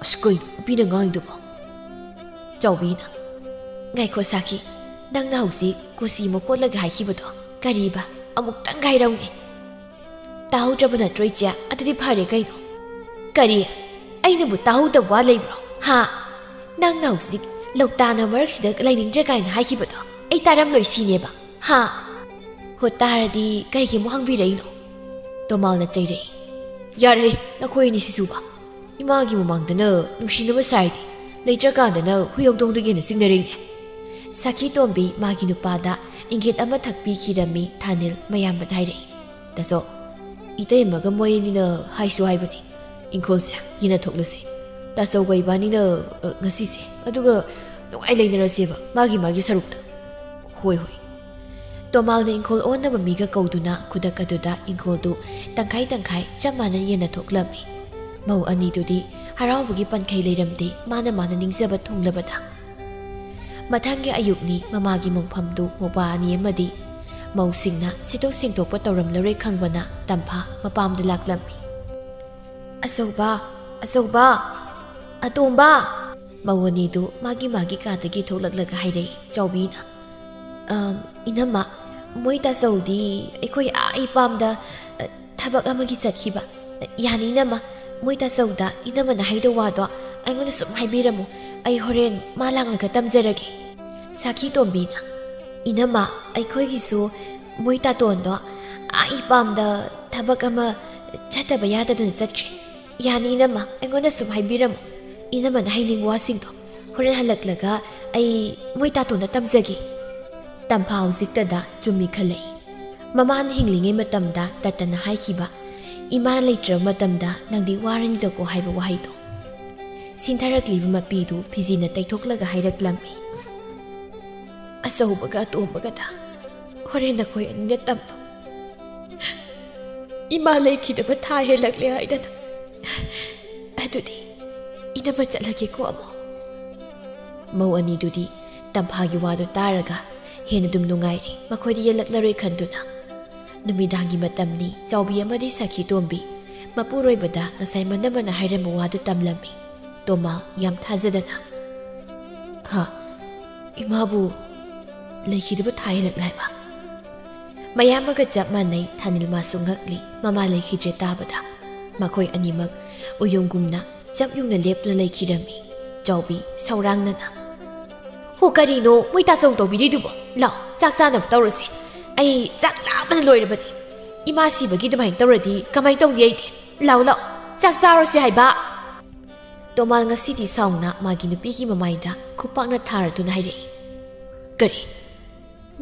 "ꯑꯁ, ꯀꯩꯅꯣ ꯅꯨꯄꯤꯅ ꯉꯥꯡꯉꯤꯗꯨꯕꯣ?" ꯆꯥꯎꯕꯤꯅ, "ꯉꯥꯏꯈꯣ ꯁꯥꯈꯤ, ꯅꯪꯅ ꯍꯧꯖꯤꯛ ꯀꯣꯆꯤ ꯃꯈꯣꯠꯂꯒ ꯍꯥꯏꯈꯤꯕꯗꯣ ꯀꯔꯤꯕ? ꯑꯃꯨꯛꯇꯪꯒ ꯍꯥꯏꯔꯧꯅꯦ꯫" "ꯇꯥꯍꯧꯗ꯭ꯔꯕ ꯅꯠꯇ꯭ꯔꯣ ꯏꯆꯦ? ꯑꯗꯨꯗꯤ ꯐꯔꯦ ꯀꯩꯅꯣ꯫" "ꯀꯔꯤ? ꯑꯩꯅꯕꯨ ꯇꯥꯍꯧꯗꯕ ꯋꯥ ꯂꯩꯕ꯭ꯔꯣ? ꯍꯥ? ꯅꯪꯅ ꯍꯧꯖꯤꯛ ꯂꯧꯇꯥꯟꯅ ꯃꯔꯛꯁꯤꯗ ꯂꯩꯅꯤꯡꯗ꯭ꯔꯦ ꯀꯥꯏꯅ ꯍꯥꯏꯈꯤꯕꯗꯣ ꯑꯩ ꯇꯥꯔꯝꯂꯣꯏ ꯁꯤꯅꯦꯕ? ꯍꯥ? ꯍꯣ, ꯇꯥꯔꯗꯤ ꯀꯩꯒꯤ ꯑꯃꯨꯛ ꯍꯪꯕꯤꯔꯛꯏꯅꯣ?" ꯇꯣꯃꯥꯜꯅ ꯆꯩꯔꯛꯏ꯫ "ꯌꯥꯔꯦ, ꯅꯈꯣꯏ ꯑꯅꯤ ꯁꯤꯁꯨꯕ꯫ ꯏꯃꯥꯒꯤ ꯃꯃꯥꯡꯗꯅ ꯅꯨꯡꯁꯤꯅꯕ ꯁꯥꯔꯗꯤ, ꯂꯩꯇ꯭ꯔꯀꯥꯟꯗꯅ ꯍꯨꯏ ꯍꯧꯗꯣꯡꯗꯒꯤ ꯍꯦꯟꯅ ꯆꯤꯡꯅꯔꯦꯅꯦ꯫" ꯁꯥꯈꯤ ꯇꯣꯝꯕꯤ ꯃꯥꯒꯤ ꯅꯨꯄꯥꯗ ꯏꯪꯒꯤꯠ ꯑꯃ ꯊꯛꯄꯤꯈꯤꯔꯝꯃꯤ ꯊꯥꯅꯤꯜ ꯃꯌꯥꯝꯕꯗ ꯍꯥꯏꯔꯛꯏ꯫ "ꯇꯥꯆꯧ, ꯏꯇꯩꯃꯒ ꯃꯣꯏ ꯑꯅꯤꯅ ꯍꯥꯏꯁꯨ ꯍꯥꯏꯕꯅꯤ, ꯏꯪꯈꯣꯜꯁꯦ ꯌꯦꯟꯅꯊꯣꯛꯂꯁꯤ꯫ ꯇꯥꯆꯧꯒ ꯏꯕꯥꯅꯤꯅ, ꯑ, ꯉꯁꯤꯁꯦ, ꯑꯗꯨꯒ ꯅꯨꯡꯉꯥꯏ ꯂꯩꯅꯔꯁꯦꯕ, ꯃꯥꯒꯤ ꯃꯥꯒꯤ ꯁꯔꯨꯛꯇ꯫" "ꯍꯣꯏ, ꯍꯣꯏ꯫" ꯇꯣꯃꯥꯜꯅ ꯏꯪꯈꯣꯜ ꯑꯣꯟꯅꯕ ꯃꯤꯒ ꯀꯧꯗꯨꯅ ꯈꯨꯗꯛ ꯑꯗꯨꯗ ꯏꯪꯈꯣꯜꯗꯨ ꯇꯪꯈꯥꯏ ꯇꯪꯈꯥꯏ ꯆꯞ ꯃꯥꯟꯅ ꯌꯦꯟꯅꯊꯣꯛꯂꯝꯃꯤ꯫ ꯃꯧ ꯑꯅꯤꯗꯨꯗꯤ ꯍꯔꯥꯎꯕꯒꯤ ꯄꯟꯈꯩ ꯂꯩꯔꯝꯗꯦ, ꯃꯥꯅ ꯃꯥꯅ ꯅꯤꯡꯖꯕ ꯊꯨꯡꯂꯕꯗ꯫ ꯃꯊꯪꯒꯤ ꯑꯌꯨꯛꯅꯤ, ꯃꯃꯥꯒꯤ ꯃꯣꯡꯐꯝꯗꯨ ꯃꯧꯄꯥ ꯑꯅꯤ ꯑꯃꯗꯤ ꯃꯧꯁꯤꯡꯅ ꯁꯤꯠꯇꯣꯛ ꯁꯦꯡꯗꯣꯛꯄ ꯇꯧꯔꯝꯂꯔꯣꯏ ꯈꯪꯕꯅ ꯇꯝꯐꯥ ꯃꯄꯥꯝꯗ ꯂꯥꯛꯂꯝꯃꯤ꯫ "ꯑꯆꯧꯕ, ꯑꯆꯧꯕ, ꯑꯇꯣꯝꯕ!" ꯃꯧ ꯑꯅꯤꯗꯨ ꯃꯥꯒꯤ ꯃꯥꯒꯤ ꯀꯥꯗꯒꯤ ꯊꯣꯛꯂꯛꯂꯒ ꯍꯥꯏꯔꯛꯏ꯫ ꯆꯥꯎꯕꯤꯅ, "ꯑꯝ, ꯏꯅꯝꯃ, ꯃꯣꯏ ꯇꯥꯆꯧꯗꯤ ꯑꯩꯈꯣꯏ ꯑꯥ ꯏꯄꯥꯝꯗ, ꯑ, ꯊꯕꯛ ꯑꯃꯒꯤ ꯆꯠꯈꯤꯕ꯫ ꯌꯥꯅꯤ ꯏꯅꯝꯃ, ꯃꯣꯏ ꯇꯥꯆꯧꯗ ꯏꯅꯝꯃꯅ ꯍꯥꯏꯗꯧ ꯋꯥꯗꯣ ꯑꯩꯉꯣꯟꯗ ꯁꯨꯝ ꯍꯥꯏꯕꯤꯔꯝꯃꯨ꯫ ꯑꯩ ꯍꯣꯔꯦꯟ ꯃꯥ ꯂꯥꯛꯂꯒ ꯇꯝꯖꯔꯒꯦ꯫" ꯁꯥꯈꯤ ꯇꯣꯝꯕꯤꯅ, "ꯏꯅꯝꯃ, ꯑꯩꯈꯣꯏꯒꯤꯁꯨ ꯃꯣꯏ ꯇꯥꯇꯣꯟꯗꯣ ꯑꯥ ꯏꯄꯥꯝꯗ ꯊꯕꯛ ꯑꯃ ꯆꯠꯇꯕ ꯌꯥꯗꯗꯅ ꯆꯠꯈ꯭ꯔꯦ꯫ "ꯌꯥꯅꯤ ꯏꯅꯝꯃ, ꯑꯩꯉꯣꯟꯗ ꯁꯨꯝ ꯍꯥꯏꯕꯤꯔꯝꯃꯨ꯫ ꯏꯅꯝꯃꯅ ꯍꯥꯏꯅꯤꯡꯕ ꯋꯥꯁꯤꯡꯗꯣ ꯍꯣꯔꯦꯟ ꯍꯜꯂꯛꯂꯒ ꯑꯩ ꯃꯣꯏ ꯇꯥꯇꯣꯟꯗ ꯇꯝꯖꯒꯦ"꯫ ꯇꯝꯐꯥ ꯍꯧꯖꯤꯛꯇꯗ ꯆꯨꯝꯃꯤ ꯈꯜꯂꯛꯏ꯫ ꯃꯃꯥꯅ ꯍꯤꯡꯂꯤꯉꯩ ꯃꯇꯝꯗ ꯇꯠꯇꯅ ꯍꯥꯏꯈꯤꯕ, "ꯏꯃꯥꯅ ꯂꯩꯇ꯭ꯔꯕ ꯃꯇꯝꯗ ꯅꯪꯗꯤ ꯋꯥꯔꯅꯤꯗꯀꯣ" ꯍꯥꯏꯕ ꯋꯥꯍꯩꯗꯣ꯫ ꯁꯤꯟꯊꯔꯛꯂꯤꯕ ꯃꯄꯤꯗꯨ ꯐꯤꯖꯤꯅ ꯇꯩꯊꯣꯛꯂꯒ ꯍꯥꯏꯔꯛꯂꯝꯃꯤ꯫ "ꯑꯆꯧꯕꯒ ꯑꯇꯣꯝꯕꯒꯗ ꯍꯣꯔꯦꯟ ꯅꯈꯣꯏ ꯑꯅꯤꯅ ꯇꯝꯂꯣ꯫ ꯏꯃꯥ ꯂꯩꯈꯤꯗꯕ ꯊꯥ ꯍꯦꯜꯂꯛꯂꯦ ꯍꯥꯏꯗꯅ ꯑꯗꯨꯗꯤ ꯏꯅꯝꯃ ꯆꯠꯂꯒꯦꯀꯣ ꯑꯃꯨꯛ"꯫ ꯃꯧ ꯑꯅꯤꯗꯨꯗꯤ ꯇꯝꯐꯥꯒꯤ ꯋꯥꯗꯨ ꯇꯥꯔꯒ ꯍꯦꯟꯅ ꯑꯗꯨꯝ ꯅꯨꯡꯉꯥꯏꯔꯦ꯫ ꯃꯈꯣꯏꯗꯤ ꯌꯦꯜꯂꯛꯂꯔꯣꯏ ꯈꯟꯗꯨꯅ꯫ ꯅꯨꯃꯤꯗꯥꯡꯒꯤ ꯃꯇꯝꯅꯤ꯫ ꯆꯥꯎꯕꯤ ꯑꯃꯗꯤ ꯁꯈꯤ ꯇꯣꯝꯕꯤ ꯃꯄꯨꯔꯣꯏꯕꯗ ꯉꯁꯥꯏ ꯃꯅꯝꯃꯅ ꯍꯥꯏꯔꯝꯕ ꯋꯥꯗꯨ ꯇꯝꯂꯝꯃꯤ꯫ ꯇꯣꯃꯥ ꯌꯥꯝ ꯊꯥꯖꯗꯅ, "ꯍꯥ? ꯏꯃꯥꯕꯨ ꯂꯩꯈꯤꯗꯕ ꯊꯥ ꯍꯦꯜꯂꯛꯂꯦ ꯍꯥꯏꯕ?" ꯃꯌꯥꯝ ꯑꯃꯒ ꯆꯞ ꯃꯥꯟꯅꯩ꯫ ꯊꯥꯅꯤꯜ ꯃꯥꯁꯨ ꯉꯛꯂꯤ꯫ ꯃꯃꯥ ꯂꯩꯈꯤꯗ꯭ꯔꯦ ꯇꯥꯕꯗ ꯃꯈꯣꯏ ꯑꯅꯤꯃꯛ ꯎꯌꯨꯡꯒꯨꯝꯅ ꯆꯞ ꯌꯨꯡꯅ ꯂꯦꯞꯇꯨꯅ ꯂꯩꯈꯤꯔꯝꯃꯤ꯫ ꯆꯥꯎꯕꯤ ꯁꯧꯔꯥꯡꯅꯅ, "ꯍꯣ, ꯀꯔꯤꯅꯣ ꯃꯣꯏ ꯇꯥꯆꯧ ꯇꯧꯕꯤꯔꯤꯗꯨꯕꯣ? ꯂꯥꯎ, ꯆꯥꯛ ꯆꯥꯅꯕ ꯇꯧꯔꯁꯤ꯫ ꯑꯩ ꯆꯥꯛ ꯂꯥꯝꯕꯅ ꯂꯣꯏꯔꯕꯅꯤ꯫ ꯏꯃꯥ ꯁꯤꯕꯒꯤ ꯑꯗꯨꯃꯥꯏꯅ ꯇꯧꯔꯗꯤ ꯀꯃꯥꯏꯅ ꯇꯧꯅꯤ ꯑꯩꯗꯤ? ꯂꯥꯎ, ꯂꯥꯎ, ꯆꯥꯛ ꯆꯥꯔꯁꯤ ꯍꯥꯏꯕ"꯫ ꯇꯣꯃꯥꯜ ꯉꯁꯤꯗꯤ ꯁꯥꯎꯅ ꯃꯥꯒꯤ ꯅꯨꯄꯤꯒꯤ ꯃꯃꯥꯏꯗ ꯈꯨꯄꯥꯛꯅ ꯊꯥꯔꯗꯨꯅ ꯍꯥꯏꯔꯛꯏ, "ꯀꯔꯤ?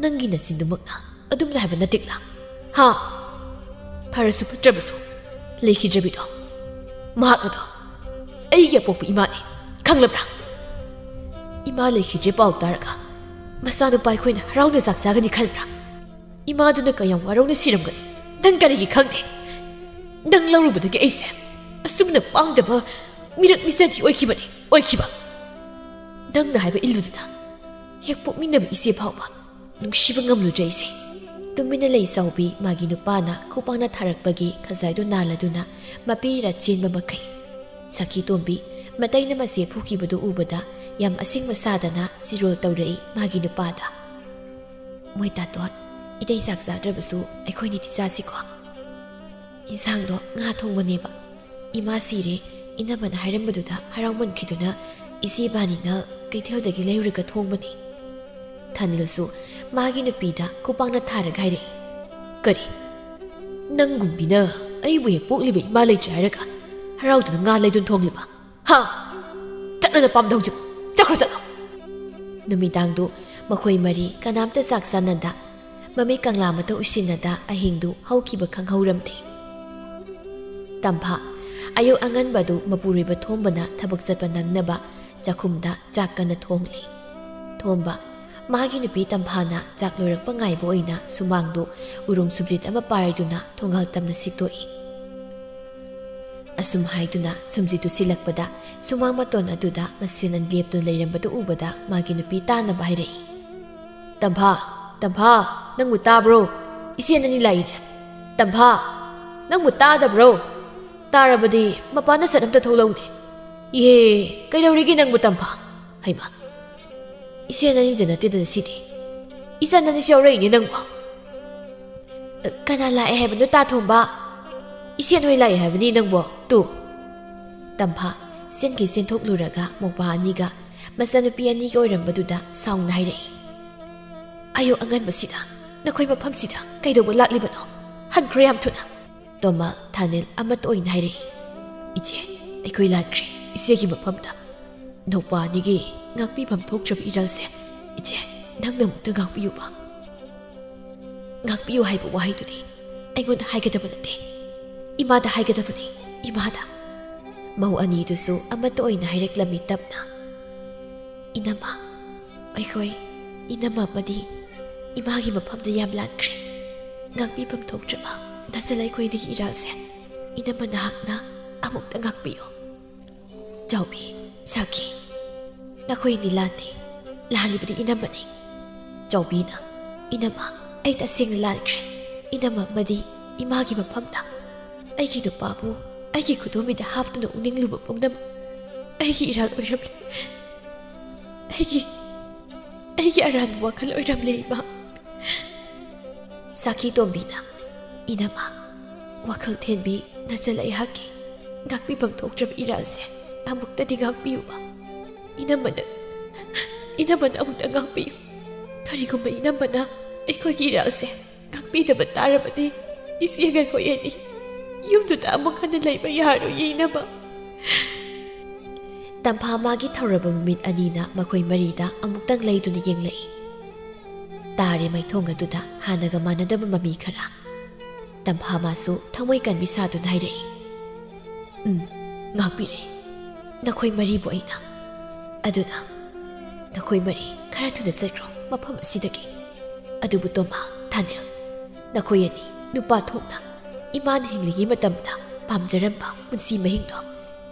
ꯅꯪꯒꯤ ꯅꯆꯤꯟꯗꯨꯃꯛꯅ ꯑꯗꯨꯝꯅ ꯍꯥꯏꯕ ꯅꯠꯇꯦꯛꯂꯥ? ꯍꯥ? ꯐꯔꯁꯨ ꯐꯠꯇ꯭ꯔꯕꯁꯨ ꯂꯩꯈꯤꯗ꯭ꯔꯕꯤꯗꯣ ꯃꯍꯥꯛ ꯑꯗꯣ ꯑꯩꯒꯤ ꯑꯄꯣꯛꯄ ꯏꯃꯥꯅꯤ, ꯈꯪꯂꯕ꯭ꯔꯥ? ꯏꯃꯥ ꯂꯩꯈꯤꯗ꯭ꯔꯦ ꯄꯥꯎ ꯇꯥꯔꯒ ꯃꯆꯥꯅꯨꯄꯥ ꯑꯩꯈꯣꯏꯅ ꯍꯔꯥꯎꯅ ꯆꯥꯛ ꯆꯥꯒꯅꯤ ꯈꯟꯕ꯭ꯔꯥ? ꯏꯃꯥꯗꯨꯅ ꯀꯌꯥꯝ ꯋꯥꯔꯧꯅ ꯁꯤꯔꯝꯒꯅꯤ ꯅꯪ ꯀꯔꯤꯒꯤ ꯈꯪꯗꯦ? ꯅꯪ ꯂꯧꯔꯨꯕꯗꯒꯤ ꯑꯩꯁꯦ ꯑꯁꯨꯝꯅ ꯄꯥꯡꯗꯕ ꯃꯤꯔꯛ ꯃꯤꯆꯥꯊꯤ ꯑꯣꯏꯈꯤꯕꯅꯤ, ꯑꯣꯏꯈꯤꯕ꯫ ꯅꯪꯅ ꯍꯥꯏꯕ ꯏꯜꯂꯨꯗꯅ ꯍꯦꯛ ꯄꯣꯛꯃꯤꯟꯅꯕ ꯏꯆꯦ ꯐꯥꯎꯕ ꯅꯨꯡꯁꯤꯕ ꯉꯝꯂꯨꯗ꯭ꯔꯦ ꯑꯩꯁꯦ"꯫ ꯇꯨꯃꯤꯟꯅ ꯂꯩ ꯆꯥꯎꯕꯤ꯫ ꯃꯥꯒꯤ ꯅꯨꯄꯥꯅ ꯈꯨꯄꯥꯛꯅ ꯊꯥꯔꯛꯄꯒꯤ ꯈꯖꯥꯏꯗꯨ ꯅꯥꯜꯂꯗꯨꯅ ꯃꯄꯤꯔ ꯆꯦꯟꯕ ꯃꯈꯩ꯫ ꯁꯈꯤ ꯇꯣꯝꯕꯤ ꯃꯇꯩꯅ ꯃꯆꯦ ꯐꯨꯈꯤꯕꯗꯨ ꯎꯕꯗ ꯌꯥꯝ ꯑꯁꯤꯡꯕ ꯁꯥꯗꯅ ꯆꯤꯔꯣꯜ ꯇꯧꯔꯛꯏ ꯃꯥꯒꯤ ꯅꯨꯄꯥꯗ, "ꯃꯣꯏ ꯇꯥꯇꯣꯟ, ꯏꯇꯩ ꯆꯥꯛ ꯆꯥꯗ꯭ꯔꯕꯁꯨ ꯑꯩꯈꯣꯏꯅꯤꯗꯤ ꯆꯥꯁꯤꯀꯣ꯫ ꯏꯟꯁꯥꯡꯗꯣ ꯉꯥ ꯊꯣꯡꯕꯅꯦꯕ꯫ ꯏꯃꯥ ꯁꯤꯔꯦ, ꯏꯅꯝꯃꯅ ꯍꯥꯏꯔꯝꯕꯗꯨꯗ ꯍꯔꯥꯎꯃꯟꯈꯤꯗꯨꯅ ꯏꯆꯦ ꯏꯕꯥꯅꯤꯅ ꯀꯩꯊꯦꯜꯗꯒꯤ ꯂꯩꯔꯨꯔꯒ ꯊꯣꯡꯕꯅꯤ"꯫ ꯊꯥꯅꯤꯜꯁꯨ ꯃꯥꯒꯤ ꯅꯨꯄꯤꯗ ꯈꯨꯄꯥꯛꯅ ꯊꯥꯔꯒ ꯍꯥꯏꯔꯛꯏ, "ꯀꯔꯤ? ꯅꯪꯒꯨꯝꯕꯤꯅ ꯑꯩꯕꯨ ꯍꯦꯛ ꯄꯣꯛꯂꯤꯕ ꯏꯃꯥ ꯂꯩꯇ꯭ꯔꯦ ꯍꯥꯏꯔꯒ ꯍꯔꯥꯎꯗꯨꯅ ꯉꯥ ꯂꯩꯗꯨꯅ ꯊꯣꯡꯂꯤꯕ? ꯍꯥ? ꯆꯠꯂꯣ ꯅꯄꯥꯝꯗ ꯍꯧꯖꯤꯛ꯫ ꯆꯠꯈ꯭ꯔꯣ, ꯆꯠꯂꯣ꯫ ꯅꯨꯃꯤꯗꯥꯡꯗꯨ ꯃꯈꯣꯏ ꯃꯔꯤ ꯀꯅꯥꯝꯇ ꯆꯥꯛ ꯆꯥꯅꯗ, ꯃꯃꯤꯠ ꯀꯪꯂꯥ ꯑꯃꯠꯇ ꯎꯏꯁꯤꯟꯅꯗ ꯑꯍꯤꯡꯗꯨ ꯍꯧꯈꯤꯕ ꯈꯪꯍꯧꯔꯝꯗꯦ꯫ ꯇꯝꯐꯥ, ꯑꯌꯨꯛ ꯑꯉꯟꯕꯗꯨ ꯃꯄꯨꯔꯣꯏꯕ ꯊꯣꯝꯕꯅ ꯊꯕꯛ ꯆꯠꯄ ꯅꯪꯅꯕ ꯆꯥꯛꯈꯨꯝꯗ ꯆꯥꯛ ꯀꯟꯅ ꯊꯣꯡꯂꯤ꯫ ꯊꯣꯝꯕ, ꯃꯥꯒꯤ ꯅꯨꯄꯤ ꯇꯝꯐꯥꯅ ꯆꯥꯛ ꯂꯣꯏꯔꯛꯄ ꯉꯥꯏꯕ ꯑꯣꯏꯅ ꯁꯨꯃꯥꯡꯗꯨ ꯎꯔꯨꯝ ꯁꯨꯝꯖꯤꯠ ꯑꯃ ꯄꯥꯏꯗꯨꯅ ꯊꯣꯡꯒꯥꯜ ꯇꯝꯅ ꯁꯤꯠꯇꯣꯛꯏ꯫ ꯑꯁꯨꯝ ꯍꯥꯏꯗꯨꯅ ꯁꯨꯝꯖꯤꯠꯇꯨ ꯁꯤꯜꯂꯛꯄꯗ, ꯁꯨꯃꯥꯡ ꯃꯇꯣꯟ ꯑꯗꯨꯗ ꯃꯁꯦꯟ ꯑꯅꯤ ꯂꯦꯞꯇꯨꯅ ꯂꯩꯔꯝꯕꯗꯨ ꯎꯕꯗ ꯃꯥꯒꯤ ꯅꯨꯄꯤ ꯇꯥꯅꯕ ꯍꯥꯏꯔꯛꯏ, "ꯇꯝꯐꯥ, ꯇꯝꯐꯥ, ꯅꯪꯕꯨ ꯇꯥꯕ꯭ꯔꯣ? ꯏꯆꯦ ꯅꯅꯤ ꯂꯥꯛꯏꯅꯦ꯫ ꯇꯝꯐꯥ, ꯅꯪꯕꯨ ꯇꯥꯗꯕ꯭ꯔꯣ? ꯇꯥꯔꯕꯗꯤ ꯃꯄꯥꯟꯗ ꯁꯠ ꯑꯝꯇ ꯊꯣꯛꯂꯛꯎꯅꯦ꯫ ꯏꯍꯦ, ꯀꯩꯗꯧꯔꯤꯒꯦ ꯅꯪꯕꯨ ꯇꯝꯐꯥ? ꯍꯩꯃꯥ, ꯏꯆꯦ ꯅꯅꯤꯗ ꯅꯠꯇꯦꯗꯅ ꯁꯤꯗꯤ꯫ ꯏꯆꯟ ꯅꯅꯤꯁꯨ ꯌꯥꯎꯔꯛꯏꯅꯦ ꯅꯪꯕꯣ꯫ ꯀꯅꯥ ꯂꯥꯛꯑꯦ ꯍꯥꯏꯕꯅꯣ ꯇꯥ ꯊꯣꯝꯕ? ꯏꯆꯦ ꯅꯣꯏ ꯂꯥꯛꯑꯦ ꯍꯥꯏꯕꯅꯤ ꯅꯪꯕꯣ, ꯇꯨ꯫" ꯇꯝꯐꯥ ꯆꯦꯟꯈꯩ ꯆꯦꯟꯊꯣꯛꯂꯨꯔꯒ ꯃꯧꯄꯥ ꯑꯅꯤꯒ ꯃꯆꯥꯅꯨꯄꯤ ꯑꯅꯤꯒ ꯑꯣꯏꯔꯝꯕꯗꯨꯗ ꯁꯥꯎꯅ ꯍꯥꯏꯔꯛꯏ, "ꯑꯌꯨꯛ ꯑꯉꯟꯕꯁꯤꯗ ꯅꯈꯣꯏ ꯃꯐꯝꯁꯤꯗ ꯀꯩꯗꯧꯕ ꯂꯥꯛꯂꯤꯕꯅꯣ? ꯍꯟꯈ꯭ꯔꯣ ꯌꯥꯝ ꯊꯨꯅ!" ꯇꯣꯃꯥ ꯊꯥꯅꯤꯜ ꯑꯃꯠꯇ ꯑꯣꯏꯅ ꯍꯥꯏꯔꯛꯏ, "ꯏꯆꯦ, ꯑꯩꯈꯣꯏ ꯂꯥꯟꯈ꯭ꯔꯦ ꯏꯆꯦꯒꯤ ꯃꯐꯝꯗ꯫ ꯅꯧꯄꯥ ꯑꯅꯤꯒꯤ ꯉꯥꯛꯄꯤꯐꯝ ꯊꯣꯛꯇ꯭ꯔꯕ ꯏꯔꯥꯜꯁꯦ, ꯏꯆꯦ, ꯅꯪꯅ ꯑꯃꯨꯛꯇ ꯉꯥꯛꯄꯤꯌꯨꯕ꯫" "ꯉꯥꯛꯄꯤꯌꯨ" ꯍꯥꯏꯕ ꯋꯥꯍꯩꯗꯨꯗꯤ ꯑꯩꯉꯣꯟꯗ ꯍꯥꯏꯒꯗꯕ ꯅꯠꯇꯦ, ꯏꯃꯥꯗ ꯍꯥꯏꯒꯗꯕꯅꯤ, ꯏꯃꯥꯗ꯫ ꯃꯧ ꯑꯅꯤꯗꯨꯁꯨ ꯑꯃꯠꯇ ꯑꯣꯏꯅ ꯍꯥꯏꯔꯛꯂꯝꯃꯤ ꯇꯞꯅ, "ꯏꯅꯝꯃ, ꯑꯩꯈꯣꯏ ꯏꯅꯝꯃ ꯑꯃꯗꯤ ꯏꯃꯥꯒꯤ ꯃꯐꯝꯗ ꯌꯥꯝ ꯂꯥꯟꯈ꯭ꯔꯦ꯫ ꯉꯥꯛꯄꯤꯐꯝ ꯊꯣꯛꯇ꯭ꯔꯕ ꯅꯆꯜ ꯑꯩꯈꯣꯏꯗꯒꯤ ꯏꯔꯥꯜꯁꯦ ꯏꯅꯝꯃ ꯅꯍꯥꯛꯅ ꯑꯃꯨꯛꯇ ꯉꯥꯛꯄꯤꯌꯨ꯫" ꯆꯥꯎꯕꯤ, ꯁꯥꯈꯤ, ꯅꯈꯣꯏ ꯑꯅꯤ ꯂꯥꯟꯗꯦ, ꯂꯥꯜꯂꯤꯕꯗꯤ ꯏꯅꯝꯃꯅꯤ꯫ ꯆꯥꯎꯕꯤꯅ, "ꯏꯅꯝꯃ, ꯑꯩ ꯇꯁꯦꯡꯅ ꯂꯥꯟꯈ꯭ꯔꯦ꯫ ꯏꯅꯝꯃ ꯑꯃꯗꯤ ꯏꯃꯥꯒꯤ ꯃꯐꯝꯗ ꯑꯩꯒꯤ ꯅꯨꯄꯥꯕꯨ ꯑꯩꯒꯤ ꯈꯨꯗꯣꯝꯕꯤꯗ ꯍꯥꯞꯇꯨꯅ ꯎꯅꯤꯡꯂꯨꯕ ꯄꯨꯝꯅꯃꯛ ꯑꯩꯒꯤ ꯏꯔꯥꯜ ꯑꯣꯏꯔꯝꯂꯦ꯫ ꯑꯩꯒꯤ, ꯑꯩꯒꯤ ꯑꯔꯥꯟꯕ ꯋꯥꯈꯜ ꯑꯣꯏꯔꯝꯂꯦ, ꯏꯃꯥ꯫" ꯁꯥꯈꯤ ꯇꯣꯝꯕꯤꯅ, "ꯏꯅꯝꯃ, ꯋꯥꯈꯜ ꯊꯦꯟꯕꯤ ꯅꯆꯜ ꯑꯩꯍꯥꯛꯀꯤ ꯉꯥꯛꯄꯤꯐꯝ ꯊꯣꯛꯇ꯭ꯔꯕ ꯏꯔꯥꯜꯁꯦ ꯑꯃꯨꯛꯇꯗꯤ ꯉꯥꯛꯄꯤꯌꯨꯕ꯫ ꯏꯅꯝꯃꯅ, ꯏꯅꯝꯃꯅ ꯑꯃꯨꯛꯇ ꯉꯥꯛꯄꯤꯌꯨ꯫ ꯀꯔꯤꯒꯨꯝꯕ ꯏꯅꯝꯃꯅ ꯑꯩꯈꯣꯏꯒꯤ ꯏꯔꯥꯜꯁꯦ ꯉꯥꯛꯄꯤꯗꯕ ꯇꯥꯔꯕꯗꯤ, ꯏꯆꯦꯒ ꯑꯩꯈꯣꯏ ꯑꯅꯤ ꯌꯨꯝꯗꯨꯗ ꯑꯃꯨꯛ ꯍꯟꯅ ꯂꯩꯕ ꯌꯥꯔꯣꯏ ꯌꯦꯡꯅꯕ꯫ ꯇꯝꯐꯥ ꯃꯥꯒꯤ ꯊꯧꯔꯕ ꯃꯃꯤꯠ ꯑꯅꯤꯅ ꯃꯈꯣꯏ ꯃꯔꯤꯗ ꯑꯃꯨꯛꯇꯪ ꯂꯩꯗꯨꯅ ꯌꯦꯡꯂꯛꯏ꯫ ꯇꯥꯔꯦ ꯃꯥꯏꯊꯣꯡ ꯑꯗꯨꯗ ꯍꯥꯟꯅꯒ ꯃꯥꯟꯅꯗꯕ ꯃꯃꯤ ꯈꯔ꯫ ꯇꯝꯐꯥ ꯃꯥꯁꯨ ꯊꯃꯣꯏ ꯀꯟꯕꯤ ꯁꯥꯗꯨꯅ ꯍꯥꯏꯔꯛꯏ, "ꯎꯝ, ꯉꯥꯛꯄꯤꯔꯦ ꯅꯈꯣꯏ ꯃꯔꯤꯕꯨ ꯑꯩꯅ꯫ ꯑꯗꯨꯅ ꯅꯈꯣꯏ ꯃꯔꯤ ꯈꯔ ꯊꯨꯅ ꯆꯠꯈ꯭ꯔꯣ ꯃꯐꯝ ꯑꯁꯤꯗꯒꯤ꯫ ꯑꯗꯨꯕꯨ ꯇꯣꯃꯥ, ꯊꯥꯅꯤꯜ, ꯅꯈꯣꯏ ꯑꯅꯤ ꯅꯨꯄꯥ ꯊꯣꯛꯅ ꯏꯃꯥꯅ ꯍꯤꯡꯂꯤꯉꯩ ꯃꯇꯝꯗ ꯄꯥꯝꯖꯔꯝꯕ ꯄꯨꯟꯁꯤ ꯃꯍꯤꯡꯗꯣ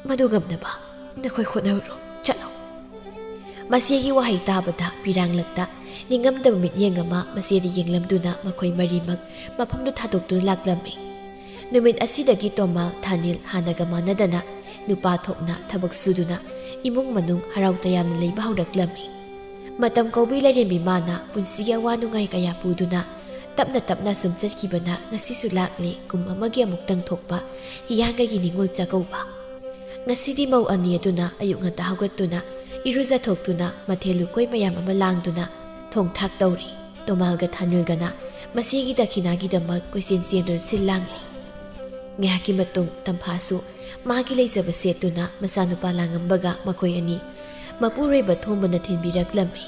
ꯃꯗꯨ ꯉꯝꯅꯕ ꯅꯈꯣꯏ ꯍꯣꯠꯅꯔꯨꯔꯣ, ꯆꯠꯂꯣ꯫" ꯃꯆꯦꯒꯤ ꯋꯥꯍꯩ ꯇꯥꯕꯗ ꯄꯤꯔꯥꯡꯂꯛꯇ ꯅꯤꯡꯉꯝꯗꯕ ꯃꯤꯠꯌꯦꯡ ꯑꯃ ꯃꯆꯦꯗ ꯌꯦꯡꯂꯝꯗꯨꯅ ꯃꯈꯣꯏ ꯃꯔꯤꯃꯛ ꯃꯐꯝꯗꯨ ꯊꯥꯗꯣꯛꯇꯨꯅ ꯂꯥꯛꯂꯝꯃꯤ꯫ ꯅꯨꯃꯤꯠ ꯑꯁꯤꯗꯒꯤ ꯇꯣꯃꯥꯜ ꯊꯥꯅꯤꯜ ꯍꯥꯟꯅꯒ ꯃꯥꯟꯅꯗꯅ ꯅꯨꯄꯥ ꯊꯣꯛꯅ ꯊꯕꯛ ꯁꯨꯗꯨꯅ ꯏꯃꯨꯡ ꯃꯅꯨꯡ ꯍꯔꯥꯎ ꯇꯌꯥꯝꯅ ꯂꯩꯕ ꯍꯧꯔꯛꯂꯝꯃꯤ꯫ ꯃꯇꯝ ꯀꯧꯕꯤ ꯂꯥꯏꯔꯦꯝꯕꯤ ꯃꯥꯅ ꯄꯨꯟꯁꯤꯒꯤ ꯑꯋꯥ ꯅꯨꯡꯉꯥꯏ ꯀꯌꯥ ꯄꯨꯗꯨꯅ ꯇꯞꯅ ꯇꯞꯅ ꯁꯨꯝ ꯆꯠꯈꯤꯕꯅ ꯉꯁꯤꯁꯨ ꯂꯥꯛꯂꯤ ꯀꯨꯝ ꯑꯃꯒꯤ ꯑꯃꯨꯛꯇꯪ ꯊꯣꯛꯄ ꯍꯤꯌꯥꯡꯒꯩꯒꯤ ꯅꯤꯉꯣꯜ ꯆꯥꯛꯀꯧꯕ꯫ ꯉꯁꯤꯗꯤ ꯃꯧ ꯑꯅꯤ ꯑꯗꯨꯅ ꯑꯌꯨꯛ ꯉꯟꯇꯥ ꯍꯧꯒꯠꯇꯨꯅ ꯏꯔꯨꯖꯊꯣꯛꯇꯨꯅ ꯃꯊꯦꯜ ꯂꯨꯀꯣꯏ ꯃꯌꯥꯝ ꯑꯃ ꯂꯥꯡꯗꯨꯅ ꯊꯣꯡ ꯊꯥꯛ ꯇꯧꯔꯤ꯫ ꯇꯣꯃꯥꯜꯒ ꯊꯥꯅꯤꯜꯒꯅ ꯃꯁꯤꯒꯤ ꯗꯈꯤꯅꯥꯒꯤꯗꯃꯛ ꯀꯣꯏꯆꯦꯟ ꯆꯦꯟꯗꯨꯅ ꯁꯤꯜ ꯂꯥꯡꯂꯤ꯫ ꯉꯥꯏꯍꯥꯛꯀꯤ ꯃꯇꯨꯡ ꯇꯝꯐꯥꯁꯨ ꯃꯥꯒꯤ ꯂꯩꯖꯕ ꯁꯦꯠꯇꯨꯅ ꯃꯆꯥꯅꯨꯄꯥ ꯂꯥꯡꯉꯝꯕꯒ ꯃꯈꯣꯏ ꯑꯅꯤ ꯃꯄꯨꯔꯣꯏꯕ ꯊꯣꯝꯕꯅ ꯊꯤꯟꯕꯤꯔꯛꯂꯝꯃꯤ꯫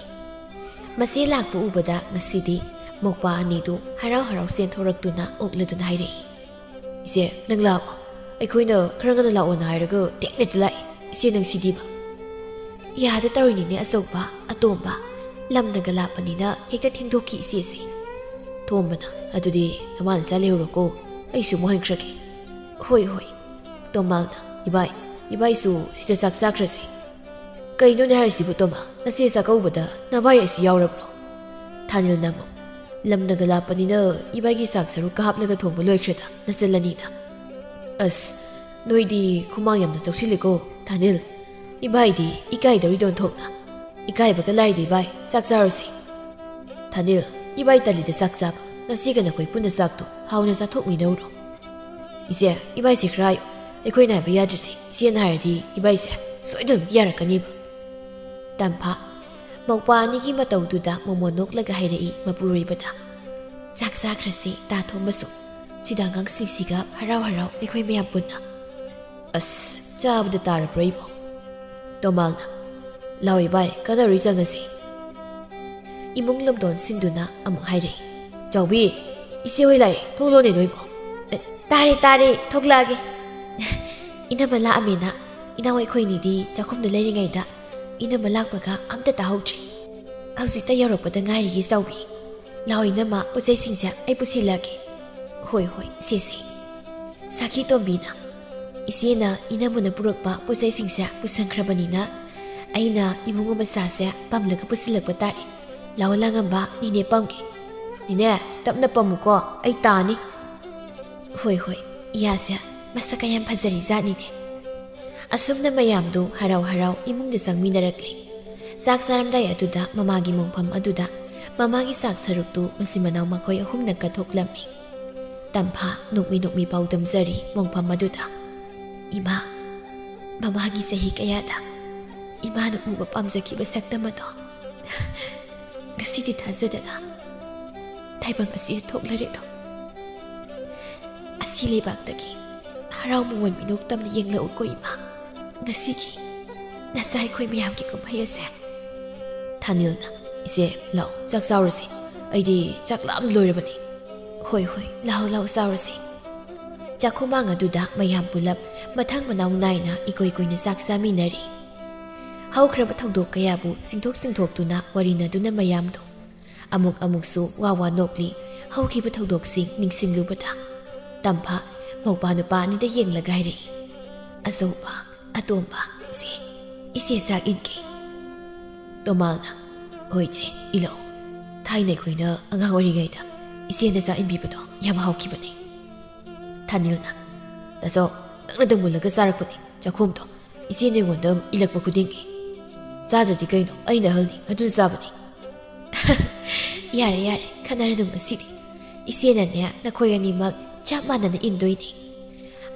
ꯃꯆꯦ ꯂꯥꯛꯄ ꯎꯕꯗ ꯉꯁꯤꯗꯤ ꯃꯧꯄꯥ ꯑꯅꯤꯗꯨ ꯍꯔꯥꯎ ꯍꯔꯥꯎ ꯆꯦꯟꯊꯣꯔꯛꯇꯨꯅ ꯑꯣꯛꯂꯗꯨꯅ ꯍꯥꯏꯔꯛꯏ, "ꯏꯆꯦ, ꯅꯪ ꯂꯥꯛꯑꯣ꯫ ꯑꯩꯈꯣꯏꯅ ꯈꯔ ꯉꯟꯅ ꯂꯥꯛꯑꯣꯅ ꯍꯥꯏꯔꯒ ꯇꯦꯛꯂꯦꯠꯇ ꯂꯥꯛꯏ꯫ ꯏꯆꯦ, ꯅꯪ ꯁꯤꯗꯤꯕ?" "ꯌꯥꯗ ꯇꯧꯔꯤꯅꯤꯅꯦ ꯑꯆꯧꯕ, ꯑꯇꯣꯝꯕ꯫ ꯂꯝꯅꯒ ꯂꯥꯞꯄꯅꯤꯅ ꯍꯦꯛꯇ ꯊꯦꯡꯗꯣꯛꯈꯤ ꯏꯆꯦꯁꯦ꯫" ꯊꯣꯝꯕꯅ, "ꯑꯗꯨꯗꯤ ꯅꯃꯥ ꯅꯆꯥ ꯂꯩꯍꯧꯔꯣꯀꯣ, ꯑꯩꯁꯨ ꯑꯃꯨꯛ ꯍꯟꯈ꯭ꯔꯒꯦ꯫" "ꯍꯣꯏ, ꯍꯣꯏ꯫" ꯇꯣꯃꯥꯜꯅ, "ꯏꯕꯥꯏ, ꯏꯕꯥꯏꯁꯨ ꯁꯤꯗ ꯆꯥꯛ ꯆꯥꯈ꯭ꯔꯁꯤ꯫" "ꯀꯩꯅꯣꯅꯦ ꯍꯥꯏꯔꯤꯁꯤꯕꯨ ꯇꯣꯃꯥ, ꯅꯆꯦ ꯆꯥꯛꯀꯧꯕꯗ ꯅꯕꯥꯏ ꯑꯩꯁꯨ ꯌꯥꯎꯔꯕ꯭ꯔꯣ?" ꯊꯥꯅꯤꯜꯅ ꯑꯃꯨꯛ, "ꯂꯝꯅꯒ ꯂꯥꯞꯄꯅꯤꯅ ꯏꯕꯥꯏꯒꯤ ꯆꯥꯛ ꯁꯔꯨꯛ ꯀ ꯍꯥꯞꯂꯒ ꯊꯣꯡꯕ ꯂꯣꯏꯈ꯭ꯔꯦꯗ ꯅꯆꯜ ꯑꯅꯤꯅ꯫" "ꯑꯁ, ꯅꯣꯏꯗꯤ ꯈꯨꯃꯥꯡ ꯌꯥꯝꯅ ꯆꯥꯎꯁꯤꯜꯂꯦꯀꯣ ꯊꯥꯅꯤꯜ꯫ ꯏꯕꯥꯏꯗꯤ ꯏꯀꯥꯏꯗꯧꯔꯤꯗꯣ ꯑꯣꯟꯊꯣꯛꯅ꯫ ꯏꯀꯥꯏꯕꯒ ꯂꯥꯏꯗ ꯏꯕꯥꯏ, ꯆꯥꯛ ꯆꯥꯔꯨꯁꯤ꯫" "ꯊꯥꯅꯤꯜ, ꯏꯕꯥꯏ ꯇꯜꯂꯤꯗ ꯆꯥꯛ ꯆꯥꯕ꯫ ꯅꯆꯦꯒ ꯅꯈꯣꯏ ꯄꯨꯟꯅ ꯆꯥꯛꯇꯣ ꯍꯥꯎꯅ ꯆꯥꯊꯣꯛꯃꯤꯟꯅꯧꯔꯣ꯫" "ꯏꯆꯦ, ꯏꯕꯥꯏꯁꯦ ꯈꯔ ꯍꯥꯏꯌꯨ꯫ ꯑꯩꯈꯣꯏꯅ ꯍꯥꯏꯕ ꯌꯥꯗ꯭ꯔꯤꯁꯦ ꯏꯆꯦꯅ ꯍꯥꯏꯔꯗꯤ ꯏꯕꯥꯏꯁꯦ ꯁꯣꯏꯗꯅꯃꯛꯀꯤ ꯌꯥꯔꯛꯀꯅꯤꯕ꯫" ꯇꯝꯐꯥ, ꯃꯧꯄ꯭ꯋꯥ ꯑꯅꯤꯒꯤ ꯃꯇꯧꯗꯨꯗ ꯃꯣꯃꯣꯟ ꯅꯣꯛꯂꯒ ꯍꯥꯏꯔꯛꯏ ꯃꯄꯨꯔꯣꯏꯕꯗ, "ꯆꯥꯛ ꯆꯥꯈ꯭ꯔꯁꯤ ꯇꯥ ꯊꯣꯝꯕꯁꯨ꯫ ꯁꯤꯗ ꯑꯉꯥꯡꯁꯤꯡꯁꯤꯒ ꯍꯔꯥꯎ ꯍꯔꯥꯎ ꯑꯩꯈꯣꯏ ꯃꯌꯥꯝ ꯄꯨꯟꯅ꯫ ꯑꯁ, ꯆꯥꯕꯗ ꯇꯥꯔꯕ꯭ꯔꯣ ꯑꯩꯕꯣ? ꯇꯣꯃꯥꯜꯅ, "ꯂꯥꯎ ꯏꯕꯥꯏ, ꯀꯗꯥꯏꯔꯨꯏ ꯆꯪꯉꯁꯤ?" ꯏꯃꯨꯡ ꯂꯝꯗꯣꯟ ꯁꯤꯟꯗꯨꯅ ꯑꯃꯨꯛ ꯍꯥꯏꯔꯛꯏ, "ꯆꯥꯎꯕꯤ, ꯏꯆꯦ ꯍꯣꯏ ꯂꯥꯛꯑꯦ, ꯊꯣꯛꯂꯛꯑꯣꯅꯦ ꯅꯣꯏꯕꯣ?" "ꯑꯦ, ꯇꯥꯔꯦ, ꯇꯥꯔꯦ, ꯊꯣꯛꯂꯛꯑꯒꯦ꯫ ꯏꯅꯝꯃ ꯂꯥꯛꯑꯝꯃꯦꯅ ꯏꯅꯥꯎ ꯑꯩꯈꯣꯏꯅꯤꯗꯤ ꯆꯥꯛꯈꯨꯝꯗ ꯂꯩꯔꯤꯉꯩꯗ ꯏꯅꯝꯃ ꯂꯥꯛꯄꯒ ꯑꯝꯇ ꯇꯥꯍꯧꯗ꯭ꯔꯦ꯫ ꯍꯧꯖꯤꯛꯇ ꯌꯧꯔꯛꯄꯗ ꯉꯥꯏꯔꯤꯌꯦ ꯆꯥꯎꯕꯤ꯫ ꯂꯥꯛꯑꯣ ꯏꯅꯝꯃ, ꯄꯣꯠ ꯆꯩꯁꯤꯡꯁꯦ ꯑꯩ ꯄꯨꯁꯤꯜꯂꯛꯑꯒꯦ꯫" "ꯍꯣꯏ, ꯍꯣꯏ, ꯁꯦ, ꯁꯦ꯫" ꯁꯥꯈꯤ ꯇꯣꯝꯕꯤꯅ, "ꯏꯆꯦꯅ ꯏꯅꯝꯃꯅ ꯄꯨꯔꯛꯄ ꯄꯣꯠ ꯆꯩꯁꯤꯡꯁꯦ ꯄꯨꯁꯟꯈ꯭ꯔꯕꯅꯤꯅ ꯑꯩꯅ ꯏꯕꯨꯡꯉꯣ ꯃꯆꯥꯁꯦ ꯄꯝꯂꯒ ꯄꯨꯁꯤꯜꯂꯛꯄ ꯇꯥꯔꯦ꯫ ꯂꯥꯛꯑꯣ ꯂꯥꯡꯉꯝꯕ, ꯅꯦꯅꯦ ꯄꯝꯒꯦ꯫" "ꯅꯦꯅꯦ, ꯇꯞꯅ ꯄꯝꯃꯨꯀꯣ, ꯑꯩ ꯇꯥꯅꯤ꯫" "ꯍꯣꯏ, ꯍꯣꯏ, ꯏꯌꯥꯁꯦ ꯃꯁꯛꯀ ꯌꯥꯝ ꯐꯖꯔꯤꯖꯥꯠꯅꯤꯅꯦ꯫" ꯑꯁꯨꯝꯅ ꯃꯌꯥꯝꯗꯨ ꯍꯔꯥꯎ ꯍꯔꯥꯎ ꯏꯃꯨꯡꯗ ꯆꯪꯃꯤꯟꯅꯔꯛꯂꯦ꯫ ꯆꯥꯛ ꯆꯥꯔꯝꯗꯥꯏ ꯑꯗꯨꯗ ꯃꯃꯥꯒꯤ ꯃꯣꯡꯐꯝ ꯑꯗꯨꯗ ꯃꯃꯥꯒꯤ ꯆꯥꯛ ꯁꯔꯨꯛꯇꯨ ꯃꯆꯤꯟ ꯃꯅꯥꯎ ꯃꯈꯣꯏ ꯑꯍꯨꯝꯅ ꯀꯠꯊꯣꯛꯂꯝꯃꯤ꯫ ꯇꯝꯐꯥ ꯅꯣꯛꯃꯤ ꯅꯣꯛꯃꯤ ꯄꯥꯎꯗꯝꯖꯔꯤ ꯃꯣꯡꯐꯝ ꯑꯗꯨꯗ, "ꯏꯃꯥ, ꯃꯃꯥꯡꯒꯤ ꯆꯍꯤ ꯀꯌꯥꯗ ꯏꯃꯥꯅ ꯎꯕ ꯄꯥꯝꯖꯈꯤꯕ ꯁꯛꯇꯝ ꯑꯗꯣ ꯉꯁꯤꯗꯤ ꯊꯥꯖꯗꯅ ꯇꯥꯏꯕꯪ ꯑꯁꯤꯗ ꯊꯣꯛꯂꯔꯦꯗꯣ꯫ ꯑꯁꯤ ꯂꯩꯕꯥꯛꯇꯒꯤ ꯍꯔꯥꯎ ꯃꯃꯣꯟ ꯃꯤꯅꯣꯛ ꯇꯝꯅ ꯌꯦꯡꯂꯛꯎꯀꯣ ꯏꯃꯥ꯫ ꯉꯁꯤꯒꯤ ꯅꯆꯥ ꯑꯩꯈꯣꯏ ꯃꯌꯥꯝꯒꯤ ꯀꯨꯝꯍꯩ ꯑꯁꯦ꯫" ꯊꯥꯅꯤꯜꯅ, "ꯏꯆꯦ, ꯂꯥꯛꯑꯣ, ꯆꯥꯛ ꯆꯥꯎꯔꯁꯤ꯫ ꯑꯩꯗꯤ ꯆꯥꯛ ꯂꯥꯝ ꯂꯣꯏꯔꯕꯅꯤ꯫" "ꯍꯣꯏ, ꯍꯣꯏ, ꯂꯥꯛꯑꯣ, ꯂꯥꯛꯑꯣ, ꯆꯥꯎꯔꯁꯤ꯫" ꯆꯥꯛꯈꯨꯃꯥꯡ ꯑꯗꯨꯗ ꯃꯌꯥꯝ ꯄꯨꯂꯞ ꯃꯊꯪ ꯃꯅꯥꯎ ꯅꯥꯏꯅ ꯏꯀꯨꯏ ꯀꯨꯏꯅ ꯆꯥꯛ ꯆꯥꯃꯤꯟꯅꯔꯤ꯫ ꯍꯧꯈ꯭ꯔꯕ ꯊꯧꯗꯣꯛ ꯀꯌꯥꯕꯨ ꯆꯤꯡꯊꯣꯛ ꯆꯤꯡꯊꯣꯛꯇꯨꯅ ꯋꯥꯔꯤꯅꯗꯨꯅ ꯃꯌꯥꯝꯗꯨ ꯑꯃꯨꯛ ꯑꯃꯨꯛꯁꯨ ꯋꯥ ꯋꯥ ꯅꯣꯛꯂꯤ꯫ ꯍꯧꯈꯤꯕ ꯊꯧꯗꯣꯛꯁꯤꯡ ꯅꯤꯡꯁꯤꯡꯂꯨꯕꯗ ꯇꯝꯐꯥ ꯃꯧꯄꯥ ꯅꯨꯄꯥ ꯑꯅꯤꯗ ꯌꯦꯡꯂꯒ ꯍꯥꯏꯔꯛꯏ, "ꯑꯆꯧꯕ, ꯑꯇꯣꯝꯕ, ꯏꯆꯦ, ꯏꯆꯦ ꯆꯥꯛ ꯏꯟꯒꯦ꯫" ꯇꯣꯃꯥꯜꯅ, "ꯍꯣꯏ ꯏꯆꯦ, ꯏꯜꯂꯛꯑꯣ꯫ ꯊꯥꯏꯅ ꯑꯩꯈꯣꯏꯅ ꯑꯉꯥꯡ ꯑꯣꯏꯔꯤꯉꯩꯗ ꯏꯆꯦꯅ ꯆꯥꯛ ꯏꯟꯕꯤꯕꯗꯣ ꯌꯥꯝ ꯍꯥꯎꯈꯤꯕꯅꯦ꯫" ꯊꯥꯅꯤꯜꯅ, "ꯇꯥꯆꯧ, ꯅꯪꯅꯗ ꯃꯨꯜꯂꯒ ꯆꯥꯔꯛꯄꯅꯦ ꯆꯥꯛꯈꯨꯝꯗꯣ꯫ ꯏꯆꯦꯅ ꯑꯩꯉꯣꯟꯗ ꯏꯜꯂꯛꯄ ꯈꯨꯗꯤꯡꯒꯤ꯫ ꯆꯥꯗ꯭ꯔꯗꯤ ꯀꯩꯅꯣ, ꯑꯩꯅ ꯑꯍꯜꯅꯤ, ꯑꯗꯨꯅ ꯆꯥꯕꯅꯤ꯫" "ꯌꯥꯔꯦ, ꯌꯥꯔꯦ, ꯈꯟꯅꯔꯅꯨ ꯉꯁꯤꯗꯤ꯫ ꯏꯆꯦꯅꯅꯦ, ꯅꯈꯣꯏ ꯑꯅꯤꯃꯛ ꯆꯞ ꯃꯥꯟꯅꯅ ꯏꯟꯗꯣꯏꯅꯤ꯫"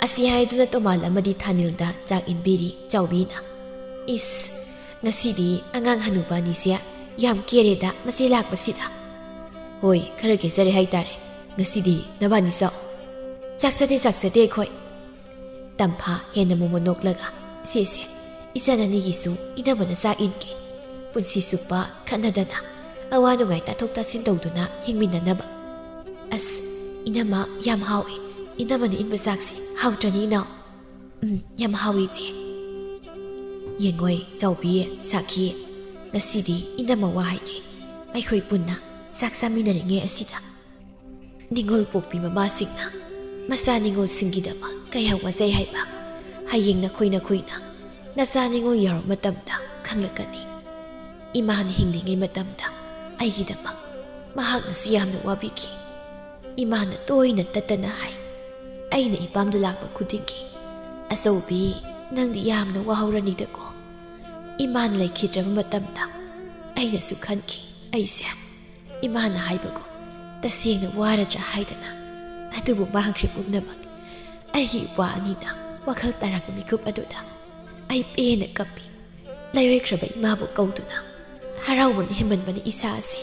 ꯑꯁꯤ ꯍꯥꯏꯗꯨꯅ ꯇꯣꯃꯥꯜ ꯑꯃꯗꯤ ꯊꯥꯅꯤꯜꯗ ꯆꯥꯛ ꯏꯟꯕꯤꯔꯤ ꯆꯥꯎꯕꯤꯅ꯫ "ꯏꯁ, ꯉꯁꯤꯗꯤ ꯑꯉꯥꯡ ꯍꯅꯨꯕ ꯑꯅꯤꯁꯦ ꯌꯥꯝ ꯀꯦꯔꯦꯗ ꯃꯆꯦ ꯂꯥꯛꯄꯁꯤꯗ꯫" "ꯍꯣꯏ, ꯈꯔ ꯀꯦꯖꯔꯦ ꯍꯥꯏꯇꯥꯔꯦ꯫ ꯉꯁꯤꯗꯤ ꯅꯕꯥꯅꯤ ꯆꯥꯎ꯫ "ꯆꯥꯛ ꯆꯥꯗꯦ, ꯆꯥꯛ ꯆꯥꯗꯦ ꯑꯩꯈꯣꯏ꯫" ꯇꯝꯐꯥ ꯍꯦꯟꯅ ꯃꯣꯃꯣꯟ ꯅꯣꯛꯂꯒ, "ꯁꯦ ꯁꯦ, ꯏꯆꯥ ꯅꯅꯤꯒꯤꯁꯨ ꯏꯅꯝꯃꯅ ꯆꯥꯛ ꯏꯟꯒꯦ꯫ ꯄꯨꯟꯁꯤ ꯆꯨꯞꯄ ꯈꯠꯅꯗꯅ ꯑꯋꯥ ꯅꯨꯡꯉꯥꯏ ꯇꯥꯊꯣꯛ ꯇꯥꯁꯤꯟ ꯇꯧꯗꯨꯅ ꯍꯤꯡꯃꯤꯟꯅꯅꯕ꯫" "ꯑꯁ, ꯏꯅꯝꯃ, ꯌꯥꯝ ꯍꯥꯎꯏ꯫ ꯏꯅꯝꯃꯅ ꯏꯟꯕ ꯆꯥꯛꯁꯦ ꯍꯥꯎꯇ꯭ꯔꯅꯤ ꯏꯅꯥꯎ?" "ꯎꯝ, ꯌꯥꯝ ꯍꯥꯎꯏ ꯏꯆꯦ꯫" "ꯌꯦꯡꯉꯣꯏ ꯆꯥꯎꯕꯤ, ꯁꯥꯈꯤ, ꯉꯁꯤꯗꯤ ꯏꯅꯝꯃ ꯋꯥ ꯍꯥꯏꯒꯦ꯫ ꯑꯩꯈꯣꯏ ꯄꯨꯟꯅ ꯆꯥꯛ ꯆꯥꯃꯤꯟꯅꯔꯤꯉꯩ ꯑꯁꯤꯗ ꯅꯤꯉꯣꯜ ꯄꯣꯛꯄꯤ ꯃꯃꯥꯁꯤꯡꯅ ꯃꯆꯥ ꯅꯤꯉꯣꯜꯁꯤꯡꯒꯤꯗꯃꯛ ꯀꯌꯥ ꯋꯥꯖꯩ ꯍꯥꯏꯕ ꯍꯌꯦꯡ ꯅꯈꯣꯏ ꯅꯈꯣꯏꯅ ꯅꯆꯥ ꯅꯤꯉꯣꯜ ꯌꯥꯎꯔꯕ ꯃꯇꯝꯗ ꯈꯪꯂꯛꯀꯅꯤ꯫ ꯏꯃꯥꯅ ꯍꯤꯡꯂꯤꯉꯩ ꯃꯇꯝꯗ ꯑꯩꯒꯤꯗꯃꯛ ꯃꯍꯥꯛꯅꯁꯨ ꯌꯥꯝꯅ ꯋꯥꯕꯤꯈꯤ꯫ ꯏꯃꯥꯅ ꯇꯣꯏꯅ ꯇꯠꯇꯅ ꯍꯥꯏ, ꯑꯩꯅ ꯏꯄꯥꯝꯗ ꯂꯥꯛꯄ ꯈꯨꯗꯤꯡꯒꯤ, 'ꯑꯆꯧꯕꯤ, ꯅꯪꯗꯤ ꯌꯥꯝꯅ ꯋꯥꯍꯧꯔꯅꯤꯗꯀꯣ.' ꯏꯃꯥꯅ ꯂꯩꯈꯤꯗ꯭ꯔꯕ ꯃꯇꯝꯗ ꯑꯩꯅꯁꯨ ꯈꯟꯈꯤ, ꯑꯩꯁꯦ ꯏꯃꯥꯅ ꯍꯥꯏꯕꯒꯨꯝ ꯇꯁꯦꯡꯅ ꯋꯥꯔꯗ꯭ꯔꯥ ꯍꯥꯏꯗꯅ꯫ ꯑꯗꯨꯕꯨ ꯃꯥꯡꯈ꯭ꯔꯦ ꯄꯨꯝꯅꯃꯛ꯫ ꯑꯩꯒꯤ ꯏꯄ꯭ꯋꯥ ꯑꯅꯤꯅ ꯋꯥꯈꯜ ꯇꯥꯔꯛꯄ ꯃꯤꯀꯨꯞ ꯑꯗꯨꯗ ꯑꯩ ꯄꯦꯟꯅ ꯀꯞꯄꯤ꯫ ꯂꯩꯔꯣꯏꯈ꯭ꯔꯕ ꯏꯃꯥꯕꯨ ꯀꯧꯗꯨꯅ ꯍꯔꯥꯎꯕꯅ ꯍꯦꯟꯃꯟꯕꯅ ꯏꯁꯥꯁꯦ꯫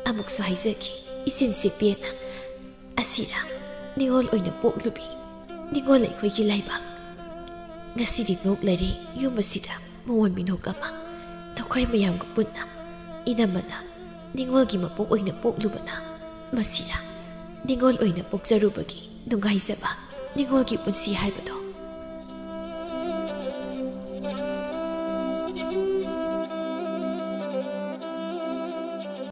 ꯑꯃꯨꯛꯁꯨ ꯍꯥꯏꯖꯈꯤ, ꯏꯆꯤꯟꯁꯦ ꯄꯦꯟꯅ꯫ ꯑꯁꯤꯔ ꯅꯤꯉꯣꯜ ꯑꯣꯏꯅ ꯄꯣꯛꯂꯨꯕꯤ, ꯅꯤꯉꯣꯜ ꯑꯩꯈꯣꯏꯒꯤ ꯂꯩꯕꯥꯛ꯫ ꯉꯁꯤꯗꯤ ꯅꯣꯛꯂꯔꯦ ꯌꯨꯝ ꯑꯁꯤꯗ ꯃꯑꯣꯟ ꯃꯤꯅꯣꯛ ꯑꯃ꯫ ꯅꯈꯣꯏ ꯃꯌꯥꯝꯒ ꯄꯨꯟꯅ ꯏꯅꯝꯃꯅ ꯅꯤꯉꯣꯜꯒꯤ ꯃꯄꯣꯛ ꯑꯣꯏꯅ ꯄꯣꯛꯂꯨꯕꯅ ꯃꯁꯤꯔ ꯅꯤꯉꯣꯜ ꯑꯣꯏꯅ ꯄꯣꯛꯆꯔꯨꯕꯒꯤ ꯅꯨꯡꯉꯥꯏꯖꯕ, ꯅꯤꯉꯣꯜꯒꯤ ꯄꯨꯟꯁꯤ ꯍꯥꯏꯕꯗꯣ꯫